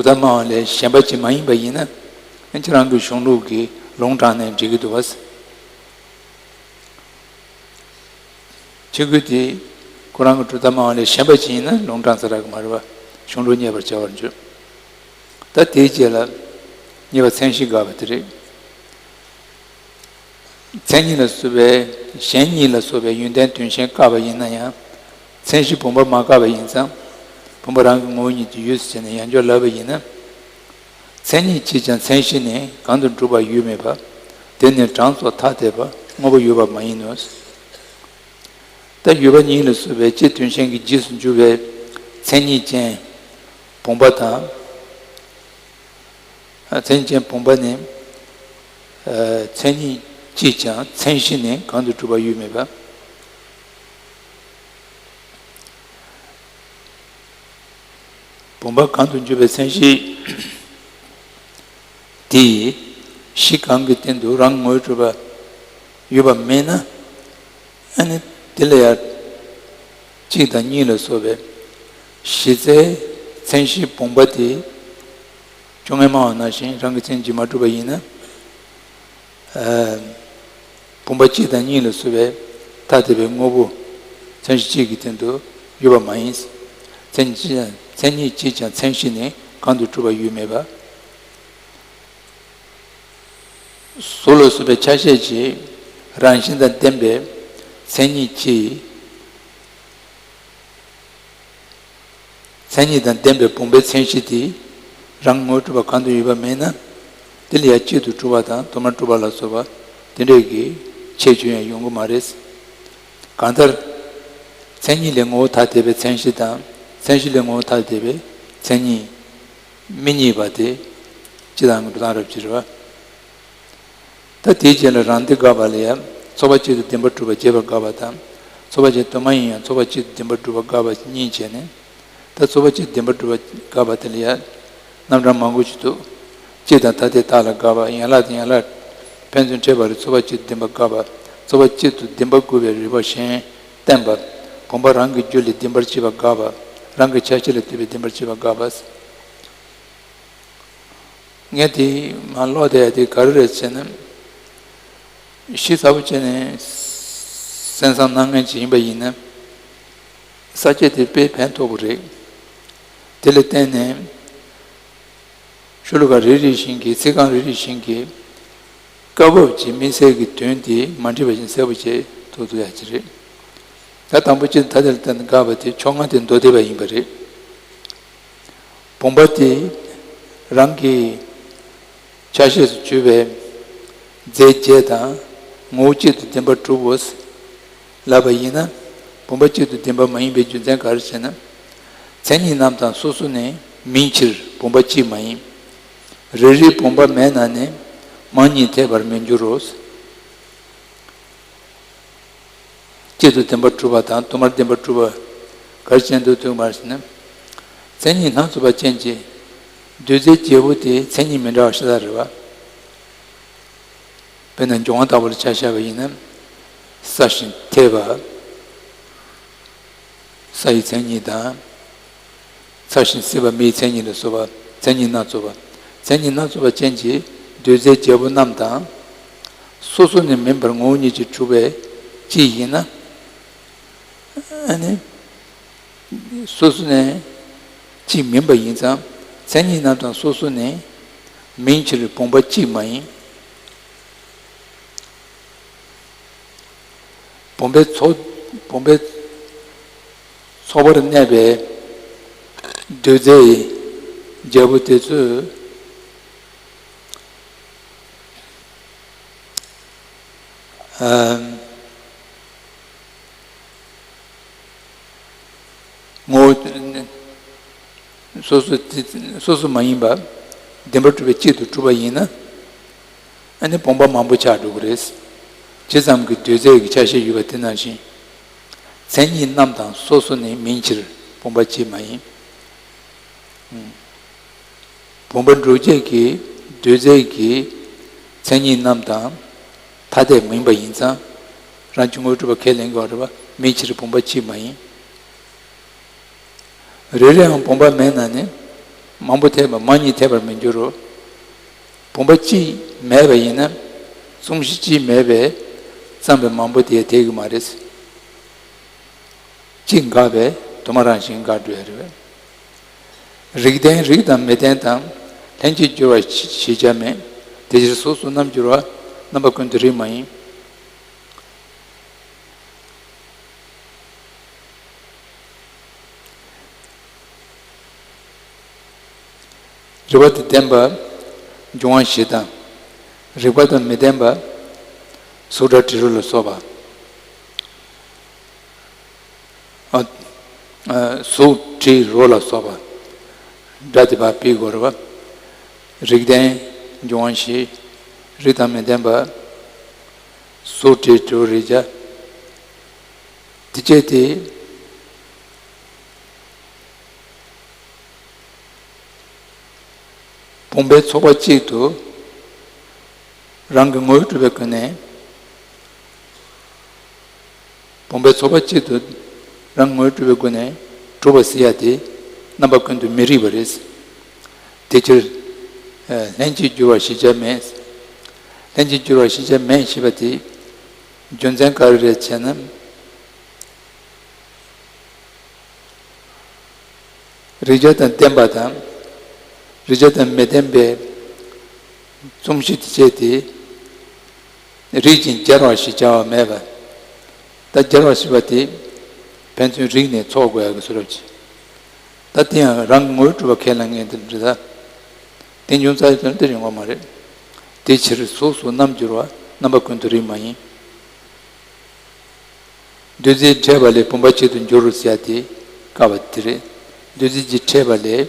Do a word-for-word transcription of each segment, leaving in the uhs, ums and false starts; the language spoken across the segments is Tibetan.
གྲུབ་མཐའ་སྨྲ་བ་ལས་གཞན་པ་ཅིག་མ་ཡིན་པ་ཡིན་ན། ཁྱེད་རང་གི་གཞུང་ལུགས་ཀྱིས་ལུང་དྲངས་ནས་འགྲིག་གི་འདུག་བ། ཆོས་གོས་དེ་ཁོ་རང་གི་གྲུབ་མཐའ་སྨྲ་བ་ལས་གཞན་པ་ཅིག་ཡིན་ན་ལུང་དྲངས་ས་རག་གི་མ་རེད་བ། གཞུང་ལུགས་རྙེད་པར་བྱ་བར་འགྱུར། ད་དེའི་རྗེས་ལ་གཉིས་པ་མཚན་གཞི་དགག་པ་དེ་རེད། མཚན་ཉིད་ལ་སོགས་པའི་གཞན་གཉིས་ལ་སོགས་པའི་ཡོན་ཏན་དོན་གཞན་བཀག་པ་ཡིན་ན་ཡང་། མཚན་གཞི་བུམ་པ་མ་བཀག་པ་ཡིན་ཙང་། བུམ་པ་རང་གི་ངོ་བོ་ཉིད་ཀྱི་ཡུལ་ཟེར་ནས་ཡང་བསྐྱར་ལབ་པ་ཡིན་ན། མཚན་ཉིད་གཅིག་ཀྱང་མཚན་གཞི་ནི་གང་དུ་གྲུབ་པ་ཡོད་མེད་པ། དེ་ནི་གྲངས་སུ་ཐ་དད་པ་དངོས་པོ་ཡོད་པ་མ་ཡིན་ནོ། ད་ཡོད་པ་ཉིད་ལ་སོགས་པའི་སྤྱི་དོན་གཞན་གྱི་རྗེས་སུ་འཇུག་པའི་མཚན་ཉིད་ཅན་བུམ་པ་དང་། མཚན་ཉིད་ཅན་བུམ་པ་ནི། མཚན་ཉིད་གཅིག་ཀྱང་མཚན་གཞི་ནི་གང་དུ་གྲུབ་པ་ཡོད་མེད་པ། བུམ་པ་གང་དུ་འཇུག་པའི་མཚན་གཞི་དེ་གཞི་གང་གི་སྟེང་དུ་རང་ངོས་གྲུབ་པ་ཡོད་པ་མེད་ན། ཨ་ནི་དེ་ལ་ཡང་གཅིག་དང་གཉིས་ལ་སོགས་པའི་གཞི་རྩའི་མཚན་གཞི་བུམ་པ་དེ་བཅོ་ལྔས་སྨྲ་བ་ནང་བཞིན་རང་གི་མཚན་གཞི་མ་གྲུབ་པ་ཡིན་ན། བུམ་པ་གཅིག་དང་གཉིས་ལ་སོགས་པའི་ཐ་དད་པའི་དངོས་པོ་མཚན་གཞི་གཅིག་གི་སྟེང་དུ་ཡོད་པ་མ་ཡིན། མཚན་གཅིག་ཀྱང་མཚན་ཉིད་གཅིག་ཀྱང་མཚན་གཞི་ནི་གང་དུ་གྲུབ་པ་ཡོད་མེད་པ། གཟུགས་ལ་སོགས་པའི་ཆ་ཤས་ཀྱི་རང་བཞིན་དང་ལྡན་པའི་མཚན་ཉིད་ཀྱིས། མཚན་ཉིད་དང་ལྡན་པའི་བུམ་པའི་མཚན་གཞི་དེ་རང་ངོས་གྲུབ་པ་གང་དུ་ཡོད་པ་མེད་ན། དེ་ལ་ཡང་གཅིག་ཏུ་གྲུབ་པ་དང་དུ་མར་གྲུབ་པ་ལ་སོགས་པ་དེ་འདྲས་ཀྱི་ཁྱད་ཆོས་ཡང་ཡོང་གི་མ་རེད། གང་ལྟར། མཚན་ཉིད་ལས་ངོ་བོ་ཐ་དད་པའི་མཚན་གཞི་དང་མཚན་གཞི་ལས་ངོ་བོ་ཐ་དད་པའི་མཚན་ཉིད། མི་གཉིས་པ་དེ་སྤྱི་དང་གྲུབ་མཐའ་རབ་ཀྱི་རེད་བ། ད་དེའི་རྗེས་ལ་རང་སྡེ་དགག་པ་ལ་ཡང་ཚོགས་པ་གཅིག་ཏུ་བདེན་པར་གྲུབ་པ་རྗེས་པར་དགག་པ་དང་། ཚོགས་པ་གཅིག་ཏུ་མ་ཡིན་ཡང་ཚོགས་པ་གཅིག་ཏུ་བདེན་པར་གྲུབ་པ་དགག་པ་གཉིས་བྱས་ནས། ད་ཚོགས་པ་གཅིག་ཏུ་བདེན་པར་གྲུབ་པ་དགག་པ་དེ་ལ་ཡང་རྣམ་གྲངས་མང་པོ་ཞིག་འདུག་སྤྱི་དང་ཐ་དད་རྟགས་ལ་དགག་པ། ཡན་ལག་དང་ཡན་ལག་ཕན་ཚུན་འཕྲད་པ་རེད། ཚོགས་པ་གཅིག་ཏུ་བདེན་པ་དགག་པ། ཚོགས་པ་གཅིག་ཏུ་བདེན་པ་དགོས་པའི་རིགས་པ་གཞན་བསྟན་པ། བུམ་པ་རང་གི་རྒྱུ་ལས་བདེན་པར་བྱེད་པ་དགག་པ། རང་གི་ཆ་ཤས་ལས་བཏུས་པའི་བདེན་པར་བྱེད་པ་དགག་པ། ངས་དེ་མ་ཀློག་བསྡད་ཡ་དེ་ག་རེ་རེད་ཟེར་ན། ཞིབ་ཚགས་པོ་བྱས་ནས་གསན་བསམ་གནང་མཁན་ཅིག་ཡིན་པ་ཡིན་ན། ས་བཅད་དེ་དཔེ་ཕན་ཐོགས་པོ་རེད། དེ་ལ་བརྟེན་ནས་ཤོ་ལོ་ཀ་རེ་རེ་བཞིན་གྱི་ཚིག་རྐང་རེ་རེ་བཞིན་གྱི་སྐབས་བབ་ཀྱི་དམིགས་བསལ་གྱི་དོན་དེ་མ་འགྲིག་པ་བཞིན་གསལ་པོ་བྱས་ཐུབ་ཐུབ་ཡ་ཅིག་རེད། ད་དང་པོ་སྤྱི་དང་ཐ་དད་ལ་བརྟེན་ནས་དགག་པ་དེ་ཕྱོགས་སྔ་དེ་མདོ་སྡེ་པ་ཡིན་པ་རེད། བུམ་པ་དེ་རང་གི་ཆ་ཤས་སུ་གྱུར་པའི་རྫས་བརྒྱད་དང་ངོ་བོ་གཅིག་ཏུ་བདེན་པར་གྲུབ་བོ་ལབ་པ་ཡིན་ན། བུམ་པ་གཅིག་ཏུ་བདེན་པ་མ་ཡིན་པའི་རྒྱུ་མཚན་ག་རེ་ཟེར་ན། མཚན་ཉིད་རྣམས་དང་སོ་སོ་ནི་མིན་ཕྱིར་བུམ་པ་གཅིག་མ་ཡིན། རེ་རེའི་བུམ་པ་མེད་ན་ནི་མང་ཉིད་འཐད་པར་མི་འགྱུར་རོ། གཅིག་ཏུ་བདེན་པར་གྲུབ་པ་དང་དུ་མར་བདེན་པར་གྲུབ་པ་ག་རེ་བྱས་འདུག་ཐུག་མར་ཟེར་ན། མཚན་ཉིད་སྣ་ཚོགས་པ་ཅན་གྱི་འདུས་རྫས་བརྒྱད་པོ་དེ་མཚན་ཉིད་མི་འདྲ་བ་ཤ་སྟག་རེད་བ། དཔེར་ན་འབྱུང་བ་ལྟ་བུ་ལ་ཆ་བཞག་པ་ཡིན་ན། སྲ་ཞིང་འཐས་པ། ས་ཡི་མཚན་ཉིད་དང་། ཚ་ཞིང་བསིལ་བ་མེའི་མཚན་ཉིད་ལ་སོགས་པ་མཚན་ཉིད་སྣ་ཚོགས་པ། མཚན་ཉིད་སྣ་ཚོགས་པ་ཅན་གྱི་འདུས་རྫས་བརྒྱད་པོ་རྣམས་དང་། སོ་སོ་ནས་མིན་པར་ངོ་བོ་ཉིད་ཀྱིས་གྲུབ་པའི་གཅིག་ཡིན་ན། ཨ་ནི། སོ་སོ་ནས་གཅིག་མིན་པ་ཡིན་ཙང་མཚན་ཉིད་རྣམས་དང་སོ་སོ་ནས་མིན་ཕྱིར་བུམ་པ་གཅིག་མ་ཡིན། བུམ་པའི་ཚོགས། བུམ་པའི་ཚོགས་པར་གནས་པའི་འདུས་རྫས་བརྒྱད་པོ་དེ་ཚོས། ཨམ། ངོ་བོ་སོ་སོ་དེ་སོ་སོ་མ་ཡིན་པ་བདེན་པར་གྲུབ་པའི་གཅིག་ཏུ་གྲུབ་པ་ཡིན་ན། ཨ་ནི་བུམ་པ་མང་པོ་ཆགས་འགྲོ་གི་རེད། ཇི་ཙམ་གྱི་འདུས་རྫས་ཀྱི་ཆ་ཤས་ཡོད་པ་དེ་ནང་བཞིན། མཚན་ཉིད་རྣམས་དང་སོ་སོ་ནས་མིན་ཕྱིར་བུམ་པ་གཅིག་མ་ཡིན། བུམ་པ་འགྲུབ་བྱེད་ཀྱི་འདུས་རྫས་ཀྱི་མཚན་ཉིད་རྣམས་དང་ཐ་དད་མིན་པ་ཡིན་ཙང་། རང་གི་དངོས་གྲུབ་པ་ཁས་ལེན་དགོས་རེད་པ། མིན་ཕྱིར་བུམ་པ་གཅིག་མ་ཡིན། རེ་རེའང་བུམ་པ་མེད་ན་ནི། མང་པོ་ཐེབས་པ་མ་ཉིད་ཐེབས་པར་མི་འགྱུར་རོ། བུམ་པ་གཅིག་མེད་པ་ཡིན་ན། གཙང་གཞི་གཅིག་མེད་པས་བརྩམས་པའི་མང་པོ་དེ་ཐེབས་ཀྱི་མ་རེད། གཅིག་འགགས་པས་དུ་མ་རང་བཞིན་འགག་འགྲོ་ཡ་རེད། རིགས་ལྡན་རིགས་དང་མི་ལྡན་དང་། ལྷན་ཅིག་འགྱུར་བ་ཞེས་བྱ་མེད། དེ་ཕྱིར་གཟུགས་སུ་རྣམ་འགྱུར་བ། རྣམ་པ་ཀུན་ཏུ་རིགས་མ་ཡིན། རིགས་པ་དང་ལྡན་པ་འབྱུང་བ་བཞི་དང་། རིགས་པ་དང་མི་ལྡན་པ་གཟུགས་སྒྲ་དྲི་རོ་ལ་སོགས་པ། ཨ། ཨ། གཟུགས་དྲི་རོ་ལ་སོགས་པ། སྒྲ་དེ་བ་པི་གོ་རེད་བ། རིགས་ལྡན་འབྱུང་བ་བཞི། རིགས་དང་མི་ལྡན་པ། གཟུགས་དྲི་དྲི་རོ་རེག་བྱ། དེ་བཅས་ཏེ། བུམ་པའི་ཚོགས་པ་གཅིག་ཏུ་རང་གི་ངོས་གྲུབ་པའི་སྒོ་ནས། བུམ་པའི་ཚོགས་པ་གཅིག་ཏུ་རང་ངོས་གྲུབ་པའི་སྒོ་ནས་གྲུབ་པ་ཟེར་ཡ་དེ་རྣམ་པ་ཀུན་ཏུ་མི་རིགས་པ་རེད། དེ་ཕྱིར། ལྷན་ཅིག་འགྱུར་བ་ཞེས་བྱ་མེད། ལྷན་ཅིག་འགྱུར་བ་ཞེས་བྱ་མེད་ཞེས་པ་དེ་རྒྱུ་མཚན་ག་རེ་རེད་ཅེ་ན། རིགས་པ་དང་ལྡན་པ་དང་། རིགས་པ་དང་མི་ལྡན་པའི་གཙང་གཞི་དེ་བཅས་ཏེ། རིགས་ཀྱིས་སྦྱར་བ་ཞེས་བྱ་བ་མེད་པ། ད་སྦྱར་བ་ཞེས་པ་དེ་ཕན་ཚུན་རིགས་ནས་ཚོགས་དགོས་ཡག་གི་བཟོ་འདྲ་ཅིག་ད་དེ་ཡང་རང་གི་ངོས་གྲུབ་པ་ཁས་ལེན་མཁན་དེ་འདྲ་ད། དེ་འབྱུང་རྩ་ཡི་དོན་དེ་ཡོང་བ་མ་རེད། དེ་ཕྱིར་གཟུགས་སུ་རྣམ་འགྱུར་བ། རྣམ་པ་ཀུན་ཏུ་རིགས་མ་ཡིན། བདུད་རྩི་འཕྲད་པ་ལས་བུམ་པ་གཅིག་ཏུ་འགྱུར་རོ་ཟེར་ཡ་དེ་བཀག་པ་དེ་རེད། བདུད་རྩི་གཅིག་འཕྲད་པ་ལས་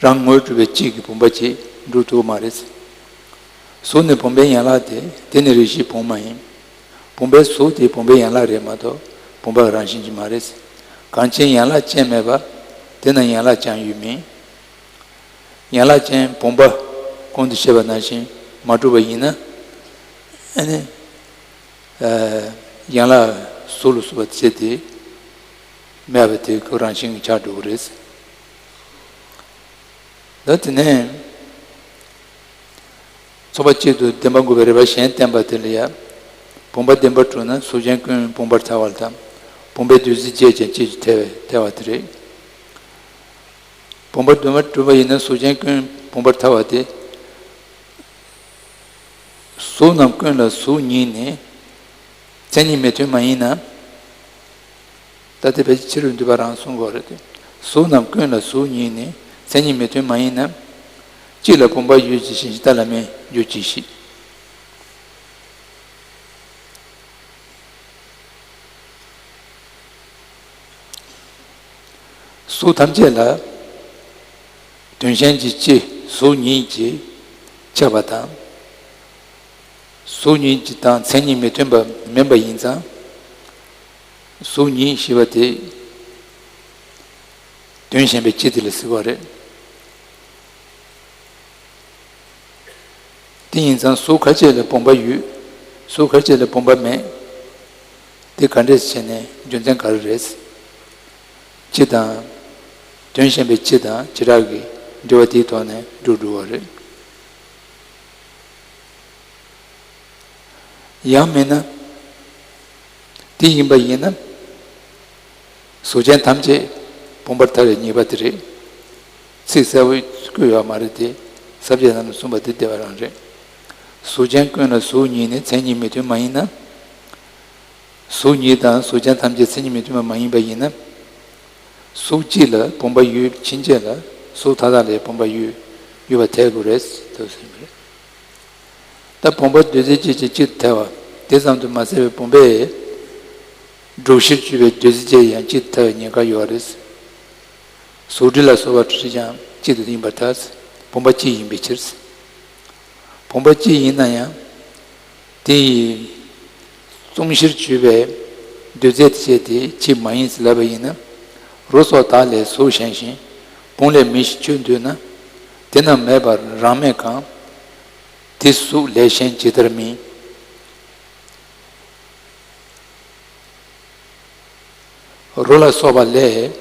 རང་ངོས་གྲུབ་པའི་གཅིག་གི་བུམ་པ་གཅིག་འགྲུབ་ཐུབ་མ་རེད། གཟུགས་ནི་བུམ་པའི་ཡན་ལག་སྟེ། དེ་ནི་རེ་ཞིག་བུམ་མ་ཡིན། བུམ་པའི་གཟུགས་དེ་བུམ་པའི་ཡན་ལག་རེད་མ་གཏོགས་བུམ་པ་རང་བཞིན་གྱིས་མ་རེད། གང་ཕྱིར་ཡན་ལག་ཅན་མེད་པ། དེ་ན་ཡན་ལག་ཀྱང་ཡོད་མིན། ཡན་ལག་ཅན་བུམ་པ་གོང་དུ་བཤད་པ་ནང་བཞིན་མ་གྲུབ་པ་ཡིན་ན། ཨ་ནི། ཨ། ཡན་ལག་གཟུགས་ལ་སོགས་པ་བྱས་ཏེ་མེད་པ་དེ་ཁོ་རང་བཞིན་གྱིས་ཆགས་འགྲོ་གི་རེད། ད་དེ་ནས་ཚོགས་པ་གཅིག་ཏུ་བདེན་པ་འགོག་པའི་རིགས་པ་གཞན་བསྟན་པ་དེ་ལ་ཡང་། བུམ་པ་བདེན་པར་གྲུབ་ན་གཟུགས་ཅན་ཀུན་བུམ་པར་ཐལ་བ་དང་། བུམ་པའི་བདུད་རྩི་བཅས་ཀྱང་གཅིག་ཏུ་ཐལ་བའི་ཐལ་བ་དེ་རེད། བུམ་པ་བདེན་པར་གྲུབ་པ་ཡིན་ན་གཟུགས་ཅན་ཀུན་བུམ་པར་ཐལ་བ་སྟེ། གཟུགས་རྣམས་ཀུན་ལ་གཟུགས་ཉིད་ནི། མཚན་ཉིད་མི་མཐུན་མ་ཡིན་ན། ད་དེ་བས་ཕྱི་རོལ་འདུས་པ་རང་གསུང་གོ་རེད་དེ། གཟུགས་རྣམས་ཀུན་ལ་གཟུགས་ཉིད་ནི། མཚན་ཉིད་མི་མཐུན་མ་ཡིན་ན། གཅིག་ལ་བུམ་པ་ཡོད་ཀྱི་ཕྱིར་གཞི་རྟ་ལ་མེ་འགྱུར་གྱི་ཕྱིར། གཟུགས་ཐམས་ཅད་ལ་དོན་གཞན་གྱི་སྤྱི་གཟུགས་ཉིད་ཀྱིས་ཁྱབ་པ་དང་། གཟུགས་ཉིད་ཀྱི་དང་མཚན་ཉིད་མི་མཐུན་པ་མིན་པ་ཡིན་ཙང་། གཟུགས་ཉིད་ཞེས་པ་དེ་དོན་གཞན་པའི་སྤྱི་དེ་ལ་ཟེར་བ་རེད། དེ་ཡིན་ཙང་གཟུགས་ཁ་ཅིག་ལ་བུམ་པ་ཡོད། གཟུགས་ཁ་ཅིག་ལ་བུམ་པ་མེད། དེ་ག་འདྲས་བྱས་ནས་རྒྱུ་མཚན་ག་རེ་རེད། སྤྱི་དང་། དོན་གཞན་པའི་སྤྱི་དང་བྱེ་བྲག་གི་འབྲེལ་བ་དེའི་ཐོག་ནས་འགྲོ་འགྲོ་བ་རེད། ཡང་མིན་ན། དེ་ཡིན་པ་ཡིན་ན། གཟུགས་ཅན་ཐམས་ཅད་བུམ་པར་ཐལ་བའི་ཉེས་པ་དེ་རེད། ཚིག་གསལ་པོ་བཀོད་ཡོད་མ་རེད་དེ། ས་བཅད་རྣམས་གསུངས་པ་དེ་བདེན་པ་རང་རེད། གཟུགས་ཅན་ཀུན་ལ་གཟུགས་ཉིད་ནི། མཚན་ཉིད་མི་མཐུན་མ་ཡིན་ན། གཟུགས་ཉིད་དང་གཟུགས་ཅན་ཐམས་ཅད་མཚན་ཉིད་མི་མཐུན་པ་མ་ཡིན་པ་ཡིན་ན། གཟུགས་གཅིག་ལ་བུམ་པ་ཡོད་ཕྱིན་ཆད་ལ་གཟུགས་མཐའ་དག་ལ་བུམ་པ་ཡོད་ཡོད་པ་ཐལ་དགོས་རེད་དོ་ཟེར་བ་རེད། ད་བུམ་པ་བདུད་རྩི་བཅས་ཀྱང་གཅིག་ཏུ་ཐལ་བ་དེ་ཙམ་དུ་མ་ཟད་པའི་བུམ་པས་སྒྲུབ་གཞིར་གྱུར་པའི་བདུད་རྩི་བཅས་ཀྱང་གཅིག་ཏུ་ཐལ་བའི་ཉེན་ཁ་ཡོད་རེད། གཟུགས་དྲི་ལ་སོགས་པ་དྲི་ཀྱང་གཅིག་ཏུ་ཡིན་པར་ཐལ། བུམ་པ་གཅིག་ཡིན་པའི་ཕྱིར། བུམ་པ་གཅིག་ཡིན་ན་ཡང་། དེ་ཡི་གཙང་གཞིར་གྱུར་པའི་རྡུལ་རྫས་དེ་བཅས་དེ་གཅིག་མ་ཡིན་ཟེར་ལབ་པ་ཡིན་ན། རོ་སོགས་དག་ལས་གཟུགས་གཞན་ཞིང་། བུམ་ལས་མི་ཞིག་ཆོས་འདོད་ན། དེ་རྣམས་མེད་པར་རང་མེད་གང་། དེ་གཟུགས་ལས་གཞན་ཇི་ལྟར་མིན། རོ་ལ་སོགས་པ་ལས་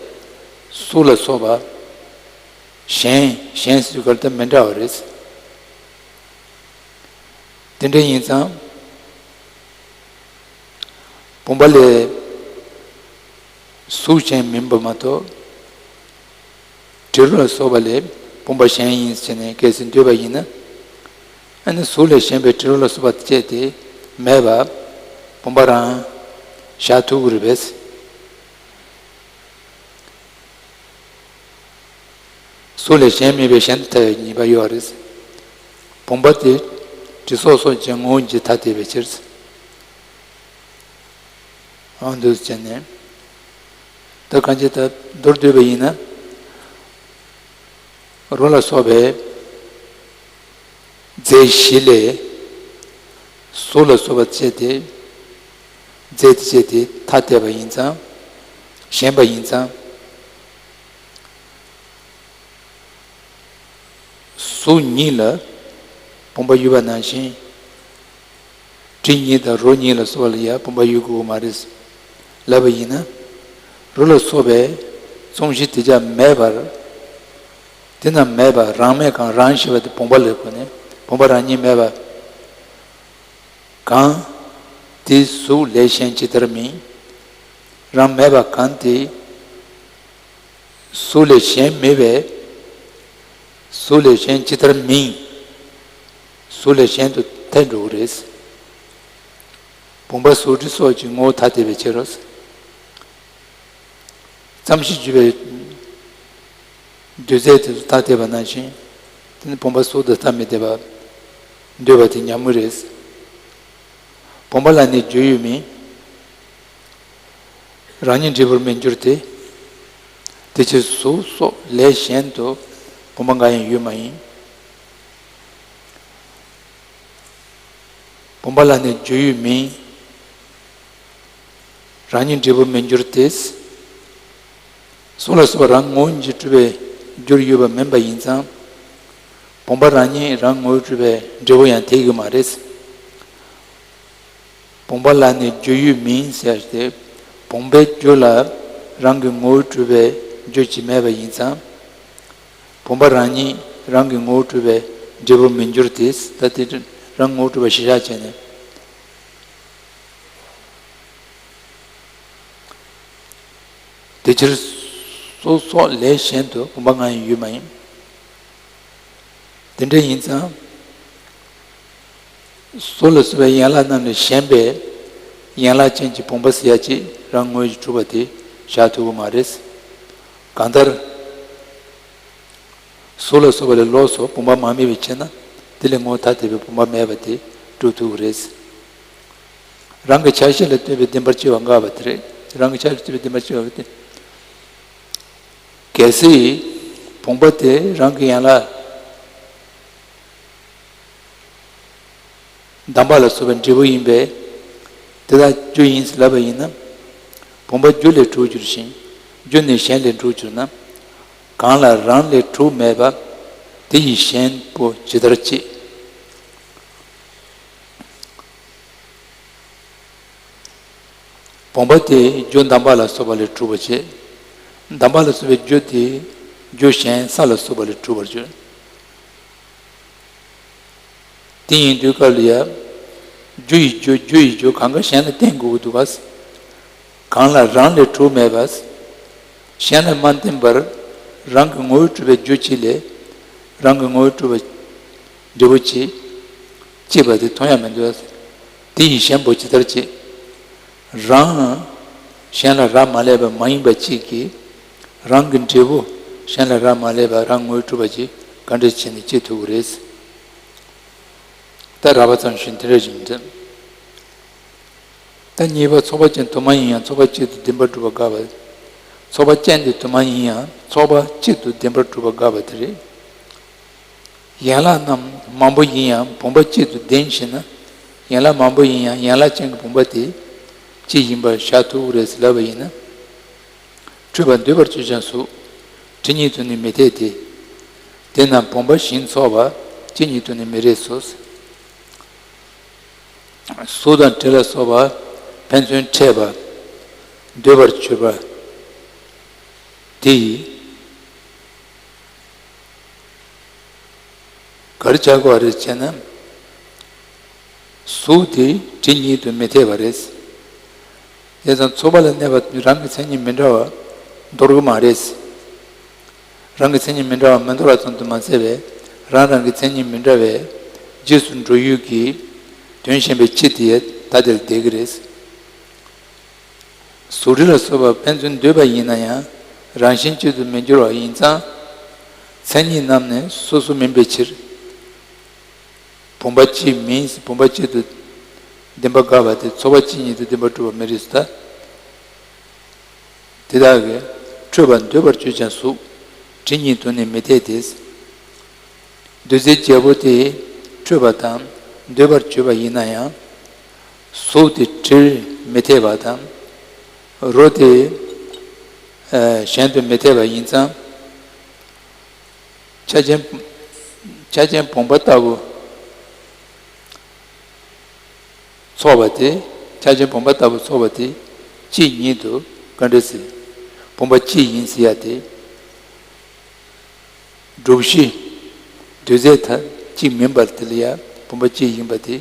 གཟུགས་ལ་སོགས་པ་གཞན་གཞན་ཟེར་ག་ལ་ད་མི་འདྲ་བ་རེད། དེ་འདྲ་ཡིན་ཙང་བུམ་པ་ལས་གཟུགས་གཞན་མིན་པ་མ་གཏོགས། དྲི་རོ་ལ་སོགས་པ་ལས་བུམ་པ་གཞན་ཡིན་ཟེར་ནས་གལ་སྲིད་འདོད་པ་ཡིན་ན། ཨ་ནི་གཟུགས་ལས་གཞན་པའི་དྲི་རོ་ལ་སོགས་པ་བཅས་ཏེ་མེད་པ་བུམ་པ་རང་བཞག་ཐུབ་ཀྱི་རེད་པས། གཟུགས་ལས་གཞན་མིན་པའི་གཞན་དུ་ཐལ་བའི་ཉེས་པ་ཡོད་རེད། བུམ་པ་དེ་དྲི་སོགས་སོགས་ཀྱི་ངོ་བོ་ཉིད་ཐ་དད་པའི་ཕྱིར། འོ་འདུག་བྱས་ནས། ད་གང་ཅི་ད་མདོར་བསྡུས་པ་ཡིན་ན། རོ་ལ་སོགས་པའི་རྫས་བཞི་ལས་གཟུགས་ལ་སོགས་པ་བཅས་ཏེ། རྫས་དེ་བཅས་ཏེ་ཐ་དད་པ་ཡིན་ཙང་། གཞན་པ་ཡིན་ཙང་། གཟུགས་ཉིད་ལ་བུམ་པ་ཡོད་པ་ནང་བཞིན། དྲི་ཉིད་དང་རོ་ཉིད་ལ་སོགས་པ་ལ་ཡང་བུམ་པ་ཡོད་དགོས་ཀྱི་མ་རེད། ལབ་པ་ཡིན་ན། རོ་ལ་སོགས་པའི་མཚུངས་གཞི་དེ་ཅག་མེད་པར། དེ་རྣམས་མེད་པར་རང་མེད་ཀྱང་རང་ཞེས་པ་དེ་བུམ་པ་ལ་གོ་ནས་བུམ་པ་རང་ཉིད་མེད་པ། གང་། དེ་གཟུགས་ལས་གཞན་ཇི་ལྟར་མིན། རང་མེད་པ་གང་དེ། གཟུགས་ལས་གཞན་མེད་པས། གཟུགས་ལས་གཞན་ཇི་ལྟར་མིན། གཟུགས་ལས་གཞན་དུ་ཐལ་འགྲོ་གི་རེད། བུམ་པ་གཟུགས་དྲི་སོགས་ཀྱི་ངོ་བོ་ཐ་དད་པའི་ཕྱིར་རོ། ཙམ་ཞིག་བརྗོད་པའི་རྡུལ་རྫས་དེ་ཚོ་ཐ་དད་པ་ནང་བཞིན། དེ་ནི་བུམ་པ་གཟུགས་དང་ཐ་མི་དད་པ་འདོད་པ་དེ་ཉམས་ངུ་རེད། བུམ་པ་ལ་ནི་རྒྱུ་ཡོད་མིན། རང་ཉིད་འབྲས་བུར་མི་འགྱུར་ཏེ། དེ་ཕྱིར་གཟུགས་སོགས་ལས་གཞན་དུ་བུམ་པ་འགའ་ཡང་ཡོད་མ་ཡིན། བུམ་པ་ལ་ནི་རྒྱུ་ཡོད་མིན། རང་ཉིད་འབྲས་བུར་མི་འགྱུར་ཏེ། གཟུགས་ལ་སོགས་པ་རང་ངོ་བོ་ཉིད་ཀྱིས་གྲུབ་པའི་རྒྱུར་ཡོད་པ་མིན་པ་ཡིན་ཙང་། བུམ་པ་རང་ཉིད་རང་ངོ་བོས་གྲུབ་པའི་འབྲས་བུ་ཡང་འཐད་ཀྱི་མ་རེད། བུམ་པ་ལ་ནི་རྒྱུ་ཡོད་མིན་ཟེར་ཏེ། བུམ་པའི་རྒྱུ་ལ་རང་གི་ངོ་བོས་གྲུབ་པའི་རྒྱུ་ཅིག་མེད་པ་ཡིན་ཙང་། བུམ་པ་རང་ཉིད་རང་གི་ངོ་བོས་གྲུབ་པའི་འབྲས་བུར་མི་འགྱུར་ཏེ། ད་དེ་རང་ངོ་བོས་གྲུབ་པ་གཞིར་བཞག་བྱས་ནས། དེ་ཕྱིར་གཟུགས་སོགས་ལས་གཞན་དུ་བུམ་པ་འགའ་ཡང་ཡོད་མ་ཡིན། དེ་འདྲ་ཡིན་ཙང་། གཟུགས་ལ་སོགས་པའི་ཡན་ལག་རྣམས་ལས་གཞན་པའི་ཡན་ལག་ཅན་གྱི་བུམ་པ་ཟེར་ཡ་ཅིག་རང་ངོས་ཀྱིས་གྲུབ་པ་དེ་བཞག་ཐུབ་ཀྱི་མ་རེད། གང་ལྟར། གཟུགས་ལ་སོགས་པ་ལས་ལོགས་སུ་བུམ་པ་མ་དམིགས་པའི་ཕྱིར་ན། དེ་ལས་ངོ་བོ་ཐ་དད་པའི་བུམ་པ་མེད་པ་དེ་གྲུབ་ཐུབ་ཀྱི་རེད། རང་གི་ཆ་ཤས་ལ་ལྟོས་པའི་བདེན་པར་དཔྱོད་པ་འགག་པ་དེ་རེད། རང་གི་ཆ་ཤས་ལ་ལྟོས་པའི་བདེན་པར་དཔྱོད་པ་དེ། གལ་སྲིད་བུམ་པ་དེ་རང་གི་ཡན་ལག་དམ་པ་ལ་སོགས་པའི་འབྲས་བུ་ཡིན་པས། དེ་དག་རྒྱུ་ཡིན་ཟེར་ལབ་པ་ཡིན་ན། བུམ་པ་རྒྱུ་ལས་གྲུབ་འགྱུར་ཞིང་། རྒྱུ་ནི་གཞན་ལས་གྲུབ་འགྱུར་ན། གང་ལ་རང་ལས་གྲུབ་མེད་པ། དེ་ཡི་གཞན་པོ་ཇི་ལྟར་སྐྱེ། བུམ་པ་དེ་རྒྱུ་དམ་པ་ལ་སོགས་པ་ལས་གྲུབ་པར་བྱེད། དམ་པ་ལ་སོགས་པའི་རྒྱུ་དེ་རྒྱུ་གཞན་ས་ལ་སོགས་པ་ལས་གྲུབ་པར་བརྗོད། དེ་ཡིན་དུས་སྐབས་ལ་ཡང་། རྒྱུ་ཡི་རྒྱུ་རྒྱུ་ཡི་རྒྱུ་གང་ག་གཞན་ལ་བརྟེན་དགོས་ཀྱི་འདུག་ག་གང་ལ་རང་ལས་གྲུབ་མེད་པ། གཞན་ལ་མ་བརྟེན་པར་རང་གི་ངོ་བོས་གྲུབ་པའི་རྒྱུ་གཅིག་ལས་རང་གི་ངོ་བོས་གྲུབ་པའི་འབྲས་བུ་གཅིག་སྐྱེས་པ་དེ་མཐོང་ཡ་མི་འདུག་དེ་ཡི་གཞན་པོ་ཇི་ལྟར་སྐྱེ། རང་གཞན་ལ་རག་མ་ལས་པ་མ་ཡིན་པ་གཅིག་གིས་རང་གི་འབྲས་བུ་གཞན་ལ་རག་མ་ལས་པ་རང་ངོ་བོས་གྲུབ་པ་ཅིག་ག་འདྲ་བྱས་ནས་སྐྱེ་ཐུབ་ཀྱི་རེད། ད་རགས་པ་ཙམ་ཞུས་འདི་འདྲ་ཞིག་འདྲ། ད་གཉིས་པ་ཚོགས་པ་ཅན་དུ་མ་ཡིན་ཡང་ཚོགས་པ་གཅིག་ཏུ་བདེན་པར་གྲུབ་པ་དགག་པ། ཚོགས་པ་ཅན་དེ་དུ་མ་ཡིན་ཡང་ཚོགས་པ་གཅིག་ཏུ་བདེན་པར་གྲུབ་པ་དགག་པ་དེ་རེད། ཡན་ལག་རྣམས་མང་པོ་ཡིན་ཡང་བུམ་པ་གཅིག་ཏུ་བདེན་ཞེ་ན། ཡན་ལག་མང་པོ་ཡིན་ཡང་ཡན་ལག་ཅན་གྱི་བུམ་པ་དེ་གཅིག་ཡིན་པར་བཞག་ཐུབ་ཀྱི་རེད་ཟེར་ལབ་པ་ཡིན་ན། འཁྲུལ་པ་འདོད་པར་གྱུར་ཀྱང་གཟུགས་དྲི་ཉིད་དུ་ནི་མི་འཐད་དེ། དེས་ན་བུམ་པ་བཞིན་ཚོགས་པ་གཅིག་ཉིད་དུ་ནི་མི་རིགས་སོ། གཟུགས་དང་དྲི་ལ་སོགས་པ་ཕན་ཚུན་འཕྲད་པ་འདོད་པར་གྱུར་པ། འདི་ཡིས་ག་རེ་བྱ་དགོས་པ་རེད་ཅེ་ན། གཟུགས་དེ་དྲི་ཉིད་དུ་མི་འཐད་པ་རེད། དེ་ཙང་ཚོགས་པ་ལ་གནས་པ་རང་གི་མཚན་ཉིད་མི་འདྲ་བ་འདོར་གི་མ་རེད། རང་གི་མཚན་ཉིད་མི་འདྲ་བ་མི་འདོར་བ་ཙམ་དུ་མ་ཟད་པས་རང་རང་གི་མཚན་ཉིད་མི་འདྲ་བའི་རྗེས་སུ་འགྲོ་ཡུལ་གྱི་དོན་གཞན་པའི་ཕྱིར་དེ་ད་དེར་བསྡད་ཀྱི་རེད། གཟུགས་དྲི་ལ་སོགས་པ་ཕན་ཚུན་འདོད་པ་ཡིན་ན་ཡང་རང་བཞིན་གཅིག་ཏུ་མི་འགྱུར་བ་ཡིན་ཙང་། མཚན་ཉིད་རྣམས་ནི་སོ་སོ་མིན་པའི་ཕྱིར། བུམ་པ་གཅིག་མིན། བུམ་པ་གཅིག་ཏུ་བདེན་པ་དགག་པ་དེ་ཚོགས་པ་གཅིག་ཉིད་དུ་བདེན་པར་གྲུབ་པ་མི་རིགས་སུ་ལྟ། དེ་དག་གིས་འཕྲོད་པར་འདོད་པར་བྱེད་ཀྱང་གཟུགས་དྲི་ཉིད་དུ་ནི་མི་འཐད་དེ། བདུད་རྩིའི་རྒྱལ་པོ་དེ་འཕྲོད་པ་དང་འདོད་པར་བྱེད་པ་ཡིན་ན་ཡང་། གཟུགས་དེ་དྲིར་མི་འཐད་པ་དང་། རོ་དེ་ཨ་གཞན་དུ་མི་འཐད་པ་ཡིན་ཙང་། ཆ་ཅན་ཆ་ཅན་བུམ་པ་ལྟ་བུ་ཚོགས་པ་དེ། ཆ་ཅན་བུམ་པ་ལྟ་བུ་ཚོགས་པ་དེ་གཅིག་ཉིད་དུ་ག་འདྲ་ཟེར། བུམ་པ་གཅིག་ཡིན་ཟེར་ཡ་དེ། སྒྲུབ་གཞི་བདུད་རྩི་ཐ་གཅིག་མིན་པར་དེ་ལ་ཡང་བུམ་པ་གཅིག་ཡིན་པ་དེ་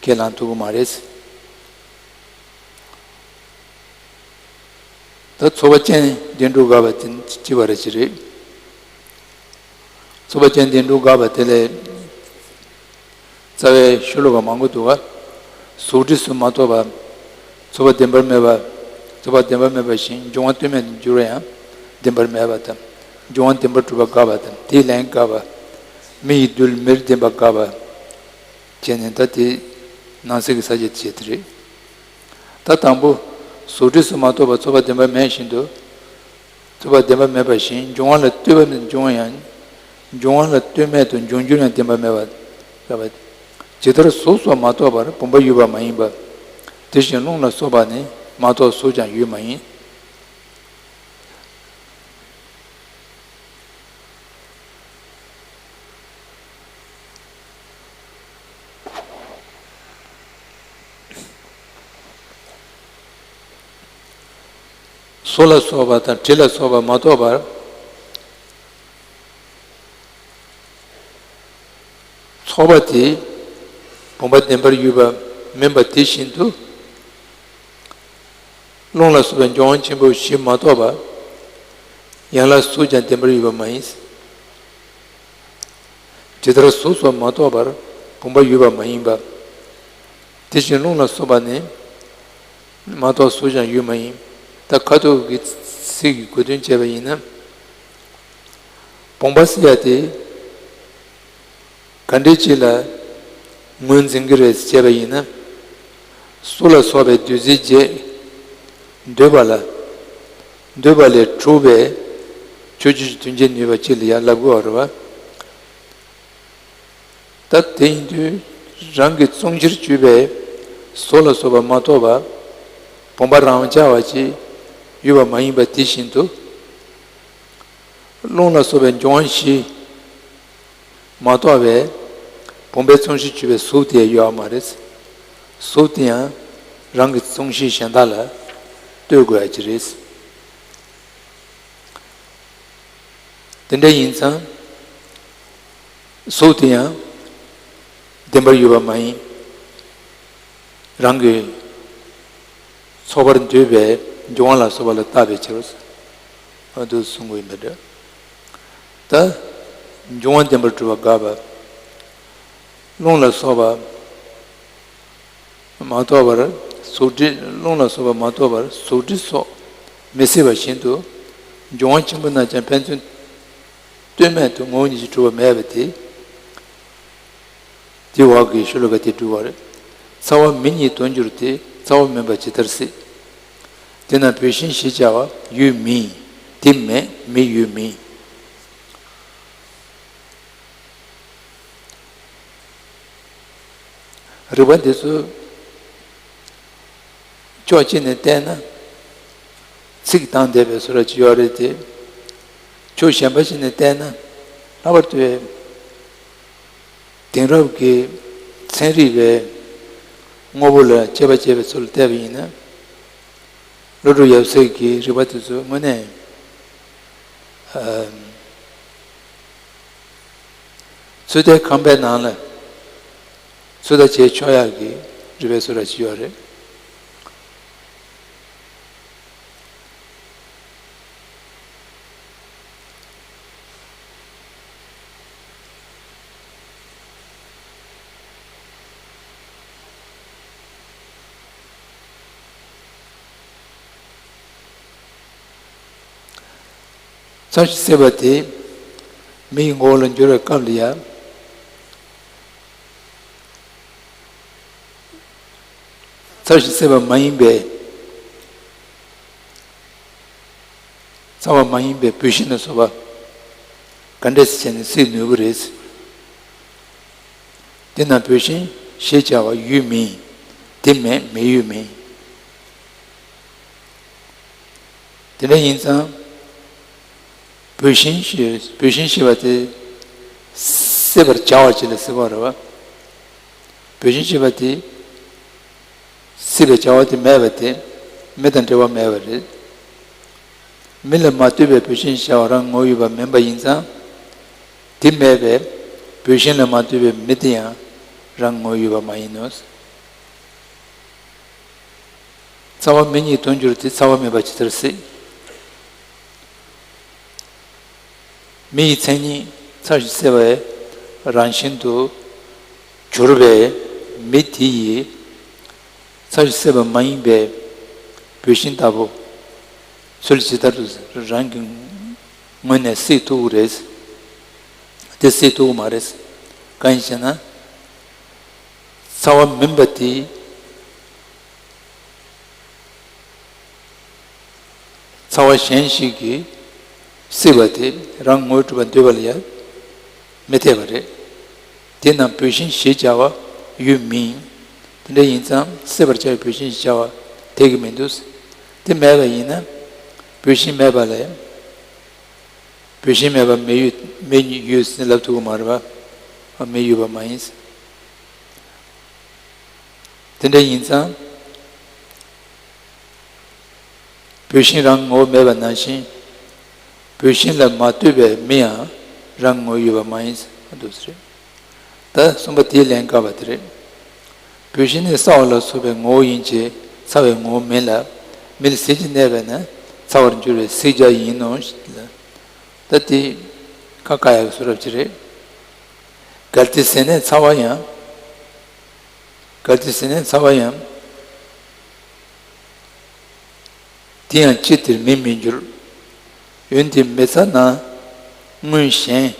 ཁས་བླང་ཐུབ་ཀྱི་མ་རེད། ད་ཚོགས་པ་ཅན་བདེན་གྲུབ་དགག་པ་དེ་གཅིག་པ་རེད་ཅི་རེད། ཚོགས་པ་ཅན་བདེན་གྲུབ་དགག་པ་དེ་ལས། རྩ་བའི་ཤོ་ལོ་ཀ་མང་པོ་འདུག་ག་གཟུགས་དྲི་སུ་མ་གཏོགས་པ། ཚོགས་པ་བདེན་པར་མེད་པ། ཚོགས་པ་བདེན་པར་མེད་པ་བཞིན་འབྱུང་བ་ལྟོས་མེད་དུ་འགྱུར་བ་ཡང་བདེན་པར་མེད་པ་དང་། འབྱུང་བ་བདེན་པར་གྲུབ་པ་དགག་པ་དང་དེའི་ལན་དགག་པ། མི་ཡི་རྡུལ་མིར་བདེན་པ་དགག་པ། བྱས་ནས་ད་དེ་ནང་གསེས་ཀྱི་ས་བཅད་བྱས་དེ་རེད། ད་དང་པོ། གཟུགས་དྲི་སུ་མ་གཏོགས་པ་ཚོགས་པ་བདེན་པར་མེད་བཞིན་དུ། ཚོགས་པ་བདེན་པ་མེད་པ་བཞིན་འབྱུང་བ་ལ་ལྟོས་པ་མེད་དུ་འབྱུང་བ་ཡང་། འབྱུང་བ་ལ་ལྟོས་མེད་དུ་འབྱུང་འགྱུར་ཡང་བདེན་པ་མེད་པ། ལབ་པ། ཇི་ལྟར་གཟུགས་སོགས་མ་གཏོགས་པར་བུམ་པ་ཡོད་པ་མ་ཡིན་པ། དེ་བཞིན་རླུང་ལ་སོགས་པ་ནི་མ་གཏོགས་གཟུགས་ཀྱང་ཡོད་མ་ཡིན། སོ་ལ་སོགས་པ་དང་དྲི་ལ་སོགས་པ་མ་གཏོགས་པར། ཚོགས་པ་དེ་བུམ་པ་བདེན་པར་ཡོད་པ་མིན་པ་དེ་བཞིན་དུ། རླུང་ལ་སོགས་པའི་འབྱུང་བ་ཆེན་པོ་བཞི་མ་གཏོགས་པ། ཡན་ལག་གཟུགས་ཀྱང་བདེན་པར་ཡོད་པ་མ་ཡིན། ཇི་ལྟར་གཟུགས་སོགས་མ་གཏོགས་པར་བུམ་པ་ཡོད་པ་མ་ཡིན་པ། དེ་བཞིན་རླུང་ལ་སོགས་པ་ནི་མ་གཏོགས་གཟུགས་ཀྱང་ཡོད་མ་ཡིན། ད་ཁ་ཐུག་གི་ཚིག་གི་གོ་དོན་བྱས་པ་ཡིན་ན། བུམ་པ་ཟེར་ཡ་དེ་ག་འདྲས་ཅིག་ལ་ངོས་འཛིན་གྱི་རེད་བྱས་པ་ཡིན་ན། སོ་ལ་སོགས་པའི་བདུད་རྩིའི་རྗེས་འདོད་པ་ལ། འདོད་པ་ལས་གྲུབ་པའི་ཆོས་ཅན་གྱི་དོན་བྱེད་ནུས་པ་ཅིག་ལ་ཡང་ལབ་དགོས་པ་རེད་བ། ད་དེ་ཡིན་དུས་རང་གི་མཚུངས་གཞིར་གྱུར་པའི་སོ་ལ་སོགས་པ་མ་གཏོགས་པ། བུམ་པ་རང་འཇགས་པ་ཅིག་ཡོད་པ་མ་ཡིན་པ་དེ་བཞིན་དུ། རླུང་ལ་སོགས་པའི་འབྱུང་བ་བཞི་མ་གཏོགས་པའི་བུམ་པའི་མཚུངས་གཞིར་གྱུར་པའི་གཟུགས་དེ་ཡོད་པ་མ་རེད། གཟུགས་དེ་ཡང་རང་གི་མཚུངས་གཞི་གཞན་དག་ལ་ལྟོས་དགོས་ཡ་ཅིག་རེད། དེ་འདྲ་ཡིན་ཙང་། གཟུགས་དེ་ཡང་བདེན་པར་ཡོད་པ་མ་ཡིན། རང་གི་ཚོགས་པར་འདོད་པའི་འབྱུང་བ་ལ་སོགས་པ་ལ་བརྟགས་པའི་ཕྱིར། ཨ་འདུག་གསུང་གི་ཡིན་པ་འདྲ། ད་འབྱུང་བ་བདེན་པར་གྲུབ་པ་དགག་པ། རླུང་ལ་སོགས་པ། མ་གཏོགས་པར་གཟུགས་དྲི། རླུང་ལ་སོགས་པ་མ་གཏོགས་པར་གཟུགས་དྲི་སོགས་མི་སྲིད་པ་བཞིན་དུ། འབྱུང་བ་ཆེན་པོ་རྣམས་ཀྱང་ཕན་ཚུན་ལྟོས་མེད་དུ་ངོ་བོ་ཉིད་ཀྱིས་གྲུབ་པ་མེད་པ་དེ། དེ་འོག་གི་ཤོ་ལོ་ཀ་དེ་འགྲུབ་པ་རེད། ཚ་བ་མེ་ཉིད་དུ་འགྱུར་ཏེ་ཚ་བ་མིན་པ་ཇི་ལྟར་སྲིད། དེས་ན་བུད་ཤིང་ཞེས་བྱ་བ་ཡོད་མིན། དེ་མེད་མེ་ཡོད་མིན། རིགས་པ་འདི་ཚོ་ཕྱོགས་གཅིག་ནས་བལྟས་ན་ཚིག་དང་ལྡན་པའི་བཟོ་འདྲ་ཅིག་ཡོད་རེད་དེ། ཕྱོགས་གཞན་པ་ཞིག་ནས་བལྟས་ན་ལྷག་པར་དུ་དེང་རབས་ཀྱི་ཚན་རིག་པའི་དངོས་པོ་ལ་དཔྱད་པ་བྱས་པའི་ཚུལ་ལ་བལྟས་པ་ཡིན་ན། བློ་གྲོས་ཡབ་སྲས་ཀྱི་རིགས་པ་དེ་ཚོ་དངོས་གནས་ ཚོད་ལྟའི་ཁང་པའི་ནང་ལ་ཚོད་ལྟ་བྱེད་ཆོག་ཡག་གི་རི་བོའི་བཟོ་འདྲ་ཅིག་ཡོད་རེད། ཚར་ཞིག་སྲེད་པ་དེ་མི་ཡི་ངོ་བོ་ལ་འགྱུར་བའི་སྐབས་ལ་ཡང་། ཚར་ཞིག་སྲེད་པ་མ་ཡིན་པའི། ཚ་བ་མ་ཡིན་པའི་བུད་ཤིང་ལ་སོགས་པ་ག་འདྲས་བྱས་ནས་སྲེད་ནུས་པ་རེད། དེ་ན་བུད་ཤིང་ཞེས་བྱ་བ་ཡོད་མིན། དེ་མེད་མེད་ཡོད་མིན། དེ་འདྲ་ཡིན་ཙང་། བུད་ཤིང་ཞེས་བུད་ཤིང་ཞེས་པ་དེ་སྲེད་པར་བྱ་བ་ཅིག་ལ་ཟེར་བ་རེད་བ། བུད་ཤིང་ཞེས་པ་དེ་སྲེད་པའི་བྱ་བ་དེ་མེད་པ་དེ་མི་དང་འབྲེལ་བ་མེད་པ་རེད། མི་ལ་མ་ལྟོས་པའི་བུད་ཤིང་ཞེས་བྱ་བ་རང་ངོ་ཡོད་པ་མིན་པ་ཡིན་ཙང་། དེ་མེད་པས་བུད་ཤིང་ལ་མ་ལྟོས་པའི་མི་དེ་ཡང་རང་ངོ་ཡོད་པ་མ་ཡིན་ནོ། ཚ་བ་མི་གཉིས་དུ་འགྱུར་ཏེ་ཚ་བ་མེད་པ་ཇི་ལྟར་སྲིད། མི་ཡི་མཚན་ཉིད་ཚར་ཞིག་སྲེད་པའི་རང་བཞིན་དུ་གྱུར་པའི་མི་དེ་ཡིས་ཚར་ཞིག་སྲེད་པ་མ་ཡིན་པའི་བུད་ཤིང་ལྟ་བུ་ཚུལ་ཇི་ལྟར་དུ་རང་གི་ངོས་ནས་སྲེད་ཐུབ་ཀྱི་རེད། དེ་སྲེད་ཐུབ་ཀྱི་མ་རེད། གང་ཡིན་ཞེ་ན། ཚ་བ་མིན་པ་དེ། ཚ་བ་གཞན་ཞིག་གིས་སྲེད་པ་དེ་རང་ངོས་གྲུབ་པར་འདོད་པ་ལ་ཡང་མི་འཐད་པ་རེད། དེས་ན་བུད་ཤིང་ཞེས་བྱ་བ་ཡོད་མིན། དེ་འདྲ་ཡིན་ཙང་སྲེད་པར་བྱ་བའི་བུད་ཤིང་ཞེས་བྱ་བ་འཐད་ཀྱི་མི་འདུག། དེ་མེད་པ་ཡིན་ན་བུད་ཤིང་མེད་པ་ལས། བུད་ཤིང་མེད་པ་མི་ཡོད་མི་ཡོད་ཟེར་ལབ་ཐུབ་ཀྱི་མ་རེད་པ། མི་ཡོད་པ་མ་ཡིན། དེ་འདྲ་ཡིན་ཙང་། བུད་ཤིང་རང་ངོ་བོ་མེད་པ་ནང་བཞིན། བུད་ཤིང་ལ་མ་ལྟོས་པའི་མི་ཡང་རང་ངོ་ཡོད་པ་མ་ཡིན་ཟེར་འདུག་ཟེར། ད་གསུམ་པ་དེའི་ལན་བཀག་པ་དེ་རེད། བུད་ཤིང་ནི་སྲ་བ་ལ་སོགས་པའི་ངོ་བོ་ཡིན་གྱི་ཚ་བའི་ངོ་བོ་མིན་ལ། མི་ལ་ཟིལ་གྱིས་གནས་པས་ན་ཚ་བར་འགྱུར་བའི་ཟིལ་སྦྱར་ཡིན་ནོ་ལ། ད་དེ་ཁ་བཀག་ཡག་གི་བཟོ་འདྲ་ཅིག་རེད། གལ་ཏེ་ཟིལ་གནས་ཚ་བ་ཡང་། གལ་ཏེ་ཟིལ་གནས་ཚ་བ་ཡང་། དེ་ཡང་ཅི་སྟེ་མི་མི་འགྱུར། འོན་ཏེ་མི་ཚ་ན་དངོས་གཞན་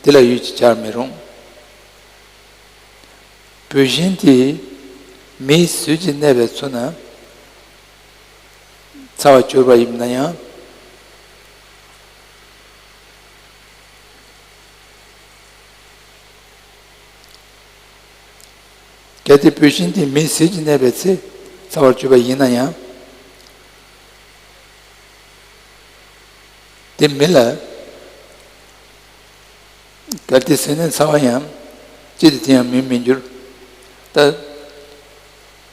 དེ་ལ་ཡུལ་གྱིས་སྦྱར་མི་རུང་། བུད་ཤིང་དེ་མིའི་ཟིལ་གྱིས་གནས་པའི་ཚུལ་ན་ཚ་བར་གྱུར་པ་ཡིན་ན་ཡང་། གལ་ཏེ་བུད་ཤིང་དེ་མིའི་ཟིལ་གྱིས་གནས་པའི་ཚེ་ཚ་བར་གྱུར་པ་ཡིན་ན་ཡང་། དེ་མི་ལ། གལ་ཏེ་ཟིལ་གནས་ཚ་བ་ཡང་། ཅི་སྟེ་དེ་ཡང་མི་མི་འགྱུར། ད།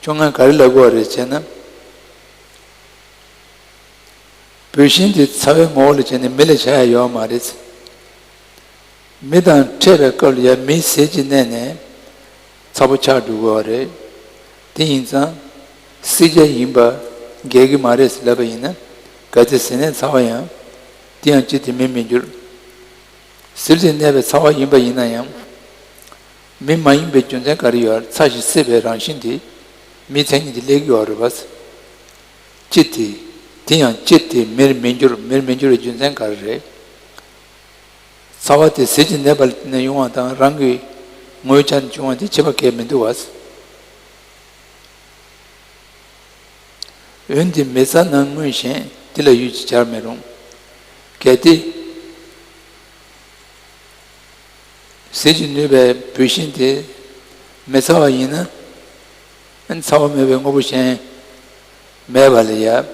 ཁྱོད་ང་ག་རེ་ལབ་དགོས་པ་རེད་ཅེ་ན། བུད་ཤིང་དེ་ཚ་བའི་ངོ་བོ་ལ་བྱས་ནས་མི་ལ་བྱ་ཡ་ཡོད་མ་རེད། མི་དང་འཕྲད་པའི་སྐབས་ལ་ཡང་མིའི་ཟིལ་གྱིས་གནས་ནས་ཚ་པོ་ཆགས་འགྲོ་གི་ཡོད་རེད། དེ་ཡིན་ཙང་ཟིལ་སྦྱར་ཡིན་པ་འགལ་གྱི་མ་རེད་ཟེར་ལབ་པ་ཡིན་ན། གལ་ཏེ་ཟིལ་གནས་ཚ་བ་ཡང་། དེ་ཡང་ཅི་སྟེ་མི་མི་འགྱུར། ཟིལ་གྱིས་གནས་པའི་ཚ་བ་ཡིན་པ་ཡིན་ན་ཡང་། མི་མ་ཡིན་པའི་རྒྱུ་མཚན་ག་རེ་ཡོད། ཚ་ཞིང་སྲེད་པའི་རང་བཞིན་དེ་མིའི་མཚན་ཉིད་དེ་སླེབས་ཀྱི་ཡོད་རེད་པ། ཅི་སྟེ། དེ་ཡང་ཅི་སྟེ་མིར་མི་འགྱུར། མིར་མི་འགྱུར་བའི་རྒྱུ་མཚན་ག་རེ་རེད། ཚ་བ་དེ་ཟིལ་གྱིས་གནས་པ་ནས་ཡོང་བ་དང་རང་གི་ངོས་ཆ་ནས་བྱུང་བ་དེ་ཁྱད་པར་གང་ཡང་མི་འདུག་བ། འོན་ཏེ་མི་ཚ་ན་དངོས་གཞན་དེ་ལ་ཡུལ་གྱིས་སྦྱར་མི་རུང་། གལ་ཏེ། ཟིལ་གྱིས་གནོན་པའི་བུད་ཤིང་དེ་མི་ཚ་བ་ཡིན་ན། ཚ་བ་མེད་པའི་དངོས་པོ་གཞན་མེད་པ་ལ་ཡང་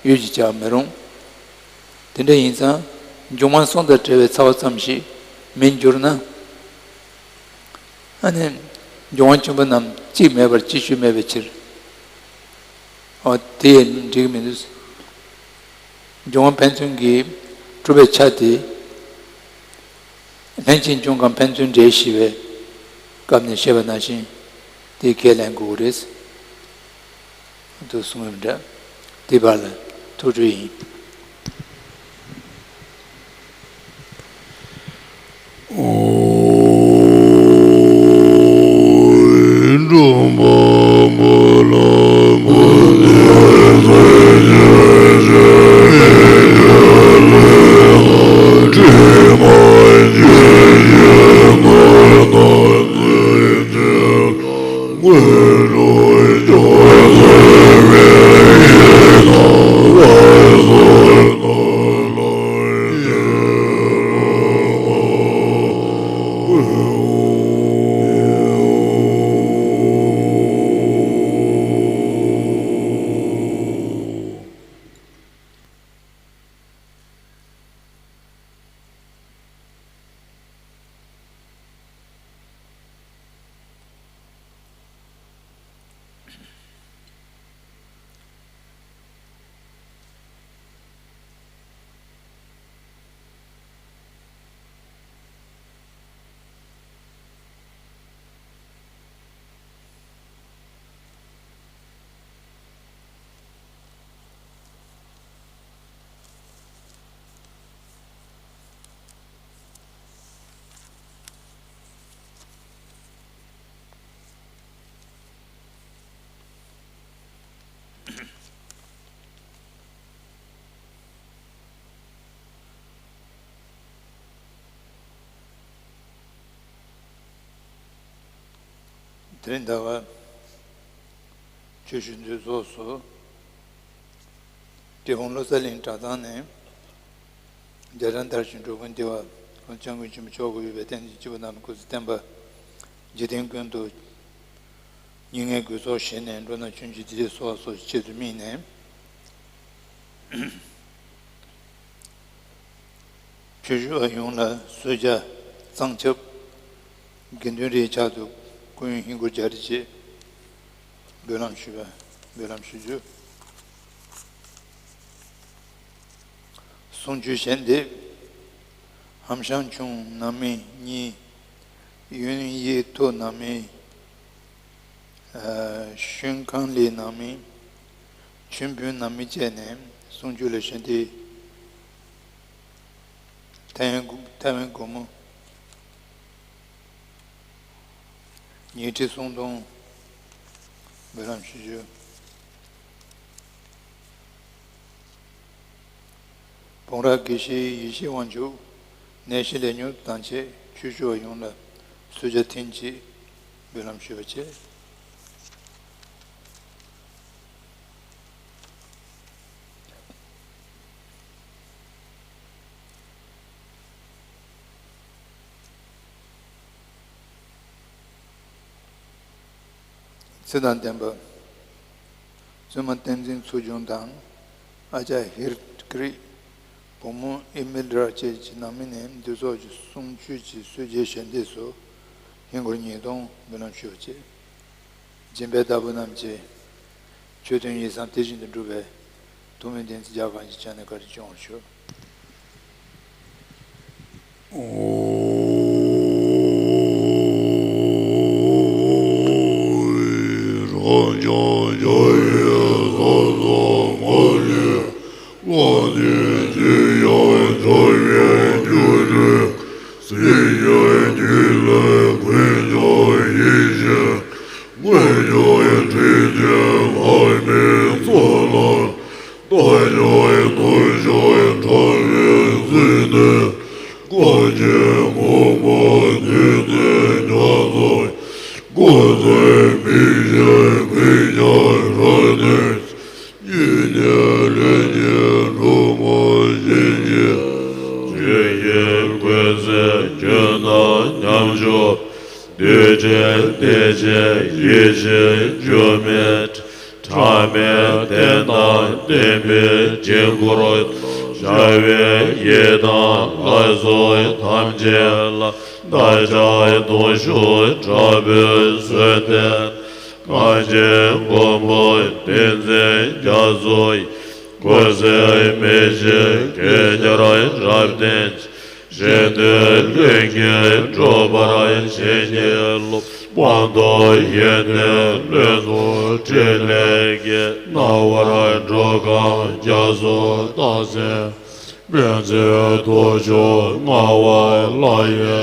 ཡུལ་གྱིས་སྦྱར་མི་རུང་། དེ་འདྲ་ཡིན་ཙང་འབྱུང་བ་གསུམ་དང་བྲལ་བའི་ཚ་བ་ཙམ་ཞིག་མི་འགྱུར་ན། ཨ་ནི་འབྱུང་བ་ཆེན་པོ་རྣམས་གཅིག་མེད་པར་ཅིག་ཤོས་མེད་པའི་ཕྱིར། འོ་དེ་ཡང་འགྲིག་མི་འདུག། འབྱུང་བ་ཕན་ཚུན་གྱི་ གྲུབ་པའི་ཆ་དེ། ལྷན་ཅིག་འབྱུང་ཁམས་ཕན་ཚུན་འབྲེལ་ཞེས་པའི་སྐབས་ནས་བཤད་པ་ནང་བཞིན་དེ་ཁས་ལེན་དགོས་ཀྱི་རེད། དུ་གསུངས་ཡོད་འདྲ། དེ་བར་ལ་ཐུགས་སྤྲོ་ཡིན། དེ་རིང་ཟླ་བ་ཆུ་ཞུ་འདུས་ཚོགས་སུ། ཏི་ཧོང་བློ་གསལ་གླིང་གྲྭ་ཚང་ནས་རྒྱ་གྲམ་དར་ཞིང་འགྲོ་ཀུན་བདེ་བ། ཁོང་སྐྱབས་མགོན་ཆེན་པོ་མཆོག་གི་ཡོད་པའི་རྟེན་གྱི་སྐྱེས་བུ་རྣམས་སྐུ་ཚེ་བརྟན་པ། འཇིག་རྟེན་ཀུན་ཏུ་སྙིགས་ལྔའི་རྒུད་ཚོགས་ཞི་ནས་འགྲོ་རྣམས་ཆོས་འབྱོར་བདེ་ལེགས་སོགས་སོགས་ཀྱི་ཆེད་དུ་དམིགས་ནས། ཆོས་ཞུ་བ་ཡོངས་ལ་གསོལ་ཇ་གཙང་ཆབ། དགེ་འདུན་རིའི་ཕྱག་ཏུ་སྐུ་ཡོན་ཧིན་སྒོར་བརྒྱ་རེ་བཅས་འབུལ་ལམ་ཞུས་པ། འབུལ་ལམ་ཞུ་རྒྱུ། གསུང་ཆོས་ཞལ་འདེབས། ཧམ་ཤང་ཆུང་ནང་མི་གཉིས། ཡོན་ཡེ་ཐོ་ནང་མི། ཨ། ཤུན་ཁང་ལི་ནང་མི། ཆུན་བུན་ནང་མི་བཅས་ནས་གསུང་ཆོས་ལ་ཞལ་འདེབས། ཐའེ་ཝན་སྒོ་ཐའེ་ཝན་སྒོར་མོ་ཉིས་ཁྲི་སུམ་སྟོང་འབུལ་ལམ་ཞུ་རྒྱུ། བོང་ར་དགེ་བཤེས་ཡེ་ཤེས་དབང་ཕྱུག་ནད་གཞི་ལས་མྱུར་དང་བཅས་ཆོས་ཞུ་བ་ཡོངས་ལ་གསོལ་ཇ་ཐེངས་གཅིག་འབུལ་ལམ་ཞུ་བ་བཅས། ཚེ་དང་ལྡན་པ། བཙུན་མ་བསྟན་འཛིན་ཚུལ་འབྱུང་དང་། ཨ་ཅག་ཧིར་ཀྲི། བུ་མོ་ཨི་མིལ་ར་བཅས་ཀྱི་ནང་མི་ནས་འདུས་ཚོགས་ཀྱི་གསུང་ཆོས་ཀྱི་གསོལ་ཇའི་ཞལ་འདེབས་སུ་ཧིན་སྒོར་ཉིས་སྟོང་འབུལ་ལམ་ཞུ་བ་བཅས། སྦྱིན་པའི་བདག་པོ་རྣམས་ཀྱིས་ཆོས་དོན་ཡིད་བསམ་དེ་བཞིན་དུ་འགྲུབ་པའི་ཐུགས་སྨོན་བདེན་ཚིག་རྒྱ་གང་ཞིག་བྱས་ནས་བཀའ་དྲིན་སྐྱོང་བར་ཞུ། ཆོས་ཀྱི་སྐུ་ཚེ་རྒྱུན་དུ་ཉམས་བཞུགས། འདུས་བྱས་བདེ་ཆེན་ཡེ་ཤེས་འགྱུར་མེད། ཕྲ་མེན་བདེན་དང་བདེན་པའི་དཀྱིལ་འཁོར། ཤར་བའི་ཡེ་དང་ལྷ་ཚོགས་ཐམས་ཅད་ལ། བདག་ཅག་གདུང་ཤུགས་དྲག་པོས་གསོལ་འདེབས། གངས་ཅན་མགོན་པོ་བསྟན་འཛིན་རྒྱ་མཚོ་ཡི། འགོག་བྱེད་མེ་བཞིན་འགེལ་འཆར་རབ་བརྟན་ཅིང་། གཞན་དོན་ལྷུན་གྱིས་གྲུབ་པར་བྱིན་གྱིས་རློབས། དཔང་དུ་ཡོན་ཏན་ལྷུན་གྲུབ་ཕྲིན་ལས་ཀྱིས། སྣང་བར་འགྲོ་ཁམས་རྒྱ་མཚོ་རྟགས་མཚན། པད་ཚལ་ཐོག་མཆོག་མངའ་བ་ལྷ་ཡི།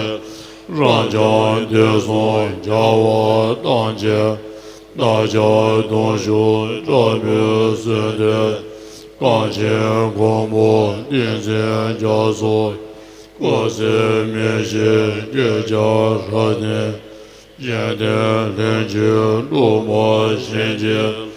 རབ་འབྱམས་དུས་གསུམ་རྒྱལ་བ་ཐམས་ཅད། བདག་ཅག་གདུང་ཤུགས་དྲག་པོས་གསོལ་འདེབས། གངས་ཅན་མགོན་པོ་བསྟན་འཛིན་རྒྱ་མཚོ། འགོག་བྱེད་མེ་བཞིན་འགེལ་འཆར་རབ་བརྟན། གཞན་དོན་ལྷུན་གྱིས་གྲུབ་པར་བྱིན་གྱིས།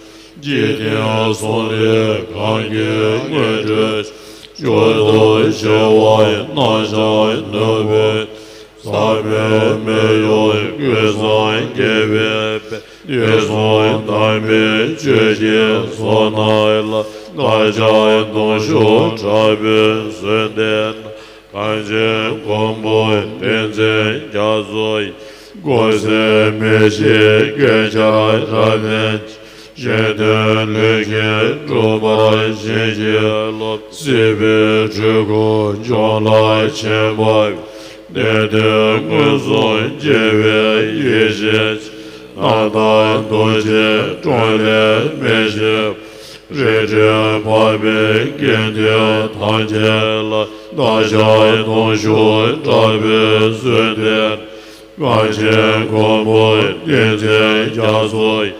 འཇིག་རྟེན་གསུམ་ལས་གང་གི་དངོས་གྲུབ། མཆོག་ཏུ་བྱ་བ་རྣམ་གཞག་ནུས་པའི། ཟབ་མོའི་སྨན་གཡོག་ཀུན་བཟང་རྒྱལ་བའི་དཔལ། དུས་གསུམ་དམ་པའི་ཆོས་ཀྱི་མཚོ་རྣམས་ལ། བདག་ཅག་གདུང་ཤུགས་དྲག་པོས་གསོལ་འདེབས་ན། གངས་ཅན་མགོན་པོ་བསྟན་འཛིན་རྒྱ་མཚོ་ཡི། འགོག་བྱེད་མེ་བཞིན་འགེལ་འཆར་རབ་བརྟན་ཅིང་། གཞན་དོན་ལྷུན་གྱིས་གྲུབ་པར་བྱིན་གྱིས་རློབས། སྲིད་པའི་འཁྲུལ་འཁོར་འཇོམས་ལ་ཆེན་པོ། བདེན་དོན་མངོན་སུམ་མཇལ་བའི་ཡེ་ཤེས་ཀྱིས། རྣམ་དག་རྡོ་རྗེའི་དྲུང་ལས་མེ་བཞིན། རིག་འཛིན་འཕགས་པའི་དགེ་འདུན་ཐམས་ཅད་ལ། བདག་ཅག་གདུང་ཤུགས་དྲག་པོས་གསོལ་འདེབས། གངས་ཅན་མགོན་པོ་བསྟན་འཛིན་རྒྱ་མཚོ་ཡི།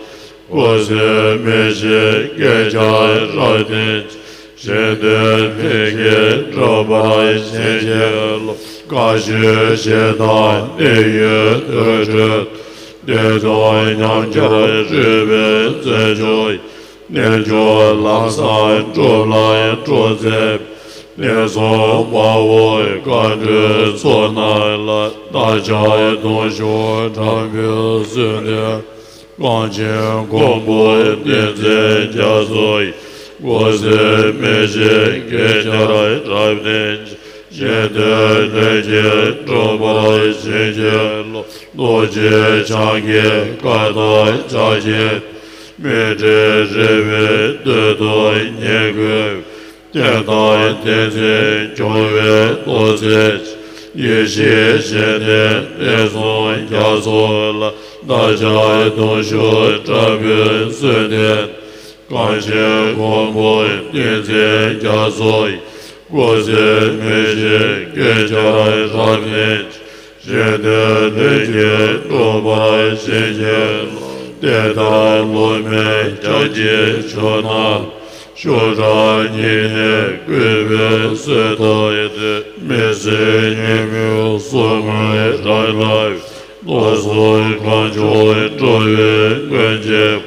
འགོག་བྱེད་མེ་བཞིན་འགེལ་འཆར་རབ་བརྟན་ཅིང་། གཞན་དོན་ལྷུན་གྱིས་གྲུབ་པར་བྱིན་གྱིས་རློབས། དཀའ་སྤྱད་ཞེ་སྡང་གནས་ཡུལ་དུར་ཁྲོད། བདེན་སྟོང་ཉམས་འགྱུར་རུས་པའི་བཙན་སྐྱོང་ཡི། རྣལ་འབྱོར་ལམ་བཟང་སྒྲུབ་ལ་སྤྲོ་མཛད། གནས་གསུམ་དཔའ་བོ་མཁའ་འགྲོའི་ཚོགས་རྣམས་ལ། བདག་ཅག་གདུང་ཤུགས་དྲག་པོས་གསོལ་འདེབས། གངས་ཅན་མགོན་པོ་བསྟན་འཛིན་རྒྱ་མཚོ་ཡི། འགོག་བྱེད་མེ་བཞིན་འགེལ་འཆར་རབ་བརྟན་ཅིང་། གཞན་དོན་ལྷུན་གྱིས་གྲུབ་པར་བྱིན་གྱིས་རློབས། རྡོ་རྗེ་འཆང་གི་བཀའ་དང་ཕྱག་རྒྱའི། མཎྜལ་རིལ་བུའི་དོད་དུ་བསྙེན་བཀུར། བསྟན་དང་བསྟན་འཛིན་སྐྱོང་བའི་ཐུགས་རྗེ་ཆེ། ཡེ་ཤེས་ཞལ་ལྡན་གནས་གསུམ་རྒྱ་མཚོ་ལ། བདག་ཅག་གདུང་ཤུགས་དྲག་པོས་གསོལ་འདེབས། གངས་ཅན་མགོན་པོ་བསྟན་འཛིན་རྒྱ་མཚོ་ཡི། འགོག་བྱེད་མེ་བཞིན་འགེལ་འཆར་རབ་བརྟན་ཅིང་། གཞན་དོན་ལྷུན་གྱིས་གྲུབ་པར་བྱིན་གྱིས་རློབས། དེ་ལྟར་སློབ་མའི་སྐྱབས་ཀྱི་མཆོག་རྣམས། ཤུགས་དྲག་ཉིད་ནས་བསྐུལ་བའི་སྲོལ་ཐོག་ཏུ། མི་ཚེ་ཉིན་མོའི་སྲུང་མའི་རང་ལ། རྟོག་ཚོགས་གང་བྱུང་འགྲོ་བའི་མགོན་སྐྱབས།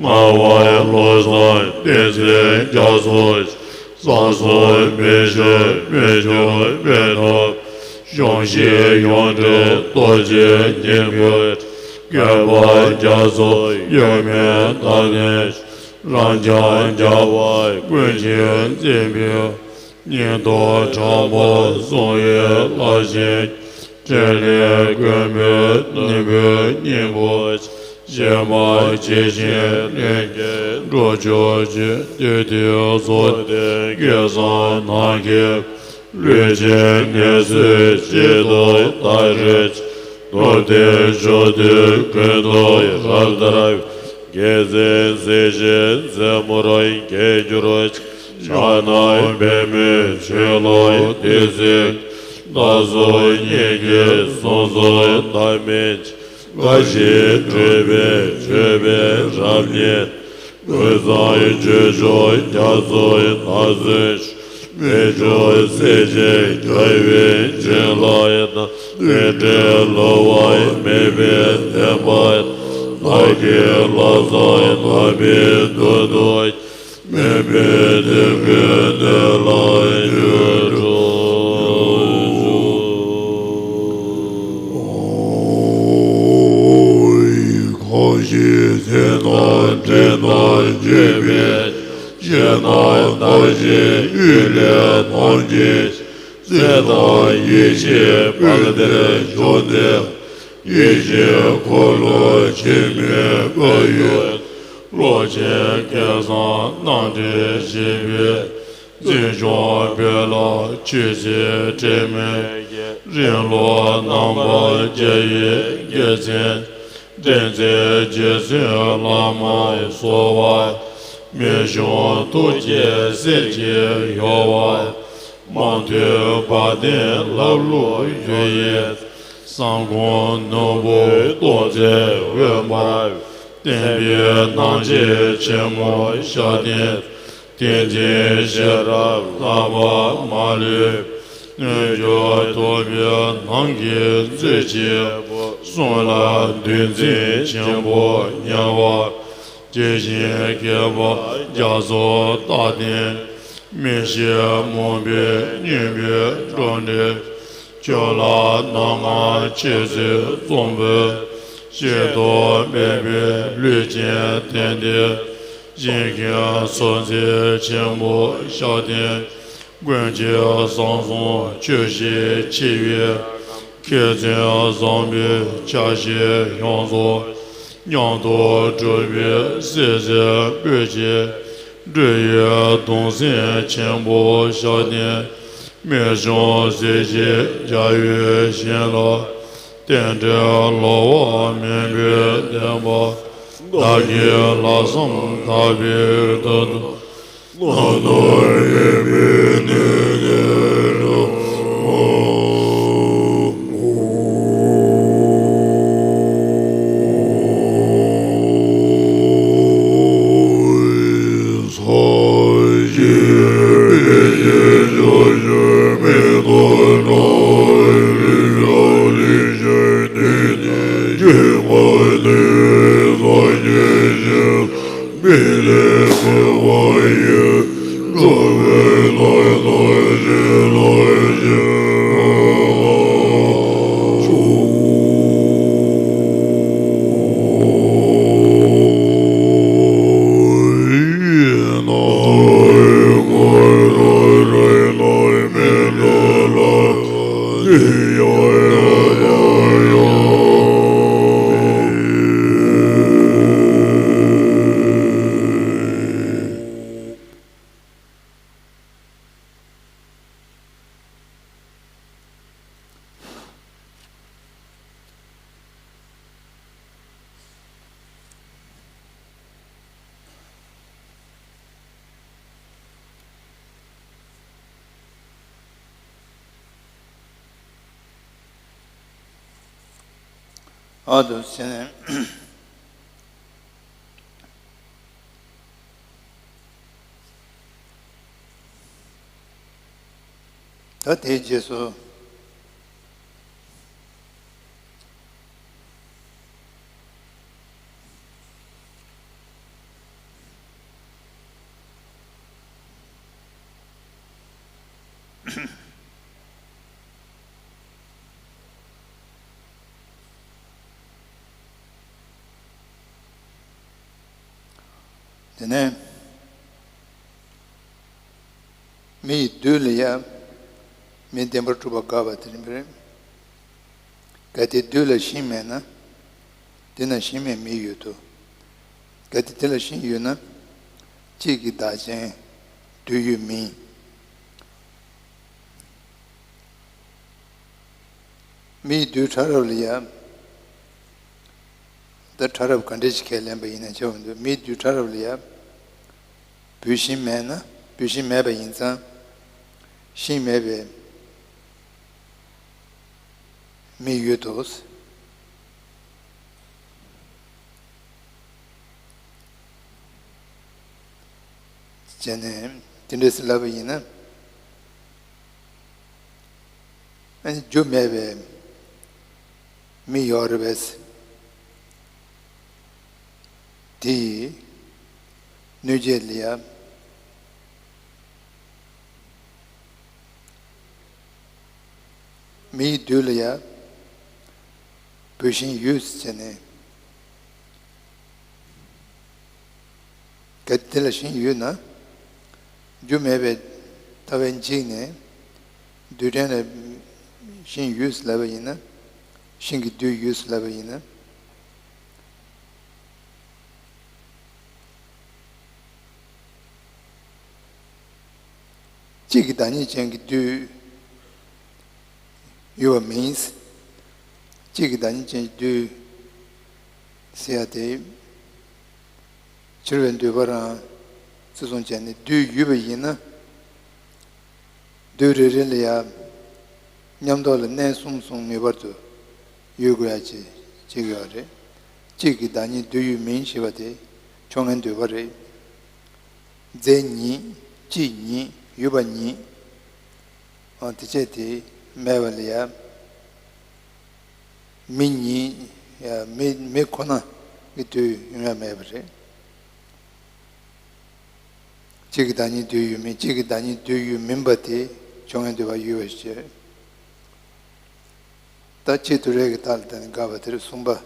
ངག་དབང་བློ་བཟང་བསྟན་འཛིན་རྒྱ་མཚོ། བསམ་སོགས་མི་ཤོར་མི་འགྱུར་མི་ཐོབ། གཞུང་བཞི་ཡོངས་གྲོལ་རྡོ་རྗེ་སྙིང་པོ། བསྐལ་པ་རྒྱ་མཚོ་གཡོ་མེད་བདག་ལྟའི། རབ་འབྱམས་རྒྱལ་བ་ཀུན་གྱིས་མཛེས་པའི། སྙིང་སྟོབས་དྲག་པོ་གསུང་བའི་ལྷ་བཞིན། འཕྲིན་ལས་མགོན་པོའི་སྙིང་པོའི་སྙིང་པོ། བྱེ་མ་ཇི་བཞིན་ལྷུན་གྱིས་འགྲུབ་གྱུར་ཅིག་དུས་མཐའི་རྫོགས་ལྡན་སྐལ་བཟང་ནམ་མཁའི། ལུས་ཅན་ངལ་གསོའི་བྱེད་དུ་དར་རོ་ཅིག་རྡོར་གདན་མཆོག་ཏུ་ཀུན་ཏུ་རབ་དར་བའི། རྒྱལ་མཚན་མཛེས་བཞིན་མཛེས་མོར་འགྱེད་གྱུར་ཅིག་ཕྱག་ན་པདྨོའི་ཆོས་ལོངས་བདུད་རྩིའི། བདག་སོགས་སྙིང་གི་གསུང་རྩོམ་ཐ་མལ་གྱི། བཀའ་བཞིན་སྒྲུབ་པའི་མཆོད་པའི་རབ་སྙན། ཀུན་བཟང་སྤྱོད་མཆོག་རྒྱ་མཚོའི་ནང་གསུངས་ཤིང་། མི་འགྱུར་སྲས་ཆེན་རྒྱལ་བའི་བྱིན་རླབས་དང་། རྟེན་འབྲེལ་བསླུ་བ་མེད་པའི་བདེན་པ་དང་། བདག་གི་ལམ་བཟང་དམ་པའི་མདུན་དུ། མི་མེད་དོན་ཀུན་གནས་ལ་འགྱུར་འགྲོ། གང་ཞིག་དེ་དང་འདྲེས་ནས་བརྗོད་པའི། ཞེ་ན་བདག་གཞན་དབུས་ལས་ཐམས་ཅད། ཚེ་དང་ཡེ་ཤེས་དཔལ་ལྡན་འབྱུང་གནས། ཡེ་ཤེས་འཁོར་ལོ་ཆེན་མོའི་བཀའ་ཡི། ལོ་ཆེན་སྐལ་བཟང་རྣམ་འདྲེན་བཞད་པའི། འཛིན་སྐྱོང་བོད་ལ་ཆོས་སྲིད་འབྲལ་མེད། རིང་ལུགས་རྣམ་པར་རྒྱལ་བའི་རྒྱལ་མཚན། འདྲེན་མཛད་རྗེ་བཙུན་བླ་མར་གསོལ་བ། མི་ཤོང་ཐུགས་བསྐྱེད་གསེར་གྱི་ཡོལ་བ། མང་ཐོས་བ་དན་ལྷ་ཀླུ་འདུ་ཡི། གསང་ཁུང་ནོར་བུ་སྟོང་རྩིས་འོད་འབར། བསྟན་པའི་སྣང་བྱེད་ཆེན་མོ་ཞབས་བརྟན། བསྟན་འཛིན་ཤེས་རབ་ལྷ་པ་མ་ལུས། སྣོད་བཅུད་ཐུབ་པའི་ནམ་མཁའི་མཛོད་ཆེན་པོ། གསུང་ལ་འདུལ་འཛིན་ཆེན་པོ་ཉེ་བར། དེ་བཞིན་མཁས་པ་རྒྱ་མཚོ་རྟག་བརྟན། མི་ཤེས་མུན་པའི་སྙིང་པོའི་འགྲོ་འདྲེན། ཁྱོད་ལ་སྣང་ངམ་ཆོས་སྲིད་གཙང་པོའི། ཤེས་རྟོགས་མེད་པའི་ལུས་ཅན་དེ་འདི། ཞིང་ཁམས་སུ་མཛད་ཆེན་པོ་ཞབས་བརྟན། ཀུན་མཁྱེན་ཟམ་གདོང་ཆོས་བཞིན་ཕྱེ་བའི། མཁས་བཙུན་བཟང་པོའི་ཆ་ཤས་ཡོངས་རྫོགས། མཉམ་དུ་གྲུབ་པའི་སྲིད་རྩེར་སྤོས་ཀྱི། སྤྲུལ་པའི་གདུང་སེམས་ཆེན་པོ་ཞབས་བརྟན། རྨད་བྱུང་གཟི་བརྗིད་རྒྱལ་བའི་ཞིང་ལ། རྟེན་འབྲེལ་ལོག་པ་མེད་པའི་བདེན་པ། བདག་གིས་ལྷག་བསམ་དག་པའི་མཐུ་སྟོབས། བློ་ལྡན་མེད་པའི་གནས་ནས་འགྲོ། ཨ་དུ་ཟེར་ནས། ད་དེའི་རྗེས་སུ། དེ་ནས་མི་ཡི་བདུད་ལ་ཡང་མི་བདེན་པར་གྲུབ་པ་དགག་པ་དེ་རེད། གལ་ཏེ་བདུད་ལ་ཤིང་མེད་ན། དེ་ན་ཤིང་མེད་མི་ཡོད་དོ། གལ་ཏེ་དེ་ལ་ཤིང་ཡོད་ན། གཅིག་གི་བདག་ཅན་བདུད་ཡོད་མིན། མིའི་བདུད་ཕྲ་རབ་ལ་ཡང་། ད་ཕྲ་རབ་ག་འདྲ་ཞིག་ཁས་ལེན་པ་ཡིན་ན་ཆེ་བ་འདུག་མིའི་བདུད་ཕྲ་རབ་ལ་ཡང་། བུད་ཤིང་མེད་ན་བུད་ཤིང་མེད་པ་ཡིན་ཙང་། ཤིང་མེད་པའི་མི་ཡོད་དོ། བྱས་ནས་དེ་འདྲ་ཟེར་ལབ་པ་ཡིན་ན། ཨ་ནི་རྒྱུ་མེད་པའི་མི་ཡོད་རེད་པས། དེ་ཡི་གནོད་བྱེད་ལ་ཡ། མིའི་བདུད་ལ་ཡ། བུད་ཤིང་ཡོད་ཟེར་ནས། གལ་ཏེ་དེ་ལ་ཤིང་ཡོད་ན། རྒྱུ་མེད་པའི་ལྟ་བས་འཇིགས་ནས། རྡུལ་ཕྲན་ལ་ཤིང་ཡོད་ཟེར་ལབ་པ་ཡིན་ན། ཤིང་གི་རྡུལ་ཡོད་ཟེར་ལབ་པ་ཡིན་ན། གཅིག་གི་བདག་ཉིད་ཅན་གྱི་དུས་ཡོད་པ་མིན། གཅིག་གི་བདག་ཉིད་ཅན་གྱི་དུས་ཟེར་ཡ་དེ། འཆི་བའི་འདོད་པ་རང་བརྩི་སྲུང་བྱས་ནས་དུས་ཡོད་པ་ཡིན་ན། དུས་རེ་རེ་ལ་ཡང་མཉམ་རྟོགས་ལ་གནས་གསུམ་གསུམ་ངེས་པར་དུ་ཡོད་དགོས་ཡ་ཅིག་ཅིག་ཡོད་རེད། གཅིག་གི་བདག་ཉིད་དུས་ཡོད་མིན་ཞེས་པ་དེ་ཕྱོགས་ངན་འདོད་པ་རེད། རྫས་ཉིད། སྤྱི་ཉིད། ཡོད་པ་ཉིད། ཨ་དེ་བྱས་དེ་མེད་པ་ལ་ཡ། མི་ཉིད། ཡ་མི་མི་ཁོ་ན་གི་དུས་ཡོང་ཡ་མེད་པ་རེད། གཅིག་གི་བདག་ཉིད་དུས་ཡོད་མིན། གཅིག་གི་བདག་ཉིད་དུས་ཡོད་མིན་པ་དེ་ཕྱོགས་ངན་འདོད་པ་ཡོད་པ་ཞིག་རེད། ད་ཕྱི་དུས་རེ་གི་རྟགས་ལ་བརྟེན་ནས་དགག་པ་དེར་གསུམ་པ།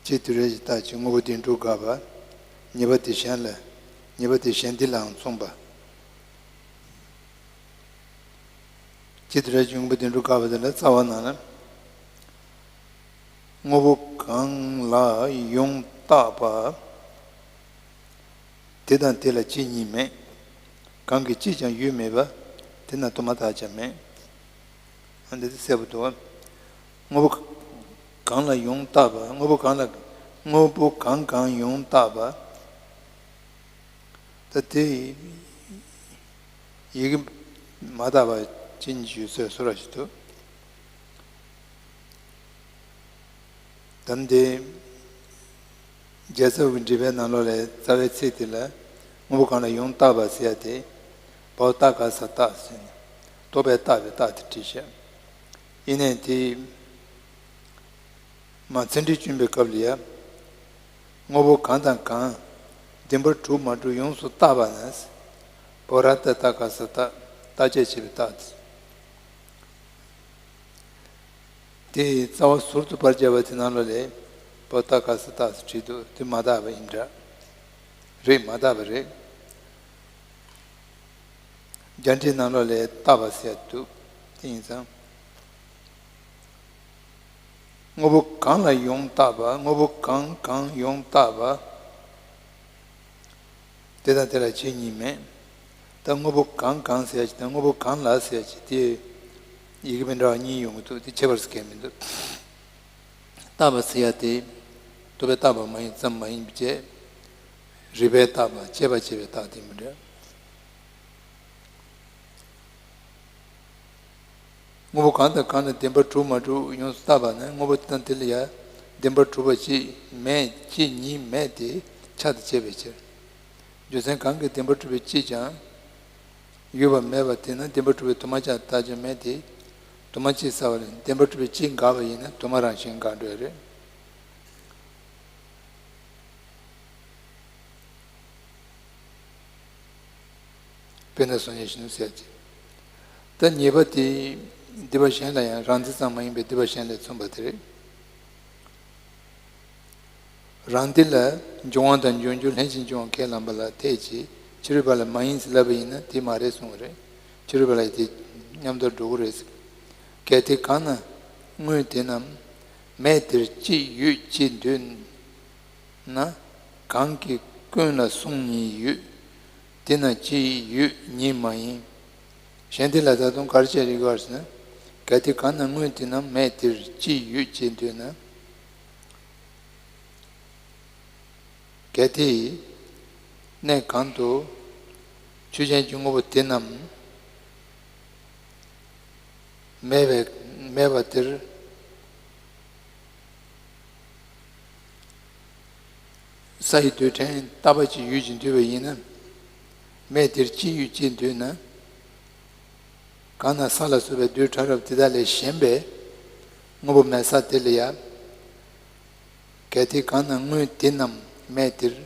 ཕྱི་དུས་རེ་གི་རྟགས་ཀྱི་དངོས་པོ་བདེན་གྲུབ་དགག་པ། ཉེས་པ་དེ་གཞན་ལ། ཉེས་པ་དེ་གཞན་དེ་ལའང་མཚུངས་པ། ཕྱི་དུས་རེ་གི་དངོས་པོ་བདེན་གྲུབ་དགག་པ་དེ་ལ་རྩ་བ་ནང་ན། དངོས་པོ་གང་ལ་ཡོངས་བརྟགས་པ། དེ་དང་དེ་ལ་སྤྱི་གཉིས་མེད། གང་གི་སྤྱི་ཀྱང་ཡོད་མེད་པ། དེ་ན་དུ་མ་རྟགས་ཀྱང་མེད། ཨ་འདི་དེ་གསལ་པོ་འདུག། དངོས་པོ་གང་ལ་ཡོངས་བརྟགས་པ། དངོས་པོ་གང་ལ། དངོས་པོ་གང་གང་ཡོངས་བརྟགས་པ། ད་དེ་ཡི་གེ་མ་དག་པ་ཅན་གྱི་ཡུལ་སྲོལ་སུ་ར་ཞིག་འདུག། དམ་དེ། རྒྱལ་ཚབ་ཀྱི་འགྲེལ་པའི་ནང་ལོགས་ལས་རྩ་བའི་ཚིག་དེ་ལ། དངོས་པོ་གང་ལ་ཡོངས་བརྟགས་པ་ཟེར་ཡ་དེ། བའོ་རྟ་ག་ས་རྟགས་ཟེར་ནས། རྟོག་པས་བརྟགས་པའི་རྟགས་དེ་བྲིས་ཤག། ཡིན་ནའི་དེ། མ་ཚན་ཁྲིད་བཅུ་པའི་སྐབས་ལ་ཡ། དངོས་པོ་གང་དང་གང་། བདེན་པར་གྲུབ་མ་གྲུབ་ཡོངས་སུ་བརྟགས་པ་ན། བའོ་ར་ཏ་རྟ་ག་ས་རྟགས། རྟགས་ཆད་བྱས་པའི་རྟགས་དེ། དེའི་རྩ་བ་ཟུར་དུ་པར་བརྒྱབ་པ་དེ་ནང་ལོགས་ལས། བའོ་རྟ་ག་ས་རྟགས་སུ་བྲིས་འདུག། དེ་མ་དག་པ་ཡིན་འདྲ། རེད། མ་དག་པ་རེད། རྒྱ་འགྲེལ་ནང་ལོགས་ལས་བརྟགས་པ་ཟེར་ཡ་འདུག། དེ་ཡིན་ཙང་། དངོས་པོ་གང་ལ་ཡོངས་བརྟགས་པ། དངོས་པོ་གང་གང་ཡོངས་བརྟགས་པ། དེ་དང་དེ་ལ་སྤྱི་གཉིས་མེད། ད་དངོས་པོ་གང་གང་ཟེར་ཡ་ཅིག་དང་དངོས་པོ་གང་ལ་ཟེར་ཡ་ཅིག་དེ་ཡི་གེ་མི་འདྲ་བ་གཉིས་ཡོང་གི་འདུག། དེ་ཁྱད་པར་གང་ཡང་མི་འདུག། བརྟགས་པ་ཟེར་ཡ་དེ་རྟོག་པས་བརྟགས་པ་མ་ཡིན་ཙམ་མ་ཡིན་པ་བྱས། རིགས་པས་བརྟགས་པ། དཔྱད་པ་བྱས་པའི་རྟགས་དེ་མི་འདྲ། དངོས་པོ་གང་དང་གང་ལ་བདེན་པར་གྲུབ་མ་གྲུབ་ཡོངས་སུ་བརྟགས་པ་ན། དངོས་པོ་དེ་དང་དེ་ལ་ཡང་བདེན་པར་གྲུབ་པ་གཅིག་མེད། གཅིག་ཉིད་མེད་དེ་ཁྱབ་སྟེ་དཔྱད་པའི་ཕྱིར། རྒྱུ་མཚན་གང་གིས་བདེན་པར་གྲུབ་པའི་གཅིག་ཀྱང་ཡོད་པ་མེད་པ་དེས་ན། བདེན་པར་གྲུབ་པའི་དུ་མ་ཀྱང་རྟགས་ཀྱང་མེད་དེ། དུ་མ་གཅིག་བསགས་པ་ལས་བདེན་པར་གྲུབ་པའི་གཅིག་འགགས་པ་ཡིན་ན་དུ་མ་རང་བཞིན་འགག་འགྲོ་ཡི་རེད། དཔེར་ན་གསུང་ཡས་བཞིན་ཟེར་གྱི། ད་ཉེས་པ་དེ་སྡིག་པ་གཞན་ལ་ཡང་རང་འདི་ཙམ་མ་ཡིན་པའི་སྡིག་པ་གཞན་ལས་མཚོན་པ་དེ་རེད། རང་འདི་ལ་འབྱུང་བ་དང་འབྱུང་འགྱུར་ལྷན་ཅིག་འབྱུང་བ་ཁས་བླངས་པ་ལ་འཐད་ཅིང་ཕྱི་རོལ་པ་ལ་མ་ཡིན་ཟེར་ལབ་པ་ཡིན་ན་དེ་མ་རེད་གསུང་གི་རེད། ཕྱི་རོལ་པ་ལ་ཡང་དེ་མཉམ་དུ་འགྲོ་གི་རེད། གལ་ཏེ་གང་ན་དངོས་དེ་རྣམས་མེད་དེར་གཅིག་ཡོད་ཅེས་འདོད་ན། གང་གི་ཀུན་ལ་གསུང་གཉིས་ཡོད། དེ་ན་གཅིག་ཡོད་ཉིད་མ་ཡིན། གཞན་དེ་ལ་ད་དུང་ག་རེ་བྱས་རིགས་པར་ཟེར་ན། གལ་ཏེ་གང་ན་དངོས་དེ་རྣམས་མེད་དེར་གཅིག་ཡོད་ཅེས་འདོད་ན། གལ་ཏེ་གནས་གང་དུ་ཆོས་ཅན་གྱི་དངོས་པོ་དེ་རྣམས་མེད་པའི་མེད་པ་དེར། ས་ཡི་རྡུལ་ཕྲན་རྟག་པ་ཅིག་ཡོད་ཅེས་འདོད་པ་ཡིན་ན། མེད་དེར་གཅིག་ཡོད་ཅེས་འདོད་ན། གང་ན་ས་ལ་སོགས་པའི་རྡུལ་ཕྲ་རབ་དེ་དག་ལས་གཞན་པའི་དངོས་པོ་མེད་ས་དེ་ལ་ཡང་། གལ་ཏེ་གང་ན་དངོས་དེ་རྣམས་མེད་དེར།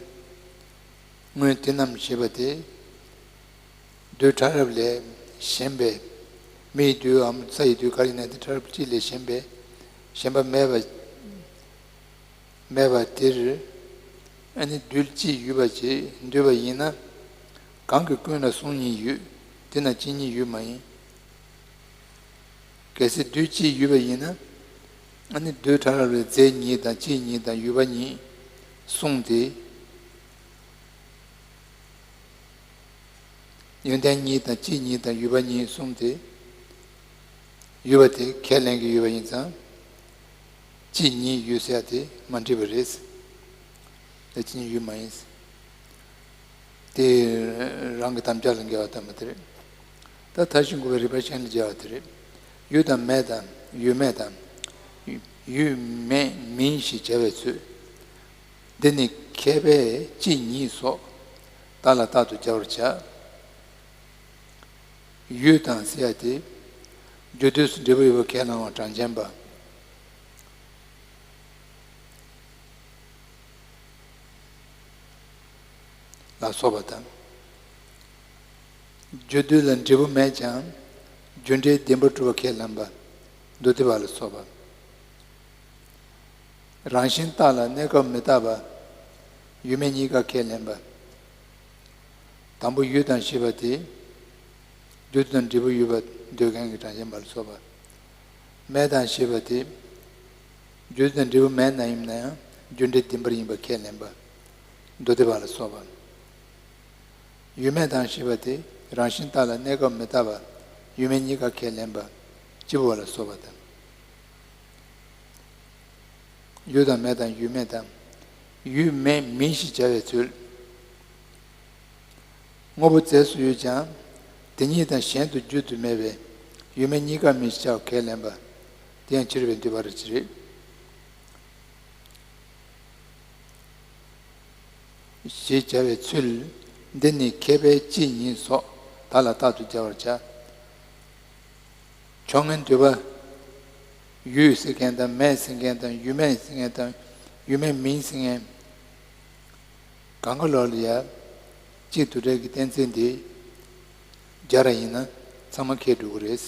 དངོས་དེ་རྣམས་ཞེས་པ་དེ། རྡུལ་ཕྲ་རབ་ལས་གཞན་པའི། མེ་ཡི་རྡུལ་འམ་ས་ཡི་རྡུལ་ག་རེ་ཡིན་ན་དེ་ཕྲ་རབ་གཅིག་ལས་གཞན་པའི། གཞན་པ་མེད་པ། མེད་པ་དེར། ཨ་ནི་རྡུལ་གཅིག་ཡོད་པ་ཅེས་འདོད་པ་ཡིན་ན། གང་གི་ཀུན་ལ་གསུང་གཉིས་ཡོད། དེ་ན་གཅིག་ཉིད་ཡོད་མ་ཡིན། གལ་སྲིད་རྡུལ་གཅིག་ཡོད་པ་ཡིན་ན། ཨ་ནི་རྡུལ་ཕྲ་རབ་ལས་རྫས་ཉིད་དང་སྤྱི་ཉིད་དང་ཡོད་པ་ཉིད་གསུངས་ཏེ། ཡོན་ཏན་གཉིས་དང་སྤྱི་གཉིས་དང་ཡུལ་པ་གཉིས་གསུམ་དེ། ཡུལ་པ་དེ་ཁས་ལེན་གྱི་ཡུལ་པ་ཡིན་ཙང་། སྤྱི་གཉིས་ཡོད་ཟེར་ཡ་དེ་མ་འགྲིག་པ་རེད། ད་སྤྱི་གཉིས་ཡོད་མ་ཡིན། དེ་རང་གི་དམ་བཅའ་ལ་འགལ་བ་ལྟ་བུ་དེ་རེད། ད་མཐའ་བཞི་འགོག་པའི་རིགས་པ་གཞན་ལ་སྦྱར་བ་དེ་རེད། ཡོད་དང་མེད་དང་ཡོད་མེད་དང་། ཡོད་མེད་མིན་ཞེས་བྱ་བའི་ཚུལ། འདི་ནི་མཁས་པས་སྤྱི་གཉིས་སོགས་རྟགས་ལ་རྟག་ཏུ་སྦྱར་བར་བྱ། ཡོད་དང་ཟེར་ཡ་དེ། རྒྱུ་དུས་སུ་འབྲས་བུ་ཡོད་པ་ཁས་བླངས་པ་གྲངས་ཅན་པ་ལ་སོགས་པ་དང་། རྒྱུ་དུས་ལ་འབྲས་བུ་མེད་ཀྱང་རྒྱུ་འབྲས་བདེན་པར་གྲུབ་པ་ཁས་ལེན་པ་མདོ་སྡེ་པ་ལ་སོགས་པ། རང་བཞིན་རྟག་ལ་གནས་སྐབས་མི་རྟག་པ། ཡོད་མེད་གཉིས་ཀ་ཁས་ལེན་པ། དང་པོ་ཡོད་དང་ཞེས་པ་དེ། རྒྱུ་དང་འབྲས་བུ་ཡོད་པ་འདོད་མཁན་གྱི་གྲངས་ཅན་པ་ལ་སོགས་པ། མེད་དང་ཞེས་པ་དེ། རྒྱུ་དང་འབྲས་བུ་མེད་ན་ཡིན་ན་ཡང་རྒྱུ་འབྲས་བདེན་པར་ཡིན་པ་ཁས་ལེན་པ། མདོ་སྡེ་པ་ལ་སོགས་པ། ཡོད་མེད་དང་ཞེས་པ་དེ་རང་བཞིན་རྟག་ལ་གནས་སྐབས་མི་རྟག་པ། ཡོད་མེད་གཉིས་ཀ་ཁས་ལེན་པ། སྤྱི་བོ་ལ་སོགས་པ་དང་། ཡོད་དང་མེད་དང་ཡོད་མེད་དང་། ཡོད་མེད་མིན་ཞེས་བྱ་བའི་ཚུལ། དངོས་པོ་རྫས་སུ་ཡོད་ཀྱང་། དེ་ཉིད་དང་གཞན་དུ་བརྗོད་དུ་མེད་པས་ཡོད་མེད་གཉིས་ཀ་མིན་ཞེས་བྱ་བ་ཁས་ལེན་པ། དེ་ཡང་ཕྱི་རོལ་པའི་འདོད་པ་རེད་ཅེས་རེད། ཞེས་བྱ་བའི་ཚུལ། འདི་ནི་མཁས་པས་སྤྱི་གཉིས་སོགས་རྟགས་ལ་རྟག་ཏུ་སྦྱར་བར་བྱ། ཕྱོགས་སྔོན་འདོད་པ་ཡོད་ཟེར་མཁན་དང་མེད་ཟེར་མཁན་དང་ཡོད་མེད་ཟེར་མཁན་དང་ཡོད་མེད་མིན་ཟེར་མཁན། གང་ག་ལོག་ལ་ཡ། གཅིག་དུ་འབྲེལ་གྱི་གཏན་ཚིགས་འདི་སྦྱར་བ་ཡིན་ན་ཚང་མ་ཁེལ་འགྲོ་གི་རེད།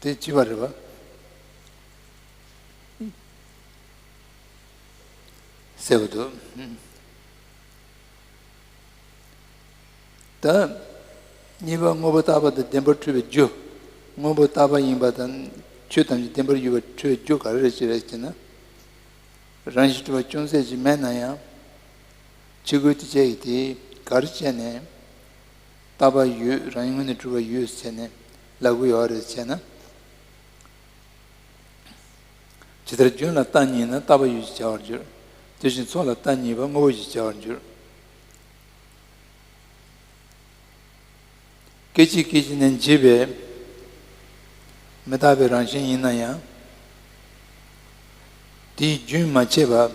དེ་ཅི་བ་རེད་བ། གསལ་པོ་འདུག་ད། གཉིས་པ་དངོས་པོ་རྟག་པ་དང་བདེན་པར་འཁྲུལ་བའི་རྒྱུ། དངོས་པོ་རྟག་པ་ཡིན་པ་དང་ཆོས་ཐམས་ཅད་བདེན་པར་ཡོད་པར་འཁྲུལ་བའི་རྒྱུ་ག་རེ་རེད་ཅེས་རེད་ཅེ་ན། རང་བཞིན་གྲུབ་པ་ཅུང་ཟད་ཅིག་མེད་ན་ཡང་། ཕྱི་རྒོལ་དུ་བྱས་ཀྱི་དེ་ག་རེ་བྱས་ནས། རྟག་པ་ཡོད་རང་ངོས་ནས་གྲུབ་པ་ཡོད་ཟེར་ནས་ལབ་གི་ཡོད་རེད་ཟེར་ན། ཇི་ལྟར་རྒྱུན་ལ་རྟག་གཉིས་ན་རྟག་པ་ཡོད་ཅེས་བྱ་བར་འགྱུར། དེ་བཞིན་ཚོགས་ལ་རྟག་གཉིས་པ་དངོས་པོ་ཞེས་བྱ་བར་འགྱུར། སྐད་ཅིག་སྐད་ཅིག་ནས་འབྱེད་པའི་མི་རྟག་པའི་རང་བཞིན་ཡིན་ན་ཡང་། དེའི་རྒྱུན་མ་ཆད་པ།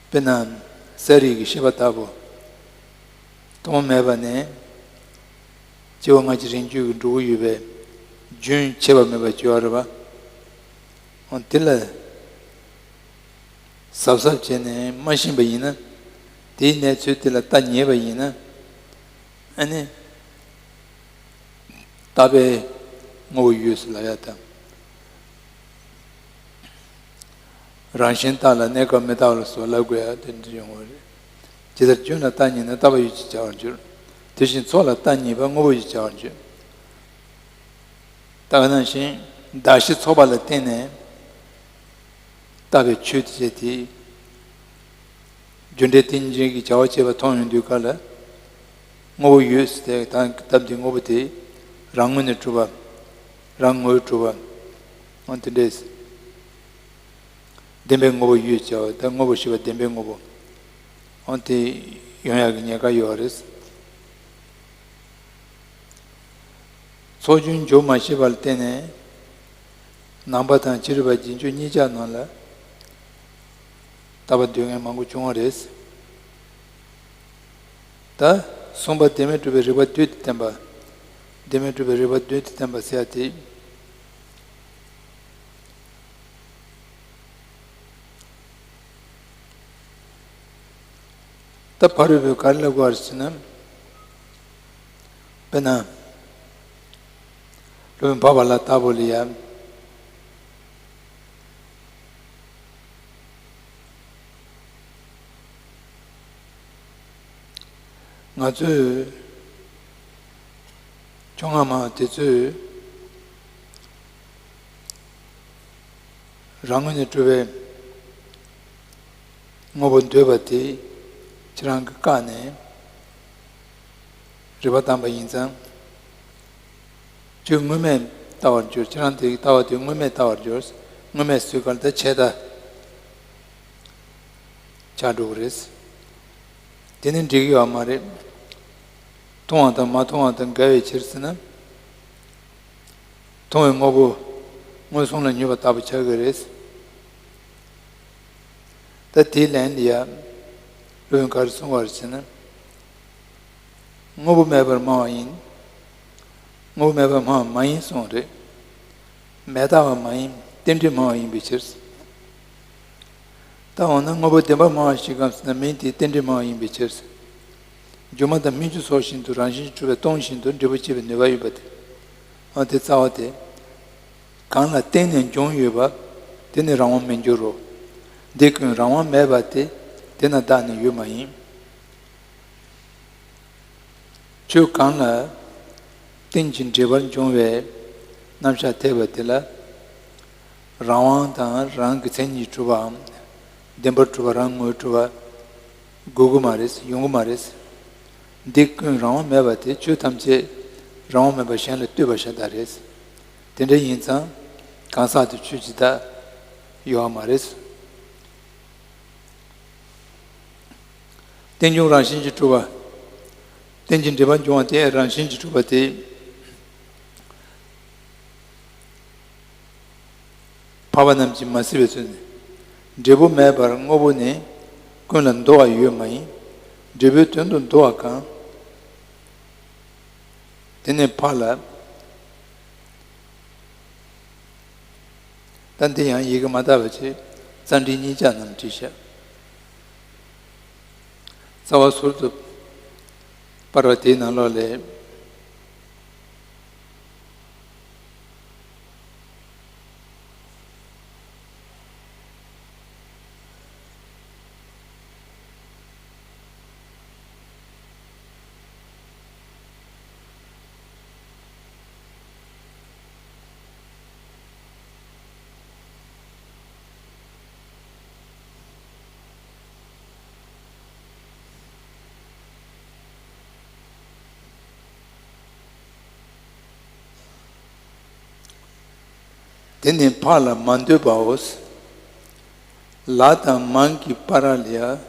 དཔེར་ན་གསལ་རིག་གི་ཤེས་པ་ལྟ་བུ། ཐོག་མ་མེད་པ་ནས་སྐྱེ་བ་སྔ་ཕྱི་རིང་བརྒྱུད་ཀྱི་འགྲོ་གི་ཡོད་པའི་རྒྱུན་ཆད་པ་མེད་པ་བརྗོད་པ་རེད་པ། འོ་དེ་ལ་གཟབ་གཟབ་བྱས་ནས་མ་ཤེས་པ་ཡིན་ན། དེའི་གནས་ཚུལ་དེ་ལ་ལྟ་ཉེས་པ་ཡིན་ན། ཨ་ནི། རྟག་པའི་དངོས་པོ་ཡོད་ཟེར་ལབ་ཡ་དང་། རང་བཞིན་རྟག་ལ་གནས་སྐབས་མི་རྟག་ལ་སོགས་ལབ་དགོས་ཡ་དེ་འདྲ་ཡོང་བ་རེད། ཇི་ལྟར་རྒྱུན་ལ་རྟག་གཉིས་ན་རྟག་པ་ཡོད་ཅེས་བྱ་བར་འགྱུར། དེ་བཞིན་ཚོགས་ལ་རྟག་གཉིས་པ་དངོས་པོ་ཡོད་ཅེས་བྱ་བར་འགྱུར། ད་ག་ནང་བཞིན་གདགས་གཞི་ཚོགས་པ་ལ་བརྟེན་ནས་རྟག་པའི་ཆོས་དེ་བྱས་ཏེ། རྒྱུ་འབྲས་རྟེན་འབྱུང་གི་བྱ་བ་བྱེད་པ་མཐོང་ཡོང་དུས་སྐབས་ལ། དངོས་པོ་ཡོད་ཟེར་ཏེ་དང་སྟབས་བདེ་དངོས་པོ་དེ་རང་ངོས་ནས་གྲུབ་པ། རང་ངོས་གྲུབ་པ། འོ་དེ་འདྲས། བདེན་པའི་དངོས་པོ་ཡོད་ཅེས་པ་དང་དངོས་པོ་ཞེས་པ་བདེན་པའི་དངོས་པོ། འོ་དེ་ཡོང་ཡག་གི་ཉེན་ཁ་ཡོད་རེད། ཚོགས་རྒྱུན་འཇོག་མ་ཤེས་པ་ལ་བརྟེན་ནས། ནང་པ་དང་ཕྱི་རོལ་པ་རྗེས་འཇུག་གཉིས་ཆ་ནང་ལ་རྟག་པ་འདོད་མཁན་མང་པོ་བྱུང་བ་རེད། ད་གསུམ་པ་བདེན་མེད་གྲུབ་པའི་རིགས་པ་བསྡུས་ཏེ་བསྟན་པ། བདེན་མེད་གྲུབ་པའི་རིགས་པ་བསྡུས་ཏེ་བསྟན་པ་ཟེར་ཡ་དེ། ད་ཕ་རོལ་པོས་ག་རེ་ལབ་དགོས་རེད་ཟེར་ན། དཔེར་ན། སློབ་དཔོན་འཕགས་པ་ལྷ་ལྟ་བུ་ལ་ཡང་། ང་ཚོས་བཅོ་ལྔ་མ་དེ་ཚོས་རང་ངོས་ནས་གྲུབ་པའི་ དངོས་པོ་འདོད་པ་དེ་ཁྱེད་རང་གིས་བཀག་ནས་རིག་པ་བཏང་པ་ཡིན་ཙང་། ཆོས་དངོས་མེད་ལྟ་བར་འགྱུར། ཁྱེད་རང་དེ་ལྟ་བ་དེ་དངོས་མེད་ལྟ་བར་འགྱུར། དངོས་མེད་ཟེར་སྐབས་ད་ཆད་ལྟ་ཆགས་འགྲོ་གི་རེད། དེ་ནི་འགྲིག་གི་ཡོད་མ་རེད། མཐོང་བ་དང་མ་མཐོང་བ་དང་འགལ་བའི་ཕྱིར་ཟེར་ན། མཐོང་བའི་དངོས་པོ་མངོན་སུམ་ལ་ཉེ་བར་བཏགས་པ་ཆགས་ཀྱི་རེད། ད་དེའི་ལན་ལ་ཡ། སློབ་དཔོན་ག་རེ་གསུངས་པ་རེད་ཟེར་ན། དངོས་པོ་མེད་པར་སྨྲ་བ་ཡིན། དངོས་པོ་མེད་པར་སྨྲ་བ་མ་ཡིན་གསུངས་རེད། མེད་ལྟ་བ་མ་ཡིན། རྟེན་འབྲེལ་སྨྲ་བ་ཡིན་པའི་ཕྱིར། ད་འོ་ན་དངོས་པོ་བདེན་པར་སྨྲ་བ་ཞིག་གམ་ཟེར་ན། མིང་དེའི་རྟེན་འབྲེལ་སྨྲ་བ་ཡིན་པའི་ཕྱིར། སྒྱུ་མ་དང་སྨིག་རྒྱུ་སོགས་བཞིན་དུ་རང་བཞིན་གྱིས་གྲུབ་པས་སྟོང་བཞིན་དུ་འབྲས་བུ་སྐྱེད་པའི་ནུས་པ་ཡོད་པ་དེ། འོ་དེ་རྩ་བ་དེ། གང་ལ་བརྟེན་ནས་འབྱུང་ཡོད་པ། དེ་ནི་རང་དབང་མི་འགྱུར་རོ། འདི་ཀུན་རང་དབང་མེད་པ་སྟེ། དེ་ན་བདག་ནི་ཡོད་མ་ཡིན། ཆོས་གང་ལ་རྟེན་ཅིང་འབྲེལ་པར་འབྱུང་བའི་རྣམ་གཞག་འཐད་པ་དེ་ལ། རང་དབང་དང་རང་གི་མཚན་ཉིད་གྲུབ་པའམ། བདེན་པར་གྲུབ་པ། རང་ངོས་གྲུབ་པ་དགོས་ཀྱི་མ་རེད། ཡོང་གི་མ་རེད། འདི་ཀུན་རང་དབང་མེད་པ་དེ། ཆོས་ཐམས་ཅད་རང་དབང་མེད་པར་གཞན་ལ་ལྟོས་པ་ཤ་སྟག་རེད། དེ་འདྲ་ཡིན་ཙང་གང་ཟག་དེ་ཆོས་ཇི་ལྟར་ཡོད་པ་མ་རེད། རྟེན་འབྱུང་རང་བཞིན་གྱིས་གྲུབ་པ། རྟེན་ཅིང་འབྲེལ་པར་འབྱུང་བ་དེ་རང་བཞིན་གྱིས་གྲུབ་པ་དེ། འཕགས་པ་རྣམས་ཀྱིས་མ་གཟིགས་པའི་ཚུལ་ནི། འབྲས་བུ་མེད་པར་དངོས་པོ་ནི། ཀུན་ལ་འདོགས་པ་ཡོད་མ་ཡིན། འབྲས་བུའི་དོན་དུ་འདོགས་པ་གང་། དེ་ནི་འཕགས་ལ། ད་འདི་ཡང་ཡི་གེ་མ་དག་པ་བྱས། ཙཱ་འབྲིང་གཉིས་ཆར་རྣམས་བྲིས་ཤག་རྩ་བ་ཟུར་དུ་སྤར་བ་དེའི་ནང་ལོགས་ལས། དེ་ནི་འཕགས་ལ་མ་འདོད་པའོ། ལ་དང་མང་གི་བར་ལ་ཡ།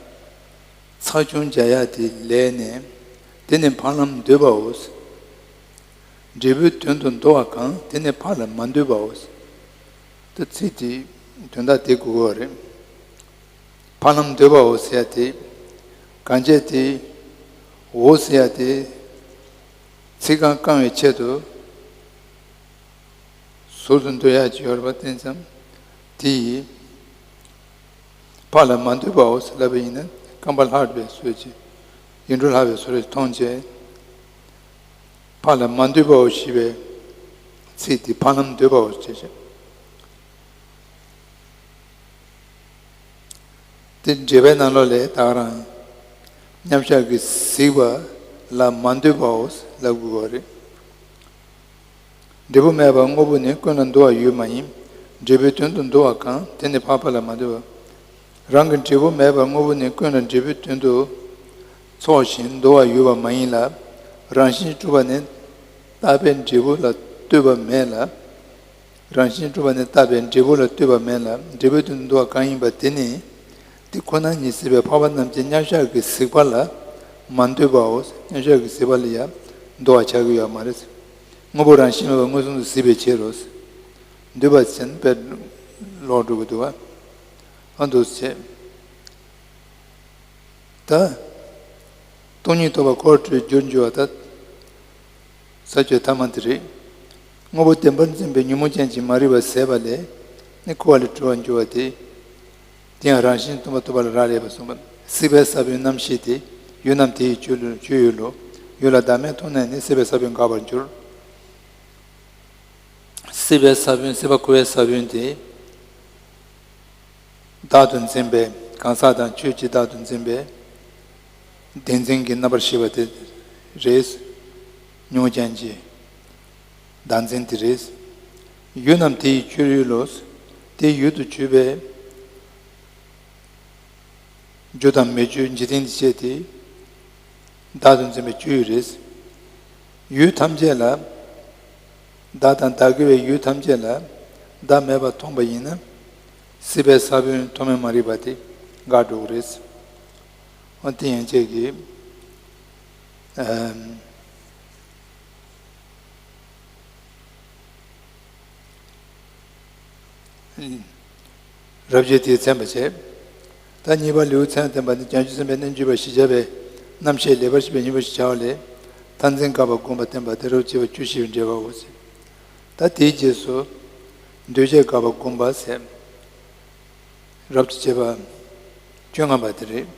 ཚེག་ཆུང་སྦྱར་ཡ་དེ་ལས་ནས། དེ་ནི་འཕགས་ལམ་འདོད་པའོ། འབྲས་བུའི་དོན་དུ་འདོགས་པ་གང་། དེ་ནི་འཕགས་ལ་མ་འདོད་པའོ། ད་ཚིག་དེའི་དོན་དག་དེ་གོ་དགོས་པ་རེད། འཕགས་ལམ་འདོད་པའོ་ཟེར་ཡ་དེ། གང་བྱས་དེ། འོ་ཟེར་ཡ་དེ། ཚིག་རྐང་བཀང་བའི་ཆེད་དུ། ཟུར་དུ་འདོན་ཡག་ཅིག་ཡོད་རེད་པ། བསྟན་ཙམ་དེ་ཡིས། འཕགས་ལ་མ་འདོད་པའོ་ལབ་པ་ཡིན་ན། རྐང་པ་ལྷག་པའི་བཟོ་ཅིག་ཡིག་འབྲུ་ལྷག་པའི་བཟོ་རེ་མཐོང་བྱས། འཕགས་ལ་མ་འདོད་པའོ་ཞེས་པའི་ཚིག་དེ་འཕགས་ལམ་འདོད་པའོ་ཞེས་བྱ། དེ་འགྲེལ་པའི་ནང་ལོགས་ལས་ད་ག་རང་། མཉམ་བཞག་གིས་གཟིགས་པ་ལ་མ་འདོད་པའོ་ལབ་དགོས་པ་རེད། འབྲས་བུ་མེད་པར་དངོས་པོ་ནི། ཀུན་ལ་འདོགས་པ་ཡོད་མ་ཡིན། འབྲས་བུའི་དོན་དུ་འདོགས་པ་གང་། དེ་ནི་འཕགས་པ་ལ་མ་འདོད་པ། རང་གི་འབྲས་བུ་མེད་པར་དངོས་པོ་ནི། ཀུན་ལ་འབྲས་བུའི་དོན་དུ་འཚོགས་ཤིང་འདོགས་པ་ཡོད་པ་མ་ཡིན་ལ། རང་བཞིན་གྱིས་གྲུབ་པ་ནི་བཏགས་པའི་འབྲས་བུ་ལ་ལྟོས་པ་མེད་ལ། རང་བཞིན་གྱིས་གྲུབ་པ་ནི་བཏགས་པའི་འབྲས་བུ་ལ་ལྟོས་པ་མེད་ལ། འབྲས་བུའི་དོན་དུ་འདོགས་པ་གང་ཡིན་པ་དེ་ནི། དེ་ཁོ་ན་ཉིད་སྲིད་པའི་འཕགས་པ་རྣམས་ཀྱི་མཉམ་བཞག་གི་གཟིགས་པ་ལ་མ་འདོད་པའོ། མཉམ་བཞག་གི་གཟིགས་པ་ལ་ཡང་འདོགས་པ་ཆགས་ཀྱི་ཡོད་མ་རེད། དངོས་པོ་རང་བཞིན་མེད་པར་མངོན་སུམ་དུ་གཟིགས་པའི་ཕྱིར་རོ། འདོད་པ་ཟེར་ན་དཔེ་ལོག་འགྲོ་གི་འདུག་བ། ཨ་འདུག་སེ་བྱས། ད། སྟོང་ཉིད་རྟོགས་པ་ཁོ་རང་རྒྱུར་འགྱུར་བ་ད། ས་བཅད་ཐ་མ་དེ་རེད། དངོས་པོ་བདེན་པར་འཛིན་པའི་ཉོན་མོངས་ཅན་གྱི་མ་རིག་པ་ཟད་པ་ལས་ནི་འཁོར་བ་ལས་གྲོལ་བར་འགྱུར་བ་སྟེ། དེ་ཡང་རང་བཞིན་སྟོང་པ་རྟོགས་པ་ལ་རག་ལས་པ་གསུངས་པ། སྲིད་པའི་ས་བོན་རྣམ་ཤེས་ཏེ། ཡུལ་རྣམས་དེ་ཡི་སྤྱོད་ལུགས་སྤྱོད་ཡུལ་ལོ། ཡུལ་ལ་བདག་མེད་མཐོང་ནས་ནི། སྲིད་པའི་ས་བོན་འགག་པར་འགྱུར། སྲིད་པའི་ས་བོན་སྲིད་པ་འཁོར་བའི་ས་བོན་དེ། བདག་ཏུ་འཛིན་པའི་གང་ཟག་དང་ཆོས་ཀྱི་བདག་ཏུ་འཛིན་པའི་བདེན་འཛིན་གྱི་རྣམ་པར་ཤེས་པ་དེ་རེད། ཉོན་མོངས་ཅན་གྱི་བདག་འཛིན་དེ་རེད། ཡུལ་རྣམས་དེ་ཡི་སྤྱོད་ཡུལ་ལོ། དེ་ཡུལ་དུ་གྱུར་པའི་ རྒྱུ་དང་མི་རྒྱུ་འཇིག་རྟེན་གྱི་ཆོས་དེ་བདག་ཏུ་འཛིན་པའི་སྤྱོད་ཡུལ་རེད། ཡུལ་ཐམས་ཅད་ལ། བདག་དང་བདག་གི་བའི་ཡུལ་ཐམས་ཅད་ལ་བདག་མེད་པར་མཐོང་པ་ཡིན་ན། སྲིད་པའི་ས་བོན་ཐོག་མེད་མ་རིག་པ་དེ་འགག་འགྲོ་གི་རེད། འོ་དེ་ཡན་ཆད་ཀྱི་ཨམ། རབ་བྱེད་དེའི་མཚན་པ་བྱས། ད་གཉིས་པ་ལེའུ་མཚན་བསྟན་པ་ནི་བྱང་ཆུབ་སེམས་དཔའི་རྣལ་འབྱོར་པ་ཞེས་བྱ་བའི་རྣམ་བཤད་ལེགས་པར་ཤེས་པའི་སྙིང་པོ་ཞེས་བྱ་བ་ལས། མཐར་འཛིན་དགག་པ་བསྒོམ་པ་བསྟན་པ་སྟེ་རབ་བྱེད་པ་བཅུ་བཞི་པའི་འགྲེལ་པའོ། ད་དེའི་རྗེས་སུ་འདུས་བྱས་དགག་པ་བསྒོམ་པ་ཟེར། རབ་ཏུ་བྱེད་པ་བཅོ་ལྔ་པ་དེ་རེད།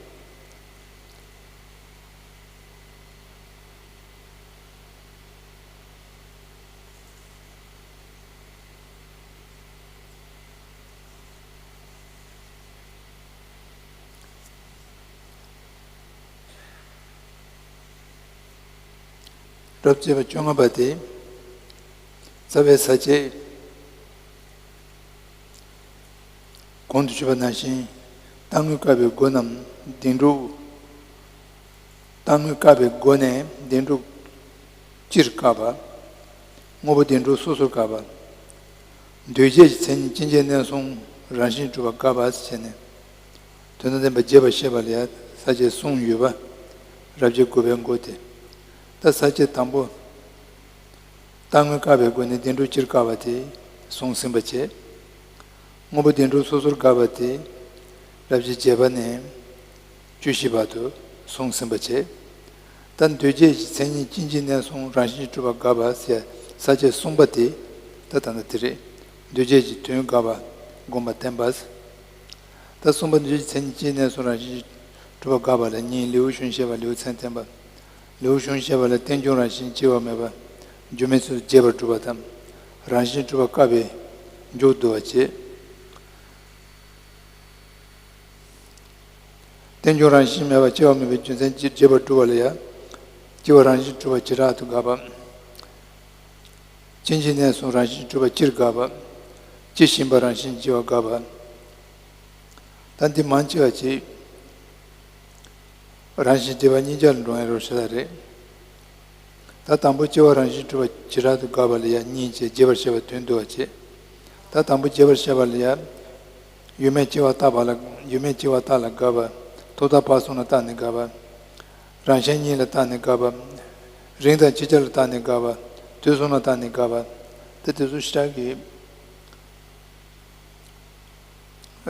རབ་བྱེད་པ་བཅོ་ལྔ་པ་དེ། རྩ་བའི་ས་བཅད། གོང་དུ་ཞུས་པ་ནང་བཞིན། རྟག་དངོས་བཀག་པའི་སྒོ་རྣམས་བདེན་གྲུབ། རྟག་དངོས་བཀག་པའི་སྒོ་ནས་བདེན་གྲུབ་སྤྱིར་བཀག་པ། དངོས་པོ་བདེན་གྲུབ་སོ་སོར་བཀག་པ། འདུས་བྱས་ཀྱི་མཚན་ཉིད་ཅན་གྱི་གནས་གསུམ་རང་བཞིན་གྲུབ་པ་བཀག་པ་ཟེར་ནས། དོན་དམ་བདེན་པ་རྒྱས་པར་བཤད་པ་ལ་ཡང་ས་བཅད་གསུམ་ཡོད་པ། རབ་བྱེད་དགུ་པའི་མགོ་དེ། ད་ས་བཅད་དང་པོ། རྟག་དངོས་བཀག་པའི་སྒོ་ནས་བདེན་གྲུབ་སྤྱིར་བཀག་པ་དེ་གསུངས་ཟིན་པ་བྱས། དངོས་པོ་བདེན་གྲུབ་སོ་སོར་བཀག་པ་དེ་རབ་བྱེད་བརྒྱད་པ་ནས་བཅུ་བཞི་བར་དུ་གསུངས་ཟིན་པ་བྱས། ད་འདུས་བྱས་ཀྱི་མཚན་ཉིད་ཅན་གྱི་གནས་གསུམ་རང་བཞིན་གྱིས་གྲུབ་པ་བཀག་པ་ཟེར་ས་བཅད་གསུམ་པ་དེ་ད་ད་ལྟ་དེ་རེད། འདུས་བྱས་ཀྱི་དོན་བཀག་པ་བསྒོམ་པ་བསྟན་པ། ད་གསུམ་པ་འདུས་བྱས་ཀྱི་མཚན་ཉིད་ཅན་གྱི་གནས་གསུམ་རང་བཞིན་གྱིས་གྲུབ་པ་བཀག་པ་ལ་གཉིས། ལེའུ་གཞུང་བཤད་པ། ལེའུ་མཚན་བསྟན་པ། ལེའུ་གཞུང་བཤད་པ་ལ་རྟེན་འབྱུང་རང་བཞིན་སྐྱེ་བ་མེད་པ། རྒྱུ་མེད་ཚུལ་དུ་རྒྱས་པར་སྒྲུབ་པ་དང་། རང་བཞིན་གྲུབ་པ་བཀག་པའི་མཇུག་བསྡུ་བ་བྱས། རྟེན་འབྱུང་རང་བཞིན་མེད་པ་སྐྱེ་བ་མེད་པའི་རྒྱུ་མཚན་གྱིས་རྒྱས་པར་སྒྲུབ་པ་ལ་ཡང་། སྐྱེ་བ་རང་བཞིན་གྲུབ་པ་བྱེ་བྲག་ཏུ་དགག་པ། ཅན་གྱི་གནས་གསུམ་རང་བཞིན་གྲུབ་པ་སྤྱིར་དགག་པ། སྐྱེ་བཞིན་པ་རང་བཞིན་སྐྱེ་བ་དགག་པ། ད་འདི་མང་ཆེ་བ་ཅིག་རང་བཞིན་སྡེ་པ་གཉིས་ཆར་འགྲོ་ཡ་རོ་ཞེ་ས་རེད། ད་དང་པོ་སྐྱེ་བ་རང་བཞིན་གྲུབ་པ་བྱེ་བྲག་ཏུ་དགག་པ་ལ་ཡང་གཉིས་བྱས་རྒྱས་པར་བཤད་པ་དོན་བསྡུ་བ་བྱས། ད་དང་པོ་རྒྱས་པར་བཤད་པ་ལ་ཡང་། ཡོད་མེད་སྐྱེ་བ་བརྟག་པ་ལ། ཡོད་མེད་སྐྱེ་བ་བརྟག་ལ་དགག་པ། ཐོག་མཐའ་བར་གསུམ་ལ་བརྟག་ནས་དགག་པ། རང་གཞན་གཉིས་ལ་བརྟག་ནས་དགག་པ། རིང་དང་ཕྱི་ཆར་ལ་བརྟག་ནས་དགག་པ། དུས་གསུམ་ལ་བརྟག་ནས་དགག་པ། དེ་དེ་ཚོ་ཞེ་དྲག་གི་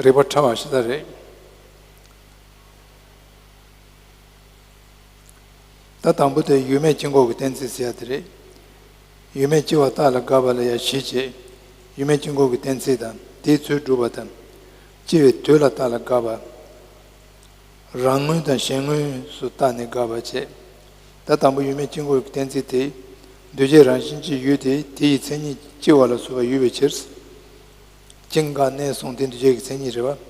རིགས་པ་ཕྲ་བ་ཞིག་ད་རེད། ད་དང་པོ་དེ་ཡོད་མེད་སྐྱེ་འགོག་གི་གཏན་ཚིགས་ཟེར་ཡ་དེ་རེད། ཡོད་མེད་སྐྱེ་བ་བརྟག་ལ་དགག་པ་ལ་ཡང་བཞི་བྱས། ཡོད་མེད་སྐྱེ་འགོག་གི་གཏན་ཚིགས་དང་དེའི་ཚུལ་སྒྲུབ་པ་དང་། སྐྱེ་བའི་དུས་ལ་བརྟག་ལ་དགག་པ། རང་ངོས་དང་གཞན་ངོས་སུ་བརྟག་ནས་དགག་པ་བྱས། ད་དང་པོ་ཡོད་མེད་སྐྱེ་འགོག་གི་གཏན་ཚིགས་དེ། འདུས་བྱས་རང་བཞིན་གྱིས་ཡོད་དེ་དེ་ཡི་མཚན་ཉིད་སྐྱེ་བ་ལ་སོགས་པ་ཡོད་པའི་ཕྱིར། སྐྱེ་འགག་གནས་གསུམ་དེ་འདུས་བྱས་ཀྱི་མཚན་ཉིད་རེད་པ།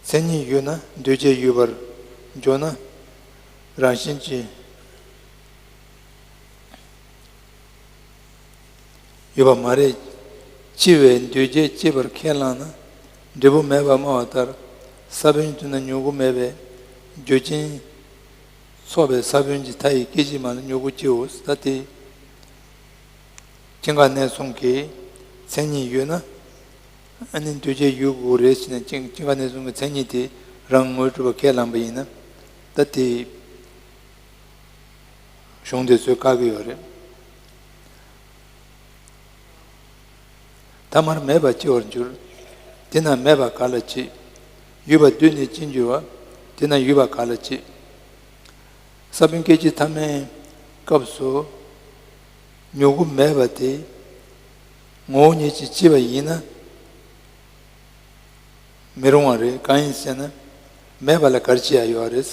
མཚན་ཉིད་ཡོད་ན་འདུས་བྱས་ཡོད་པར་འཇོག་ན། རང་བཞིན་གྱིས་ཡོད་པ་མ་རེད། འཆི་བས་འདུས་བྱས་སྐྱེད་པར་ཁས་བླངས་ན། འབྲས་བུ་མེད་པར་སྨྲ་བ་ལྟར། ས་བོན་དུས་ན་མྱུ་གུ་མེད་པས། རྒྱུ་རྐྱེན་ཚོགས་པའི་ས་བོན་གྱི་མཐའ་ཡི་སྐད་ཅིག་མ་ལ་མྱུ་གུ་སྐྱེའོ། ད་དེ། སྐྱེ་འགག་གནས་གསུམ་གྱི་མཚན་ཉིད་ཡོད་ན། ཨ་ནི་འདུས་བྱས་ཡོད་དགོས་རེད་ཟེར་ནས་སྐྱེ་སྐྱེ་འགག་གནས་གསུམ་གྱི་མཚན་ཉིད་དེ་རང་ངོས་གྲུབ་པ་ཁས་བླངས་པ་ཡིན་ན། ད་དེ་གཞུང་དེ་ཚོས་བཀག་གི་ཡོད་རེད། ཐ་མར་མེད་པ་སྐྱེ་བར་འགྱུར། དེས་ན་མེད་པ་ག་ལ་སྐྱེ། ཡོད་པ་བསྡུས་ནས་ཅི་འགྱུར་བ། དེས་ན་ཡོད་པ་ག་ལ་སྐྱེ། ས་བོན་སྐད་ཅིག་ཐ་མའི་སྐབས་སུ་མྱུ་གུ་མེད་པ་དེ་ངོ་བོ་ཉིད་ཀྱིས་སྐྱེས་པ་ཡིན་ན། མི་རུང་བ་རེད། གང་ཡིན་ཟེར་ན། མེད་པ་ལ་ག་རེ་བྱེད་ཡ་ཡོད་རེད།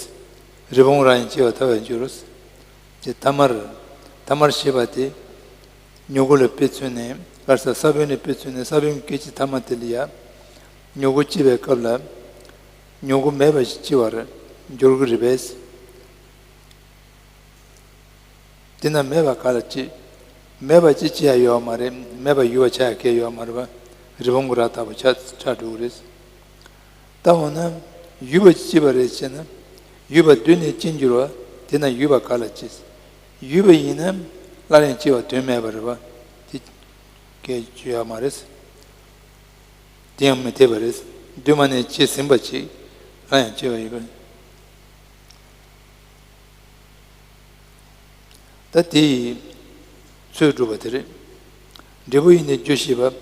རི་བོང་རྭ་ཡང་སྐྱེ་བར་ཐལ་བར་འགྱུར། དེ་ཐ་མར། ཐ་མར་ཞེས་པ་དེ། མྱུ་གུ་ལ་དཔེ་མཚོན་ནས་ག་རེ་ཟ། ས་བོན་ལ་དཔེ་མཚོན་ནས་ས་བོན་སྐད་ཅིག་ཐ་མ་དེ་ལ་ཡ། མྱུ་གུ་སྐྱེ་བའི་སྐབས་ལ། མྱུ་གུ་མེད་པ་ཞིག་སྐྱེ་བར་འགྱུར་གྱི་རེད་པས། དེས་ན་མེད་པ་ག་ལ་སྐྱེ། མེད་པ་ཅི་སྐྱེ་ཡ་ཡོད་མ་རེད། མེད་པ་ཡོད་པ་ཆགས་ཡ་གང་ཡང་ཡོད་མ་རེད་པ། རི་བོང་གི་རྭ་ལྟ་བུ་ཆགས་ཆགས་འགྲོ་གི་རེད། ད་འོ་ན། ཡུལ་པ་སྐྱེ་བ་རེད་ཅེ་ན། ཡུལ་པ་དུས་ནས་ཅི་འགྱུར་བ། དེ་ན་ཡུལ་པ་ག་ལ་སྐྱེ། ཡུལ་པ་ཡིན་ན་སླར་ཡང་སྐྱེ་བ་དོན་མེད་པ་རེད་བ། དེ་སྐད་བཅོ་ཡ་མ་རེད། དེ་ཡང་མི་འཐད་པ་རེད། དུས་མ་ནས་སྐྱེ་ཟིན་པ་ཅིག་སླར་ཡང་སྐྱེ་བ་ཡོད་པ་རེད། ད་དེ་ཡི་ཚུལ་སྒྲུབ་པ་དེ་རེད། འབྲས་བུ་ཡིས་ནི་རྒྱུ་ཤེས་པ།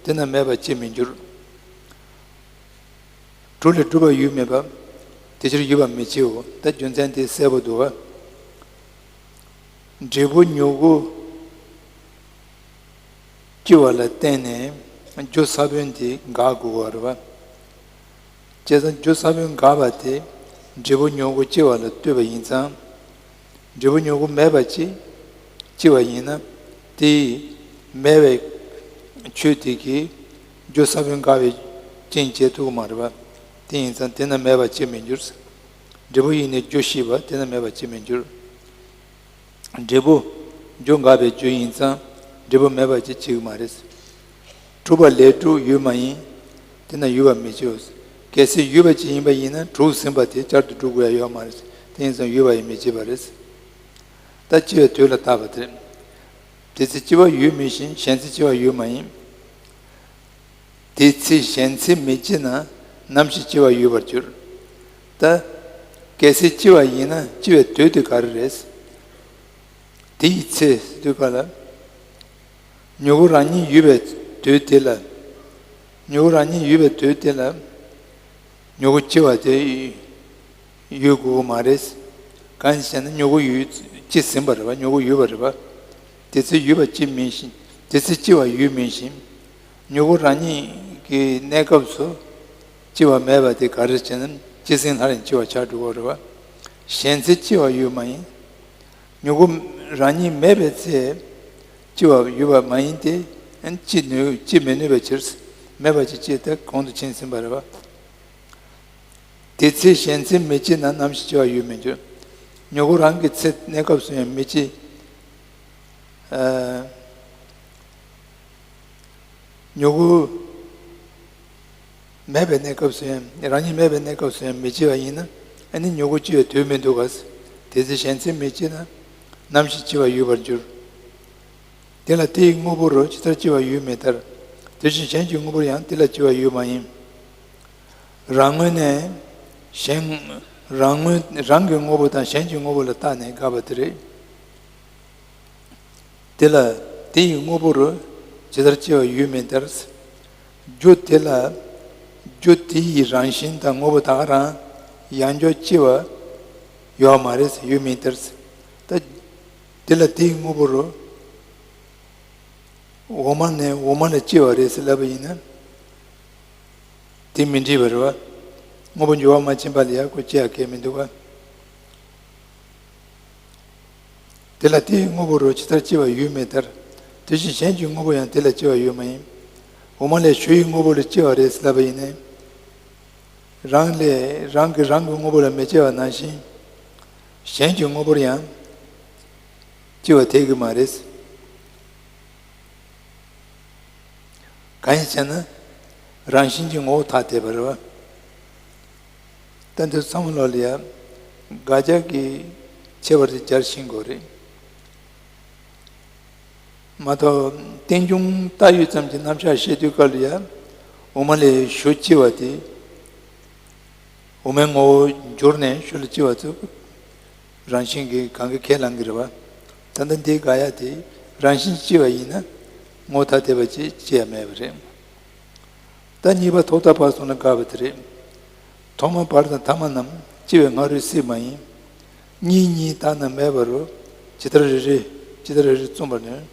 དེ་ན་མེད་པ་ཅིས་མི་འགྱུར། དྲུག་ལས་གྲུབ་པ་ཡུལ་མེད་པ། དེ་ཕྱིར་ཡུལ་པ་མི་སྐྱེའོ། ད་རྒྱུ་མཚན་དེ་གསལ་པོ་འདུག་བ། འབྲས་བུ་མྱུ་གུ་སྐྱེ་བ་ལ་བརྟེན་ནས་རྒྱུ་ས་བོན་དེ་འགག་དགོས་པ་རེད་བ། བྱས་ཙང་རྒྱུ་ས་བོན་འགག་པ་དེ་འབྲས་བུ་མྱུ་གུ་སྐྱེ་བ་ལ་ལྟོས་པ་ཡིན་ཙང་། འབྲས་བུ་མྱུ་གུ་མེད་པ་ཅིག་སྐྱེ་བ་ཡིན་ན། དེ་མེད་པའི་ཆོས་དེ་གིས་རྒྱུ་ས་བོན་འགག་པའི་རྐྱེན་བྱེད་ཐུབ་ཀྱི་མ་རེད་བ། དེ་ཡིན་ཙང་དེ་ན་མེད་པ་ཅིས་མི་འགྱུར། འབྲས་བུ་ཡིས་ནི་རྒྱུ་ཤེས་པ། དེ་ན་མེད་པ་ཅིས་མི་འགྱུར། འབྲས་བུ་རྒྱུ་འགག་པའི་རྒྱུ་ཡིན་ཙང་འབྲས་བུ་མེད་པ་ཅིག་བྱེད་ཀྱི་མ་རེད། གྲུབ་པ་ལས་གྲུབ་ཡུལ་མ་ཡིན། དེ་ན་ཡུལ་པ་མི་སྐྱེའོ། གལ་སྲིད་ཡུལ་པ་ཅིག་ཡིན་པ་ཡིན་ན་གྲུབ་ཟིན་པ་དེ་བསྐྱར་དུ་སྒྲུབ་དགོས་ཡ་ཡོད་མ་རེད། དེ་ཡིན་ཙང་ཡུལ་པ་ཡིས་མི་བྱེད་པ་རེད། ད་སྐྱེ་བའི་དུས་ལ་བརྟག་པ་དེ། དེ་ཚེ་སྐྱེ་བ་ཡུལ་མིན་ཞིང་གཞན་ཚེ་སྐྱེ་བ་ཡུལ་མ་ཡིན། དེ་ཚེ་གཞན་ཚེ་མི་སྐྱེ་ན་ནམ་ཞིག་སྐྱེ་བ་ཡུལ་པར་འགྱུར། ད་གལ་སྲིད་སྐྱེ་བ་ཡིན་ན་སྐྱེ་བའི་དུས་དེ་ག་རེ་རེད། དེ་ཡི་ཚེ་དུས་ག་ལ། མྱུ་གུ་རང་ཉིད་ཡོད་པའི་དུས་དེ་ལ། མྱུ་གུ་རང་ཉིད་ཡོད་པའི་དུས་དེ་ལ། མྱུ་གུ་སྐྱེ་བ་དེ་ཡོད་དགོས་ཀྱི་མ་རེད། གང་ཡིན་ཟེར་ན་མྱུ་གུ་ཡོད། སྐྱེ་ཟིན་པ་རེད་བ། མྱུ་གུ་ཡོད་པ་རེད་བ། དེ་ཚེ་ཡོད་པ་ཅིས་མིན་ཞིང་། དེ་ཚེ་སྐྱེ་བ་ཡུལ་མིན་ཞིང་། མྱུ་གུ་རང་ཉིད་ཀྱི་གནས་སྐབས་སུ་སྐྱེ་བ་མེད་པ་དེ་ག་རེ་ཟེར་ན་སྐྱེ་ཟིན་སླར་ཡང་སྐྱེ་བ་ཆགས་འགྲོ་གི་རེད་བ། གཞན་ཚེ་སྐྱེ་བ་ཡུལ་མ་ཡིན། མྱུ་གུ་རང་ཉིད་མེད་པའི་ཚེ་སྐྱེ་བ་ཡོད་པ་མ་ཡིན་ཏེ། སྐྱེ་ནུས། སྐྱེ་མི་ནུས་པའི་ཕྱིར། མེད་པ་ཅིག་སྐྱེ་སྟེ་གོང་དུ་ཕྱིན་ཟིན་པ་རེད་བ། དེ་ཚེ་གཞན་ཚེ་མི་སྐྱེ་ན་ནམ་ཞིག་སྐྱེ་བ་ཡུལ་མི་འགྱུར། མྱུ་གུ་རང་གི་ཚེ་གནས་སྐབས་སུ་ཡང་མི་སྐྱེ། ཨ། མྱུ་གུ་མེད་པའི་གནས་སྐབས་སུ་ཡང་། རང་ཉིད་མེད་པའི་གནས་སྐབས་སུ་ཡང་མི་སྐྱེ་བ་ཡིན་ན། ཨ་ནི་མྱུ་གུ་སྐྱེ་བའི་དུས་མི་འདུག་ག། དེ་ཚེ་གཞན་ཚེ་མི་སྐྱེ་ན་ནམ་ཞིག་སྐྱེ་བ་ཡུལ་པར་འགྱུར། དེ་ལ་དེ་ཡི་དངོས་པོ་རུ་ཇི་ལྟར་སྐྱེ་བ་ཡུལ་མིན་ལྟར། དེ་བཞིན་གཞན་གྱི་དངོས་པོར་ཡང་དེ་ལ་སྐྱེ་བ་ཡུལ་མ་ཡིན། རང་ངོས་ནས་གཞན། རང་ངོས། རང་གི་དངོས་པོ་དང་གཞན་གྱི་དངོས་པོ་ལ་བརྟགས་ནས་དགག་པ་དེ་རེད། དེ་ལ་དེ་ཡི་དངོས་པོ་རུ་ཇི་ལྟར་སྐྱེ་བ་ཡུལ་མིན་ལྟར། རྒྱུ་དེ་ལ། རྒྱུ་དེ་ཡི་རང་བཞིན་དང་དངོས་པོ་ད་ག་རང་ཡང་བསྐྱར་སྐྱེ་བ་ཡོད་མ་རེད། ཡུལ་མིན་ལྟར། ད་དེ་ལ་དེ་ཡི་དངོས་པོ་རུ། འོག་མ་ནས་འོག་མ་ལ་སྐྱེ་བ་རེད་ཟེར་ལབ་པ་ཡིན་ན། དེ་མི་འགྲིག་པ་རེད་བ། དངོས་པོ་འགྱུར་བ་མ་ཕྱིན་པ་ལ་ཡང་ཁོ་སྐྱེ་ཡ་གལ་མི་འདུག་བ། དེ་ལ་དེ་ཡི་དངོས་པོ་རུ་ཇི་ལྟར་སྐྱེ་བ་ཡུལ་མིན་ལྟར། དེ་བཞིན་གཞན་གྱི་དངོས་པོ་ཡང་དེ་ལ་སྐྱེ་བ་ཡུལ་མ་ཡིན། འོག་མ་ལས་ཞུ་ཡི་དངོས་པོ་ལ་སྐྱེ་བ་རེད་ཟེར་ལབ་པ་ཡིན་ན། རང་ལས་རང་གིས་རང་གི་དངོས་པོ་ལ་མི་སྐྱེ་བ་ནང་བཞིན། གཞན་གྱི་དངོས་པོར་ཡང་སྐྱེ་བ་འཐད་ཀྱི་མ་རེད། གང་ཡིན་ཟེར་ན། རང་བཞིན་གྱི་ངོ་བོ་ཐ་དད་པ་རེད་བ། ད་འདི་ཚང་མ་ལོག་ལ་ཡ། དགག་བྱ་གི་ཁྱད་པར་དེ་སྦྱར་ཤེས་དགོས་རེད། མ་གཏོགས་རྟེན་འབྱུང་བཏགས་ཡོད་ཙམ་གྱི་རྣམ་གཞག་བཤད་དུས་སྐབས་ལ་ཡ། འོག་མ་ལས་ཞུ་སྐྱེ་བ་དེ། འོག་མའི་ངོ་བོ་འགྱུར་ནས་ཞུ་ལ་སྐྱེ་བ་ཚོ། རང་བཞིན་གྱིས་གང་གིས་ཁས་བླངས་ཀྱི་རེད་བ། ད་ལྟ་འདི་དགག་ཡ་དེ་རང་བཞིན་སྐྱེ་བ་ཡིན་ན་ངོ་བོ་ཐ་དད་པ་ཅིག་སྐྱེ་ཡ་མེད་པ་རེད། ད་གཉིས་པ་ཐོག་མཐའ་བར་གསུམ་ལ་དགག་པ་དེ་རེད། ཐོག་མ་བར་དང་ཐ་མ་རྣམས་སྐྱེ་བའི་སྔ་རོལ་སྲིད་མ་ཡིན། གཉིས་གཉིས་བརྟགས་ན་མེད་པ་རུ་ཇི་ལྟར་རེ་རེ་ཇི་ལྟར་རེ་རེ་བརྩམ་པར་ནུས།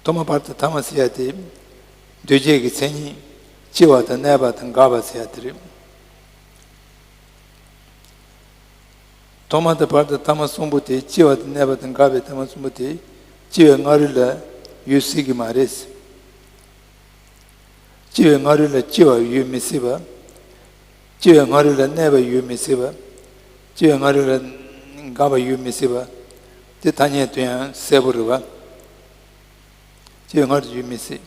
ཐོག་མ་བར་དང་ཐ་མ་ཟེར་ཡ་དེ། འདུས་བྱས་ཀྱི་མཚན་ཉིད་སྐྱེ་བ་དང་གནས་པ་དང་འགག་པ་ཟེར་ཡ་དེ་རེད། ཐོག་མ་དང་བར་དང་ཐ་མ་གསུམ་པོ་དེ་སྐྱེ་བ་དང་གནས་པ་དང་འགག་པའི་ཐ་མ་གསུམ་པོ་དེ་སྐྱེ་བའི་སྔ་རོལ་ལ་ཡོད་སྲིད་ཀྱི་མ་རེད། སྐྱེ་བའི་སྔ་རོལ་ལ་སྐྱེ་བ་ཡོད་མི་སྲིད་པ། སྐྱེ་བའི་སྔ་རོལ་ལ་གནས་པ་ཡོད་མི་སྲིད་པ། སྐྱེ་བའི་སྔ་རོལ་ལ་འགག་པ་ཡོད་མི་སྲིད་པ། དེ་ཐ་སྙད་དུ་ཡང་གསལ་པོ་རེད་བ། སྐྱེ་བའི་སྔ་རོལ་ཡོད་མི་སྲིད།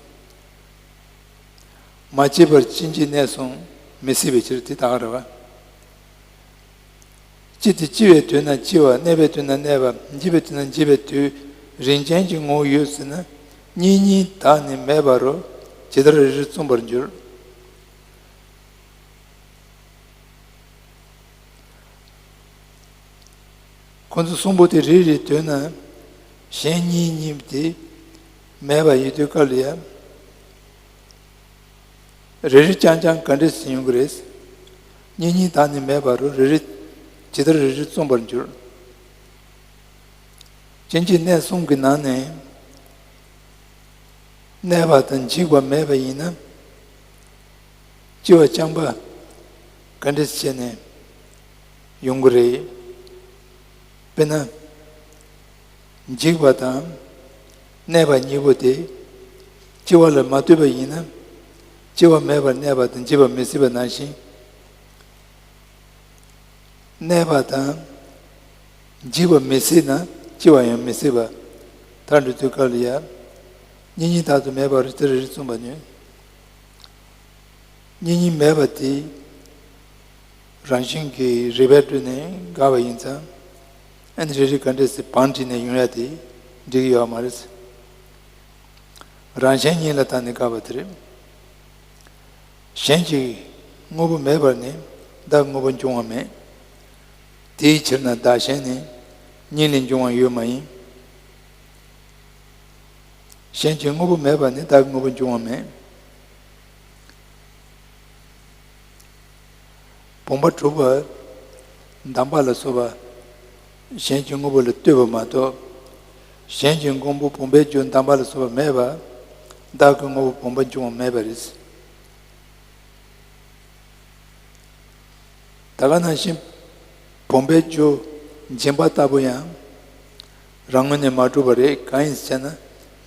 མ་སྐྱེས་པར་ཕྱིན་ཅི་གནས་སོང་ མི་སྲིད་པའི་ཕྱིར་དེ་ལྟ་བུ་རེད་བ། སྤྱི་དེ་སྤྱི་བའི་དུས་ན་སྤྱི་བ། གནས་པའི་དུས་ན་གནས་པ། འཇིག་པའི་དུས་ན་འཇིག་པའི་དུས། རིམ་ཅན་གྱི་ངོ་བོ་ཡོད་ཟེར་ན། གཉིས་གཉིས་དག་ནི་མེད་པ་རུ། ཇི་ལྟར་རེ་རེ་བརྩམ་པར་འགྱུར། ཁོ་ཚོ་གསུམ་པོ་དེ་རེ་རེ་དོན་ན་གཞན་གཉིས་གཉིས་དེ་མེད་པ་ཡིན་དུས་སྐབས་ལ་ཡང་། རེ་རེ་རྐྱང་རྐྱང་ག་འདྲས་སེ་ཡོང་གི་རེད། གཉིས་གཉིས་དག་ནི་མེད་པ་རུ། རེ་རེ་ཇི་ལྟར་རེ་རེ་བརྩམ་པར་འགྱུར། ཕྱིན་ཅི་གནས་གསུམ་གྱི་ནང་ནས་གནས་པ་དང་འཇིག་པ་མེད་པ་ཡིན་ན། སྤྱི་བ་རྐྱང་པ་ག་འདྲས་བྱས་ནས་ཡོང་གི་རེད། དཔེར་ན། འཇིག་པ་དང་གནས་པ་གཉིས་པོ་དེ་སྤྱི་བ་ལ་མ་ལྟོས་པ་ཡིན་ན། སྤྱི་བ་མེད་པར་གནས་པ་དང་འཇིག་པ་མི་སྲིད་པ་ནང་བཞིན། གནས་པ་དང་འཇིག་པ་མི་སྲིད་ན་སྤྱི་བ་ཡང་མི་སྲིད་པ། མཐར་འགྲོ་དུས་སྐབས་ལ་ཡང་གཉིས་གཉིས་དག་ཏུ་མེད་པར་དེ་རེ་རེ་བརྩམ་པ་ནི། གཉིས་གཉིས་མེད་པ་དེ་རང་བཞིན་གྱིས་རིགས་པས་སྤྲུལ་ནས་འགག་པ་ཡིན་ཙང་། ཨ་ནི་རེ་རེ་ག་འདྲས་སེ་བང་བསྒྲིགས་ནས་ཡོང་ཡ་དེ་འགྲིག་གི་ཡོད་མ་རེད། རང་གཞན་གཉིས་ལ་བརྟེན་ནས་འགག་པ་དེ་རེད། གཞན་གྱི་དངོས་པོ་མེད་པར་ནི་བདག་དངོས་པོ་འབྱུང་བ་མེད། དེའི་ཕྱིར་ན་བདག་གཞན་ནི་གཉིས་ལས་འབྱུང་བ་ཡོད་མ་ཡིན། གཞན་གྱི་དངོས་པོ་མེད་པར་ནི་བདག་དངོས་པོ་འབྱུང་བ་མེད། བུམ་པ་གྲུབ་པ་དམ་པ་ལ་སོགས་པ་གཞན་གྱི་དངོས་པོ་ལ་ལྟོས་པ་མ་གཏོགས། གཞན་གྱི་དངོས་པོ་བུམ་པའི་རྒྱུ་དམ་པ་ལ་སོགས་པ་མེད་པ། བདག་གི་དངོས་པོ་བུམ་པ་འབྱུང་བ་མེད་པ་རེད། ད་ག་ནང་བཞིན་བུམ་པའི་རྒྱུ་སྦྱིན་པ་ལྟ་བུ་ཡང་རང་ངོས་ནས་མ་གྲུབ་པ་རེད། གང་ཡིན་ཟེར་ན།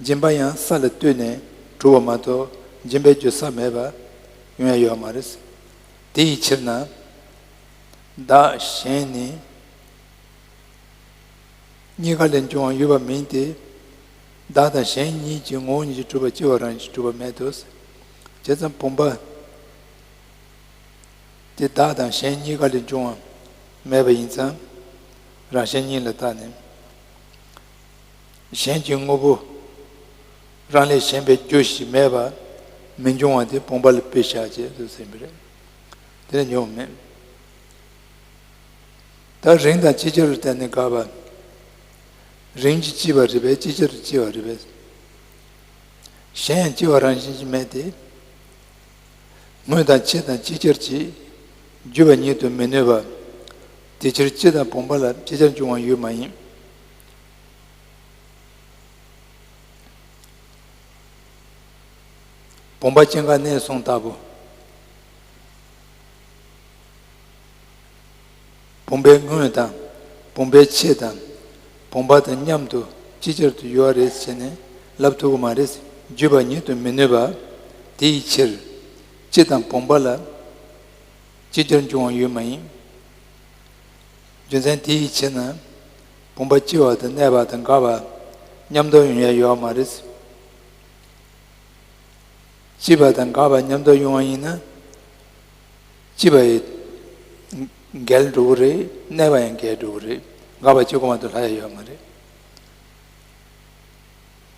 སྦྱིན་པ་ཡང་ས་ལ་ལྟོས་ནས་གྲུབ་པ་མ་གཏོགས། སྦྱིན་པའི་རྒྱུ་ས་མེད་པ་ཡོང་ཡ་ཡོད་མ་རེད། དེ་ཡི་ཕྱིར་ན། བདག་གཞན་ནི་གཉིས་ཀ་ལས་འབྱུང་བ་ཡོད་པ་མིན་ཏེ། བདག་དང་གཞན་གཉིས་ཀྱི་ངོ་བོ་ཉིད་ཀྱིས་གྲུབ་པ་སྤྱི་བ་རང་བཞིན་གྱིས་གྲུབ་པ་མེད་དོ། བྱས་ཙང་བུམ་པ་དེ་བདག་དང་གཞན་གཉིས་ཀ་ལས་འབྱུང་བ་མེད་པ་ཡིན་ཙང་། རང་གཞན་གཉིས་ལ་བརྟེན་ནས། གཞན་གྱི་དངོས་པོ་རང་ལས་གཞན་པའི་རྒྱུ་ཞིག་མེད་པ་མི་འབྱུང་བ་དེ་བུམ་པ་ལ་དཔེ་བཞག་ཅེས་སུ་ཟིན་པ་རེད། དེ་ལས་འབྱུང་བ་མེད། ད་རིང་དང་ཕྱི་ཕྱིར་བརྟེན་ནས་འགག་པ། རིམ་གྱིས་སྐྱེ་བ་རེད་པས། ཕྱི་ཕྱིར་སྐྱེ་བ་རེད་པས། གཞན་ཡང་སྐྱེ་བ་རང་བཞིན་གྱིས་མེད་དེ། སྔོན་དང་ཕྱི་དང་ཕྱི་ཕྱིར་གྱིས་བརྒྱུད་པ་ཉིད་དུ་མི་གནས་པ། དེ་ཕྱིར་སྤྱི་དང་བུམ་པ་ལ་ཕྱི་ཕྱིར་འབྱུང་བ་ཡོད་མ་ཡིན། བུམ་པ་སྐྱེ་འགག་གནས་གསུམ་ལྟ་བུ། བུམ་པའི་སྔོན་དང་། བུམ་པའི་ཕྱེད་དང་། བུམ་པ་དང་མཉམ་དུ་ཅིག་ཅར་དུ་ཡོད་རེད་ཟེར་ནས་ལབ་ཐུབ་ཀྱི་མ་རེད། བརྒྱུད་པ་ཉིད་དུ་མི་གནས་པ། དེ་ཡི་ཕྱིར། སྤྱི་དང་བུམ་པ་ལ་ཅིག་ཅར་འབྱུང་བ་ཡོད་མ་ཡིན། རྒྱུ་མཚན་དེ་ཡི་ཕྱིར་ན། བུམ་པ་སྐྱེ་བ་དང་གནས་པ་དང་འགག་པ་མཉམ་དུ་ཡོང་ཡ་ཡོད་མ་རེད། སྐྱེས་པ་དང་འགག་པ་མཉམ་དུ་ཡོང་བ་ཡིན་ན། སྐྱེས་པ་ཡི་འགལ་འགྲོ་གི་རེད། གནས་པ་ཡང་འགལ་འགྲོ་གི་རེད། འགག་པ་གཅིག་པོ་མ་གཏོགས་ལྷག་ཡ་ཡོད་མ་རེད།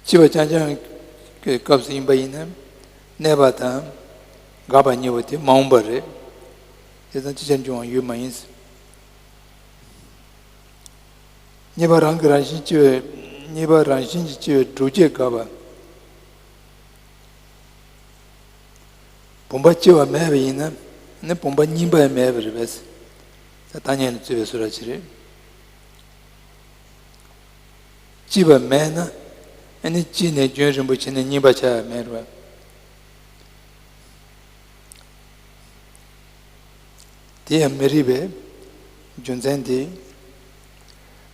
སྐྱེས་པ་རྐྱང་རྐྱང་གི་སྐབས་སུ་ཡིན་པ་ཡིན་ན། གནས་པ་དང་འགག་པ་གཉིས་པོ་དེ་མ་འོངས་པ་རེད། དེ་ཙམ་ཅིག་ཅར་འབྱུང་བ་ཡོད་མ་ཡིན། གཉིས་པ་རང་གི་རང་བཞིན་སྐྱེ་བའི། གཉིས་པ་རང་བཞིན་གྱིས་སྐྱེ་བའི་སྒྲུབ་བྱེད་དགག་པ། བུམ་པ་སྐྱེ་བ་མེད་པ་ཡིན་ན་ནི་བུམ་པ་རྙིང་པ་ཡང་མེད་པ་རེད་པས། ད་ཐ་སྙད་ལ་བརྩི་བའི་སུ་ར་ཅི་རེད། སྐྱེས་པ་མེད་ན་ཨ་ནི་སྐྱེས་ནས་རྒྱུན་རིང་པོ་ཕྱིན་ནས་རྙིང་པ་ཆགས་ཡ་མེད་རེད་པ། དེ་ཡང་མི་རིགས་པས། རྒྱུ་མཚན་དེ།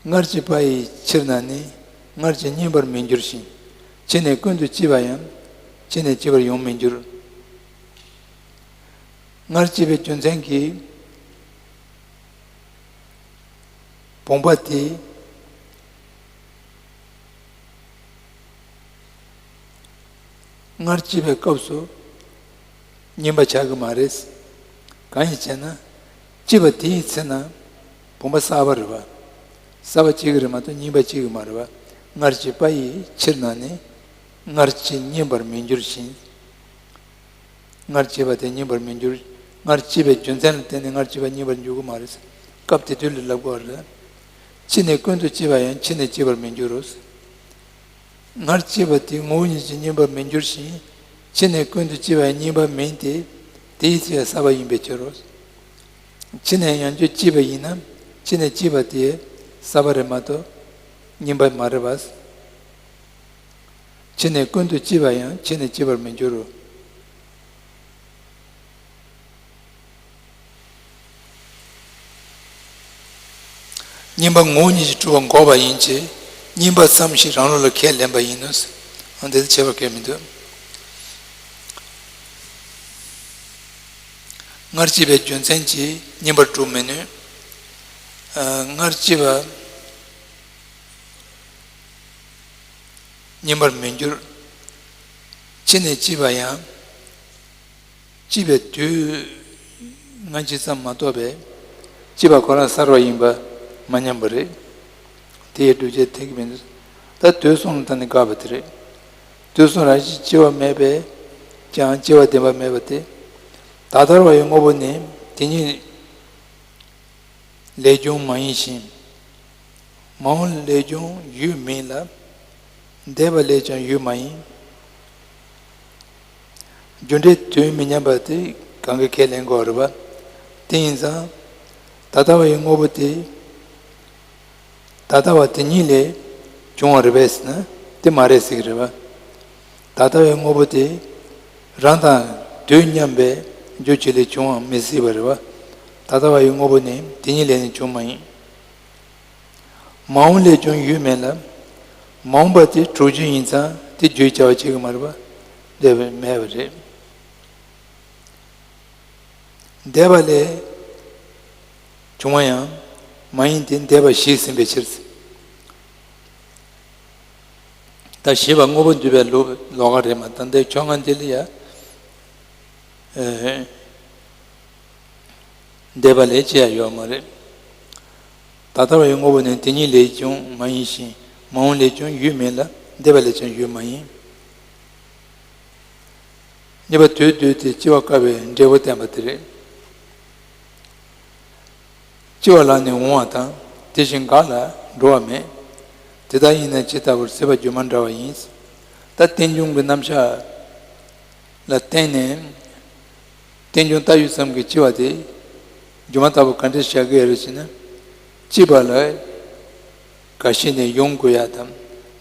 སྔར་སྐྱེས་པ་ཡི་ཕྱིར་ན་ནི། སྔར་སྐྱེས་རྙིང་པར་མི་འགྱུར་ཞིང་། ཕྱིས་ནས་ཀུན་ཏུ་སྐྱེས་པ་ཡང་། ཕྱིས་ནས་སྐྱེས་པར་ཡོང་མི་འགྱུར། སྔར་སྐྱེས་པའི་རྒྱུ་མཚན་གྱིས། བུམ་པ་དེ། སྔར་སྐྱེས་པའི་སྐབས་སུ་རྙིང་པ་ཆགས་ཀྱི་མ་རེད། གང་ཡིན་ཅེ་ན། སྐྱེས་པ་དེའི་ཚེ་ན་བུམ་པ་གསར་པ་རེད་པ། གསར་པ་གཅིག་གི་རེད་མ་གཏོགས་རྙིང་པ་གཅིག་གི་མ་རེད་པ། སྔར་སྐྱེས་པ་ཡི་ཕྱིར་ན་ནི། སྔར་སྐྱེས་རྙིང་པར་མི་འགྱུར་ཞིང་། སྔར་སྐྱེས་པ་དེ་རྙིང་པར་མི་འགྱུར། སྔར་སྐྱེས་པའི་རྒྱུ་མཚན་ལ་བརྟེན་ནས་སྔར་སྐྱེས་པ་རྙིང་པར་འགྱུར་གི་མ་རེད། སྐབས་དེ་དུས་ལ་ལབ་དགོས་པ་རེད། འཆི་ནས་ཀུན་ཏུ་སྐྱེས་པ་ཡང་འཆི་ནས་སྐྱེས་པར་མི་འགྱུར་རོ། སྔར་སྐྱེས་པ་དེ་ངོ་བོ་ཉིད་ཀྱིས་རྙིང་པར་མི་འགྱུར་ཞིང་། འཆི་ནས་ཀུན་ཏུ་སྐྱེས་པ་ཡང་རྙིང་པ་མིན་ཏེ། དེའི་ཚེ་གསར་པ་ཡིན་པའི་ཕྱིར་རོ། འཆི་ནས་ཡང་བསྐྱར་སྐྱེས་པ་ཡིན་ན། འཆི་ནས་སྐྱེས་པ་དེ་གསར་པ་རེད་མ་གཏོགས་རྙིང་པ་མ་རེད་པ། འཆི་ནས་ཀུན་ཏུ་སྐྱེས་པ་ཡང་འཆི་ནས་སྐྱེས་པར་མི་འགྱུར་རོ། རྙིང་པ་ངོ་བོ་ཉིད་ཀྱིས་གྲུབ་པ་འགོག་པ་ཡིན་གྱི། རྙིང་པ་ཙམ་ཞིག་རང་ལུགས་ལ་ཁས་ལེན་པ་ཡིན་ནོ། འོ་འདི་ལ་ཁྱད་པར་གང་ཡང་མི་འདུག་སྔར་སྐྱེས་པའི་རྒྱུ་མཚན་གྱིས་རྙིང་པར་གྲུབ་མི་ནུས། ཨ། སྔར་སྐྱེས་པ་རྙིང་པར་མི་འགྱུར། འཆི་ནས་སྐྱེས་པ་ཡང་། སྐྱེས་པའི་དུས་སྔ་ཕྱི་ཙམ་མ་གཏོགས་པའི་སྐྱེས་པ་ཁོ་རང་གསར་པ་ཡིན་པ་མ་ཉམས་པ་རེད། དེ་ཡི་སྒྲུབ་བྱེད་ཐེག་པའི་འདུ། ད་དུས་གསུམ་ལ་བརྟེན་ནས་དགག་པ་དེ་རེད། དུས་གསུམ་རང་བཞིན་སྐྱེ་བ་མེད་པས་ཀྱང་སྐྱེ་བ་བདེན་པ་མེད་པ་སྟེ། ད་ལྟར་བ་ཡི་དངོས་པོ་ནི་དེ་ཉིད་ལས་བྱུང་མ་ཡིན་ཞིང་། མ་འོངས་ལས་ཀྱང་ཡོད་མིན་ལ། འདས་པ་ལས་ཀྱང་ཡོད་མ་ཡིན། རྒྱུ་འབྲས་དོན་མི་མཉམ་པ་དེ་གང་གིས་ཁས་ལེན་དགོས་རེད་པ། དེ་ཡིན་ཙང་། ད་ལྟ་བ་ཡི་དངོས་པོ་དེ། ད་ལྟ་བ་དེ་ཉིད་ལས་བྱུང་བ་རེད་པས་ཟེར་ན་དེ་མ་རེད་ཟེར་གི་རེད་པ། ད་ལྟ་བའི་དངོས་པོ་དེ་རང་དང་དུས་མཉམ་པའི་རྒྱུ་གཅིག་ལས་བྱུང་བ་མི་སྲིད་པ་རེད་པ། ད་ལྟ་བ་ཡི་དངོས་པོ་ནི་དེ་ཉིད་ལས་ནི་བྱུང་མ་ཡིན། མ་འོངས་ལས་ཀྱང་ཡོད་མེད་ལ། མ་འོངས་པ་དེ་གྲོགས་རྒྱུ་ཡིན་ཙང་དེ་བརྗོད་བྱ་བ་བྱེད་ཀྱི་མ་རེད་པ། འདས་པ་མེད་པ་རེད། འདས་པ་ལས་བྱུང་བ་ཡང་མ་ཡིན་ཏེ་འདས་པ་ཞེས་ཟིན་པའི་ཕྱིར། ད་ཞེས་པ་དངོས་པོ་འདུས་པའི་ལོ་ལོགས་ཀ་རེད་མ། ད་འདི་ཕྱོགས་སྔ་འདི་ལ་ཡ། ཨེ། འདས་པ་ལས་ཅི་ཡང་ཡོད་མ་རེད། ད་ལྟ་བ་ཡི་དངོས་པོ་ནི་དེ་ཉིད་ལས་ཀྱང་མ་ཡིན་ཞིང་། མ་འོངས་ལས་ཀྱང་ཡོད་མེད་ལ། འདས་པ་ལས་ཀྱང་ཡོད་མ་ཡིན། གཉིས་པ་དུས་སྡུད་དེ་སྐྱེ་བ་བསྐལ་པའི་འབྲས་བུ་བསྟན་པ་དེ་རེད། སྐྱེ་བ་ལ་ནི་འོང་བ་དང་། དེ་བཞིན་འགག་ལ་འགྲོ་བ་མེད། དེ་ལྟར་ཡིན་ན་ཇི་ལྟ་བུར་སྲིད་པ་སྒྱུ་མ་འདྲ་བ་ཡིན། ད་རྟེན་འབྱུང་གི་རྣམ་གཞག་ལ་བརྟེན་ནས། རྟེན་འབྱུང་ལྟ་བུ་ཙམ་གྱིས་སྐྱེ་བ་དེ་སྒྱུ་མ་ལྟ་བུ་ག་འདྲ་བཞག་གི་རེད་ཅེ་ན། སྐྱེས་པ་ལ་འགའ་ཞིག་ནས་ཡོང་དགོས་ཡ་དང་།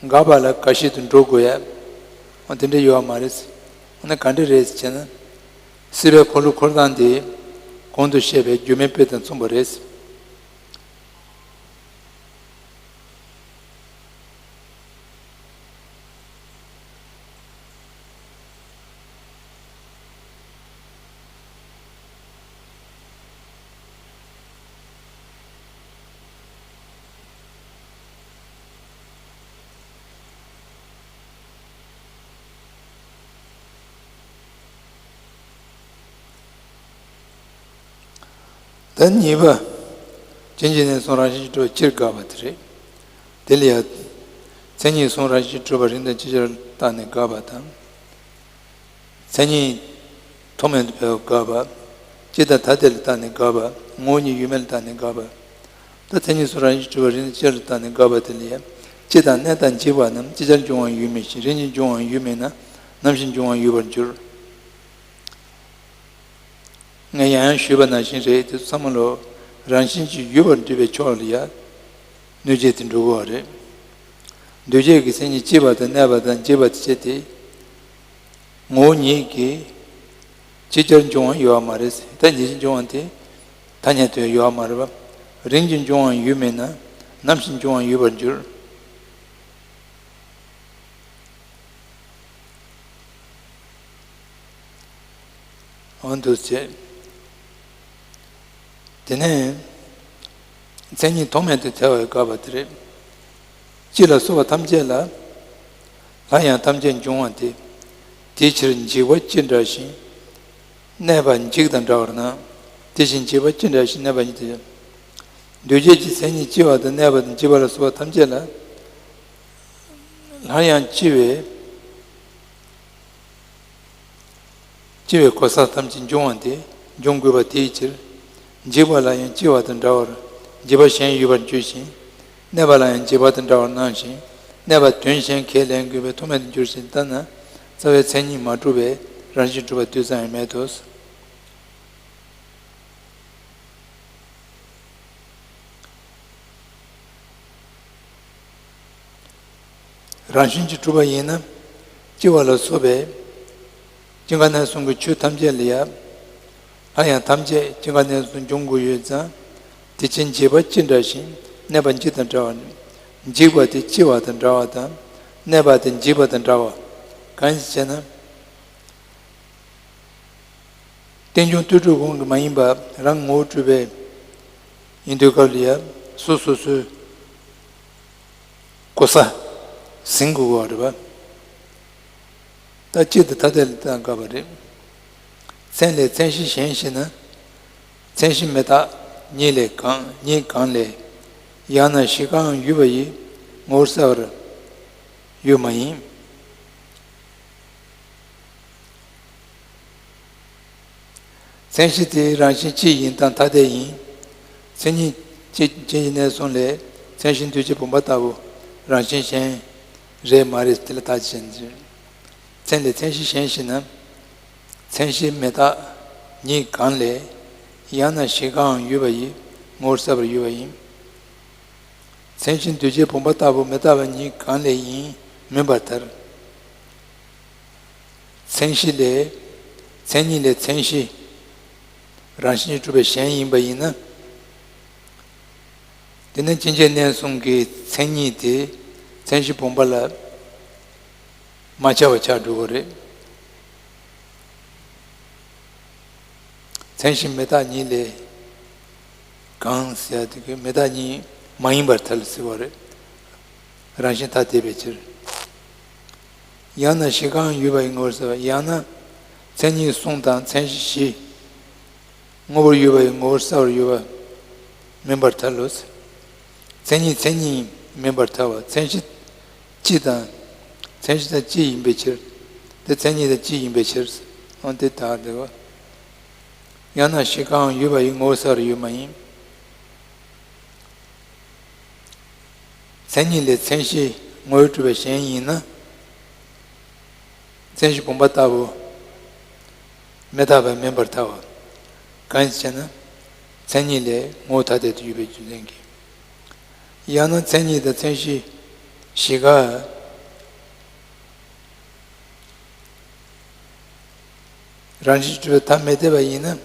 འགག་པ་ལ་འགའ་ཞིག་ཏུ་འགྲོ་དགོས་ཡ། འོ་དེ་འདྲ་ཡོད་མ་རེད། འོ་ན་ག་འདྲ་རེད་ཅེ་ན། སྲིད་པའི་འཁོར་ལོ་འཁོར་སྟངས་དེ་གོང་དུ་བཤད་པའི་སྒྱུ་མའི་དཔེ་དང་མཚུངས་པ་རེད། ད་གཉིས་པ། རྐྱེན་གྱིས་ནི་གསུམ་རང་བཞིན་གྱིས་གྲུབ་པ་སྤྱིར་དགག་པ་དེ་རེད། དེ་ལ་ཡང་། མཚན་ཉིད་གསུམ་རང་བཞིན་གྱིས་གྲུབ་པ་རིགས་དང་ཅིག་ཅར་བརྟགས་ནས་དགག་པ་དང་། མཚན་ཉིད་ཐོགས་མེད་དུ་འཕེལ་བ་དགག་པ། སྤྱི་དང་ཐ་དད་ལ་བརྟགས་ནས་དགག་པ། ངོ་བོ་ཉིད་ཡོད་མེད་ལ་བརྟགས་ནས་དགག་པ། ད་མཚན་ཉིད་གསུམ་རང་བཞིན་གྱིས་གྲུབ་པ་རིགས་དང་ཅིག་ཅར་བརྟགས་ནས་དགག་པ་དེ་ལ་ཡང་། སྤྱི་དང་གནས་དང་འཇིག་པ་རྣམས་ཅིག་ཅར་འབྱུང་བའང་ཡོད་མིན་ཞིང་། རིམ་གྱིས་འབྱུང་བའང་ཡོད་མིན་ན། ནམ་ཞིག་འབྱུང་བའང་ཡོད་པར་འགྱུར། ངས་ཡང་ཡང་ཞུས་པ་ནང་བཞིན་རེད། དེ་ཚོ་ཚང་མ་ལོ། རང་བཞིན་གྱིས་ཡོད་པར་འདོད་པའི་ཕྱོགས་ལ་ཡང་གནོད་བྱེད་དེ་འགྲོ་གི་ཡོད་རེད། འདུས་བྱས་ཀྱི་མཚན་ཉིད་སྐྱེས་པ་དང་གནས་པ་དང་འཇིག་པ་དེ་བྱས་ཏེ། ངོ་བོ་ཉིད་ཀྱིས་ཅིག་ཅར་འབྱུང་བ་ཡོད་པ་མ་རེད། ད་ཉིད་ཀྱིས་འབྱུང་བ་དེ་ཐ་སྙད་དུ་ཡོད་པ་མ་རེད་པ། རིམ་གྱིས་འབྱུང་བ་ཡོད་མིན་ན། ནམ་ཞིག་འབྱུང་བ་ཡོད་པར་འགྱུར། འོ་འདུག་ཅེས། དེ་ནས་མཚན་ཉིད་ཐོགས་མེད་དུ་ཐལ་བའི་དགག་པ་དེ་རེད། སྤྱི་ལ་སོགས་པ་ཐམས་ཅད་ལ། ལྷ་ཡང་ཐམས་ཅད་འབྱུང་བ་སྟེ། དེའི་ཕྱིར་འཇིག་པ་སྤྱི་འདྲ་ཞིང་། གནས་པ་འཇིག་དང་འདྲ་བར་སྣང་། དེ་བཞིན་བྱིས་པ་ཅི་འདྲ་ཞིག་གནས་པ་ཉིད་དུ། འདུས་བྱས་ཀྱི་མཚན་ཉིད་སྐྱེ་བ་དང་གནས་པ་དང་འཇིག་པ་ལ་སོགས་པ་ཐམས་ཅད་ལ། སླར་ཡང་སྐྱེ་བའི། སྐྱེ་བའི་གོ་ས་ཐམས་ཅད་འབྱུང་བ་སྟེ་འབྱུང་དགོས་པ་དེའི་ཕྱིར། འཇིག་པ་ལ་ཡང་སྐྱེ་བ་དང་འདྲ་བར་འཇིག་པ་གཞན་ཡོད་པར་འགྱུར་ཞིང་། གནས་པ་ལ་ཡང་འཇིག་པ་དང་འདྲ་བར་སྣང་ཞིང་། གནས་པ་དོན་གཞན་ཁས་ལེན་དགོས་པའི་ཐུག་མེད་དུ་འགྱུར་ཞིང་། ལྟ་ན་རྩ་བའི་མཚན་ཉིད་མ་གྲུབ་པས་རང་བཞིན་གྲུབ་པ་དུས་ཙམ་ཡང་མེད་དོ། རང་བཞིན་གྱིས་གྲུབ་པ་ཡིན་ན། སྐྱེ་བ་ལ་སོགས་པའི་སྐྱེ་འགག་གནས་གསུམ་གྱི་ཆོས་ཐམས་ཅད་ལ་ཡང་། སླར་ཡང་ཐམས་ཅད་སྐྱེ་འགག་གནས་གསུམ་འབྱུང་དགོས་ཡོད་ཙང་། དེ་ཕྱིར་འཇིག་པ་ཅི་འདྲ་ཞིག་གནས་པ་འཇིག་དང་འདྲ་བ་ནི། འཇིག་པ་དེ་སྐྱེ་བ་དང་འདྲ་བ་དང་། གནས་པ་དེ་འཇིག་པ་དང་འདྲ་བ། གང་ཞིག་ཅེ་ན། རྟེན་འབྱུང་ལྟོས་གྲུབ་ཀུན་གྱི་མ་ཡིན་པ་རང་ངོ་བོ་གྲུབ་པའི་ཡིན་དུས་སྐབས་ལ་ཡང་སོ་སོ་སོའི་གོ་ས་ཟིན་དགོས་པ་རེད་པ། ད་གཅིག་ཏུ་ཐ་དད་ལ་བརྟག་དགོས་པ་རེད། མཚན་ལས་མཚན་གཞི་གཞན་ཞེ་ན། མཚན་གཞི་མི་རྟག་ཉིད་ལས་གང་ཉིད་གང་ལས། ཡང་ན་གཞི་གང་ཡོད་པ་ཡི་ངོ་བོར་གསལ་བར་ཡོད་མ་ཡིན། མཚན་གཞི་དེ་རང་བཞིན་གཅིག་ཡིན་སྟངས་ཐ་དད་ཡིན། མཚན་ཉིད་ཅན་གྱི་གནས་གསུམ་ལས་མཚན་གཞི་འདུས་བྱས་བུམ་པ་ལྟ་བུ་རང་བཞིན་གཞན་རེད་མ་རེད་དེ་ལ་ཐག་བཅད་ཟིན། མཚན་ལས་མཚན་གཞི་གཞན་ཞེ་ན། མཚན་གཞི་མི་རྟག་ཉིད་གང་ལས། ཡང་ན་གཞི་གང་ཡོད་པ་ཡི་ངོ་བོར་གསལ་བར་ཡོད་པ་ཡིན། མཚན་གཞི་འདུས་བྱས་བུམ་པ་ལྟ་བུ་མི་རྟག་པ་ཉིད་གང་ལས་ཡིན་མིན་པར་ཐལ། མཚན་གཞི་ལས། མཚན་ཉིད་ལས་མཚན་གཞི་རང་བཞིན་གྱིས་གྲུབ་པའི་གཞན་ཡིན་པ་ཡིན་ན། དེ་ནི་སྐྱེ་འཇིག་གནས་གསུམ་གྱི་མཚན་ཉིད་དེ་མཚན་གཞི་བུམ་པ་ལ་མ་ཁྱབ་པ་ཆགས་འགྲོ་གི་རེད། མཚན་གཞི་མི་རྟག་ཉིད་ལས་གང་ཟེར་ཡ་དེ་གི་མི་རྟག་ཉིད་མ་ཡིན་པར་ཐལ་ཟེར་བ་རེད། རང་བཞིན་ཐ་དད་པའི་ཕྱིར། ཡང་ན་གཞི་གང་ཡོད་པ་ཡི་ངོ་བོར་གསལ་བ། ཡང་ན་མཚན་ཉིད་གསུམ་དང་མཚན་གཞི་བཞི་དངོས་པོར་ཡོད་པ་ཡི་ངོ་བོར་གསལ་བར་ཡོད་པ་མིན་པར་ཐལ་ལོ། མཚན་ཉིད་མཚན་ཉིད་མིན་པར་ཐལ་བ། མཚན་གཞི་སྤྱི་དང་། མཚན་གཞི་དང་སྤྱི་ཡིན་པའི་ཕྱིར། དེ་མཚན་ཉིད་དང་སྤྱི་ཡིན་པའི་ཕྱིར། འོ་དེ་ལྟར་འདོད་པ། ཡང་ན་གཞི་གང་ཡོད་པ་ཡི་ངོ་བོར་གསལ་བར་ཡོད་མ་ཡིན། མཚན་ཉིད་ལས་མཚན་གཞི་ངོ་བོས་གྲུབ་པའི་གཞན་ཡིན་ན། མཚན་གཞི་བུམ་པ་ལྟ་བུ་མི་རྟག་པ་མིན་པར་ཐལ་བ། གང་ཞེ་ན། མཚན་ཉིད་ལས་ངོ་བོ་ཐ་དད་དུ་ཡོད་པའི་རྒྱུ་མཚན་གྱིས། ཡང་ན་མཚན་ཉིད་དང་མཚན་གཞི་གཞི་ག་རང་བཞིན་གྱིས་གྲུབ་པའི་ཐ་མི་དད་པ་ཡིན་ན།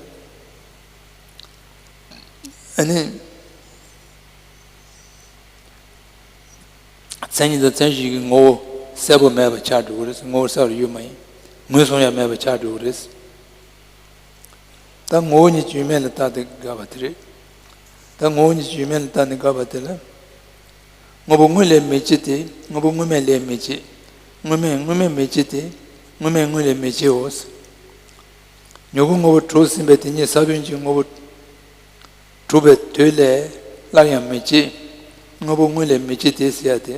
ཨ་ནི། མཚན་ཉིད་དང་མཚན་གཞི་གི་ངོ་བོ་གསལ་པོ་མེད་པ་ཆགས་འགྲོ་གི་རེད། ངོ་བོ་གསལ་བར་ཡོད་མ་ཡིན། ངོས་བཟུང་ཡང་མེད་པ་ཆགས་འགྲོ་གི་རེད། ད་ངོ་བོ་ཉིད་ཀྱི་ཡོད་མེད་ལ་བརྟགས་ཏེ་དགག་པ་དེ་རེད། ད་ངོ་བོ་ཉིད་ཀྱི་ཡོད་མེད་ལ་བརྟགས་ནས་དགག་པ་དེ་ལ། དངོས་པོ་དངོས་ལས་མི་སྐྱེ་སྟེ་དངོས་པོ་དངོས་མེད་ལས་མི་སྐྱེ། དངོས་མེད་དངོས་མེད་མི་སྐྱེ་སྟེ་དངོས་མེད་དངོས་ལས་མི་སྐྱེའོ། མྱུ་གུ་དངོས་པོ་གྲུབ་ཟིན་པའི་དེ་ཉིད་ས་བོན་གྱི་དངོས་པོ་གྲུབ་པའི་དུས་ལས་སླར་ཡང་མི་སྐྱེ། དངོས་པོ་དངོས་ལས་མི་སྐྱེ་སྟེ་ཟེར་ཡ་དེ།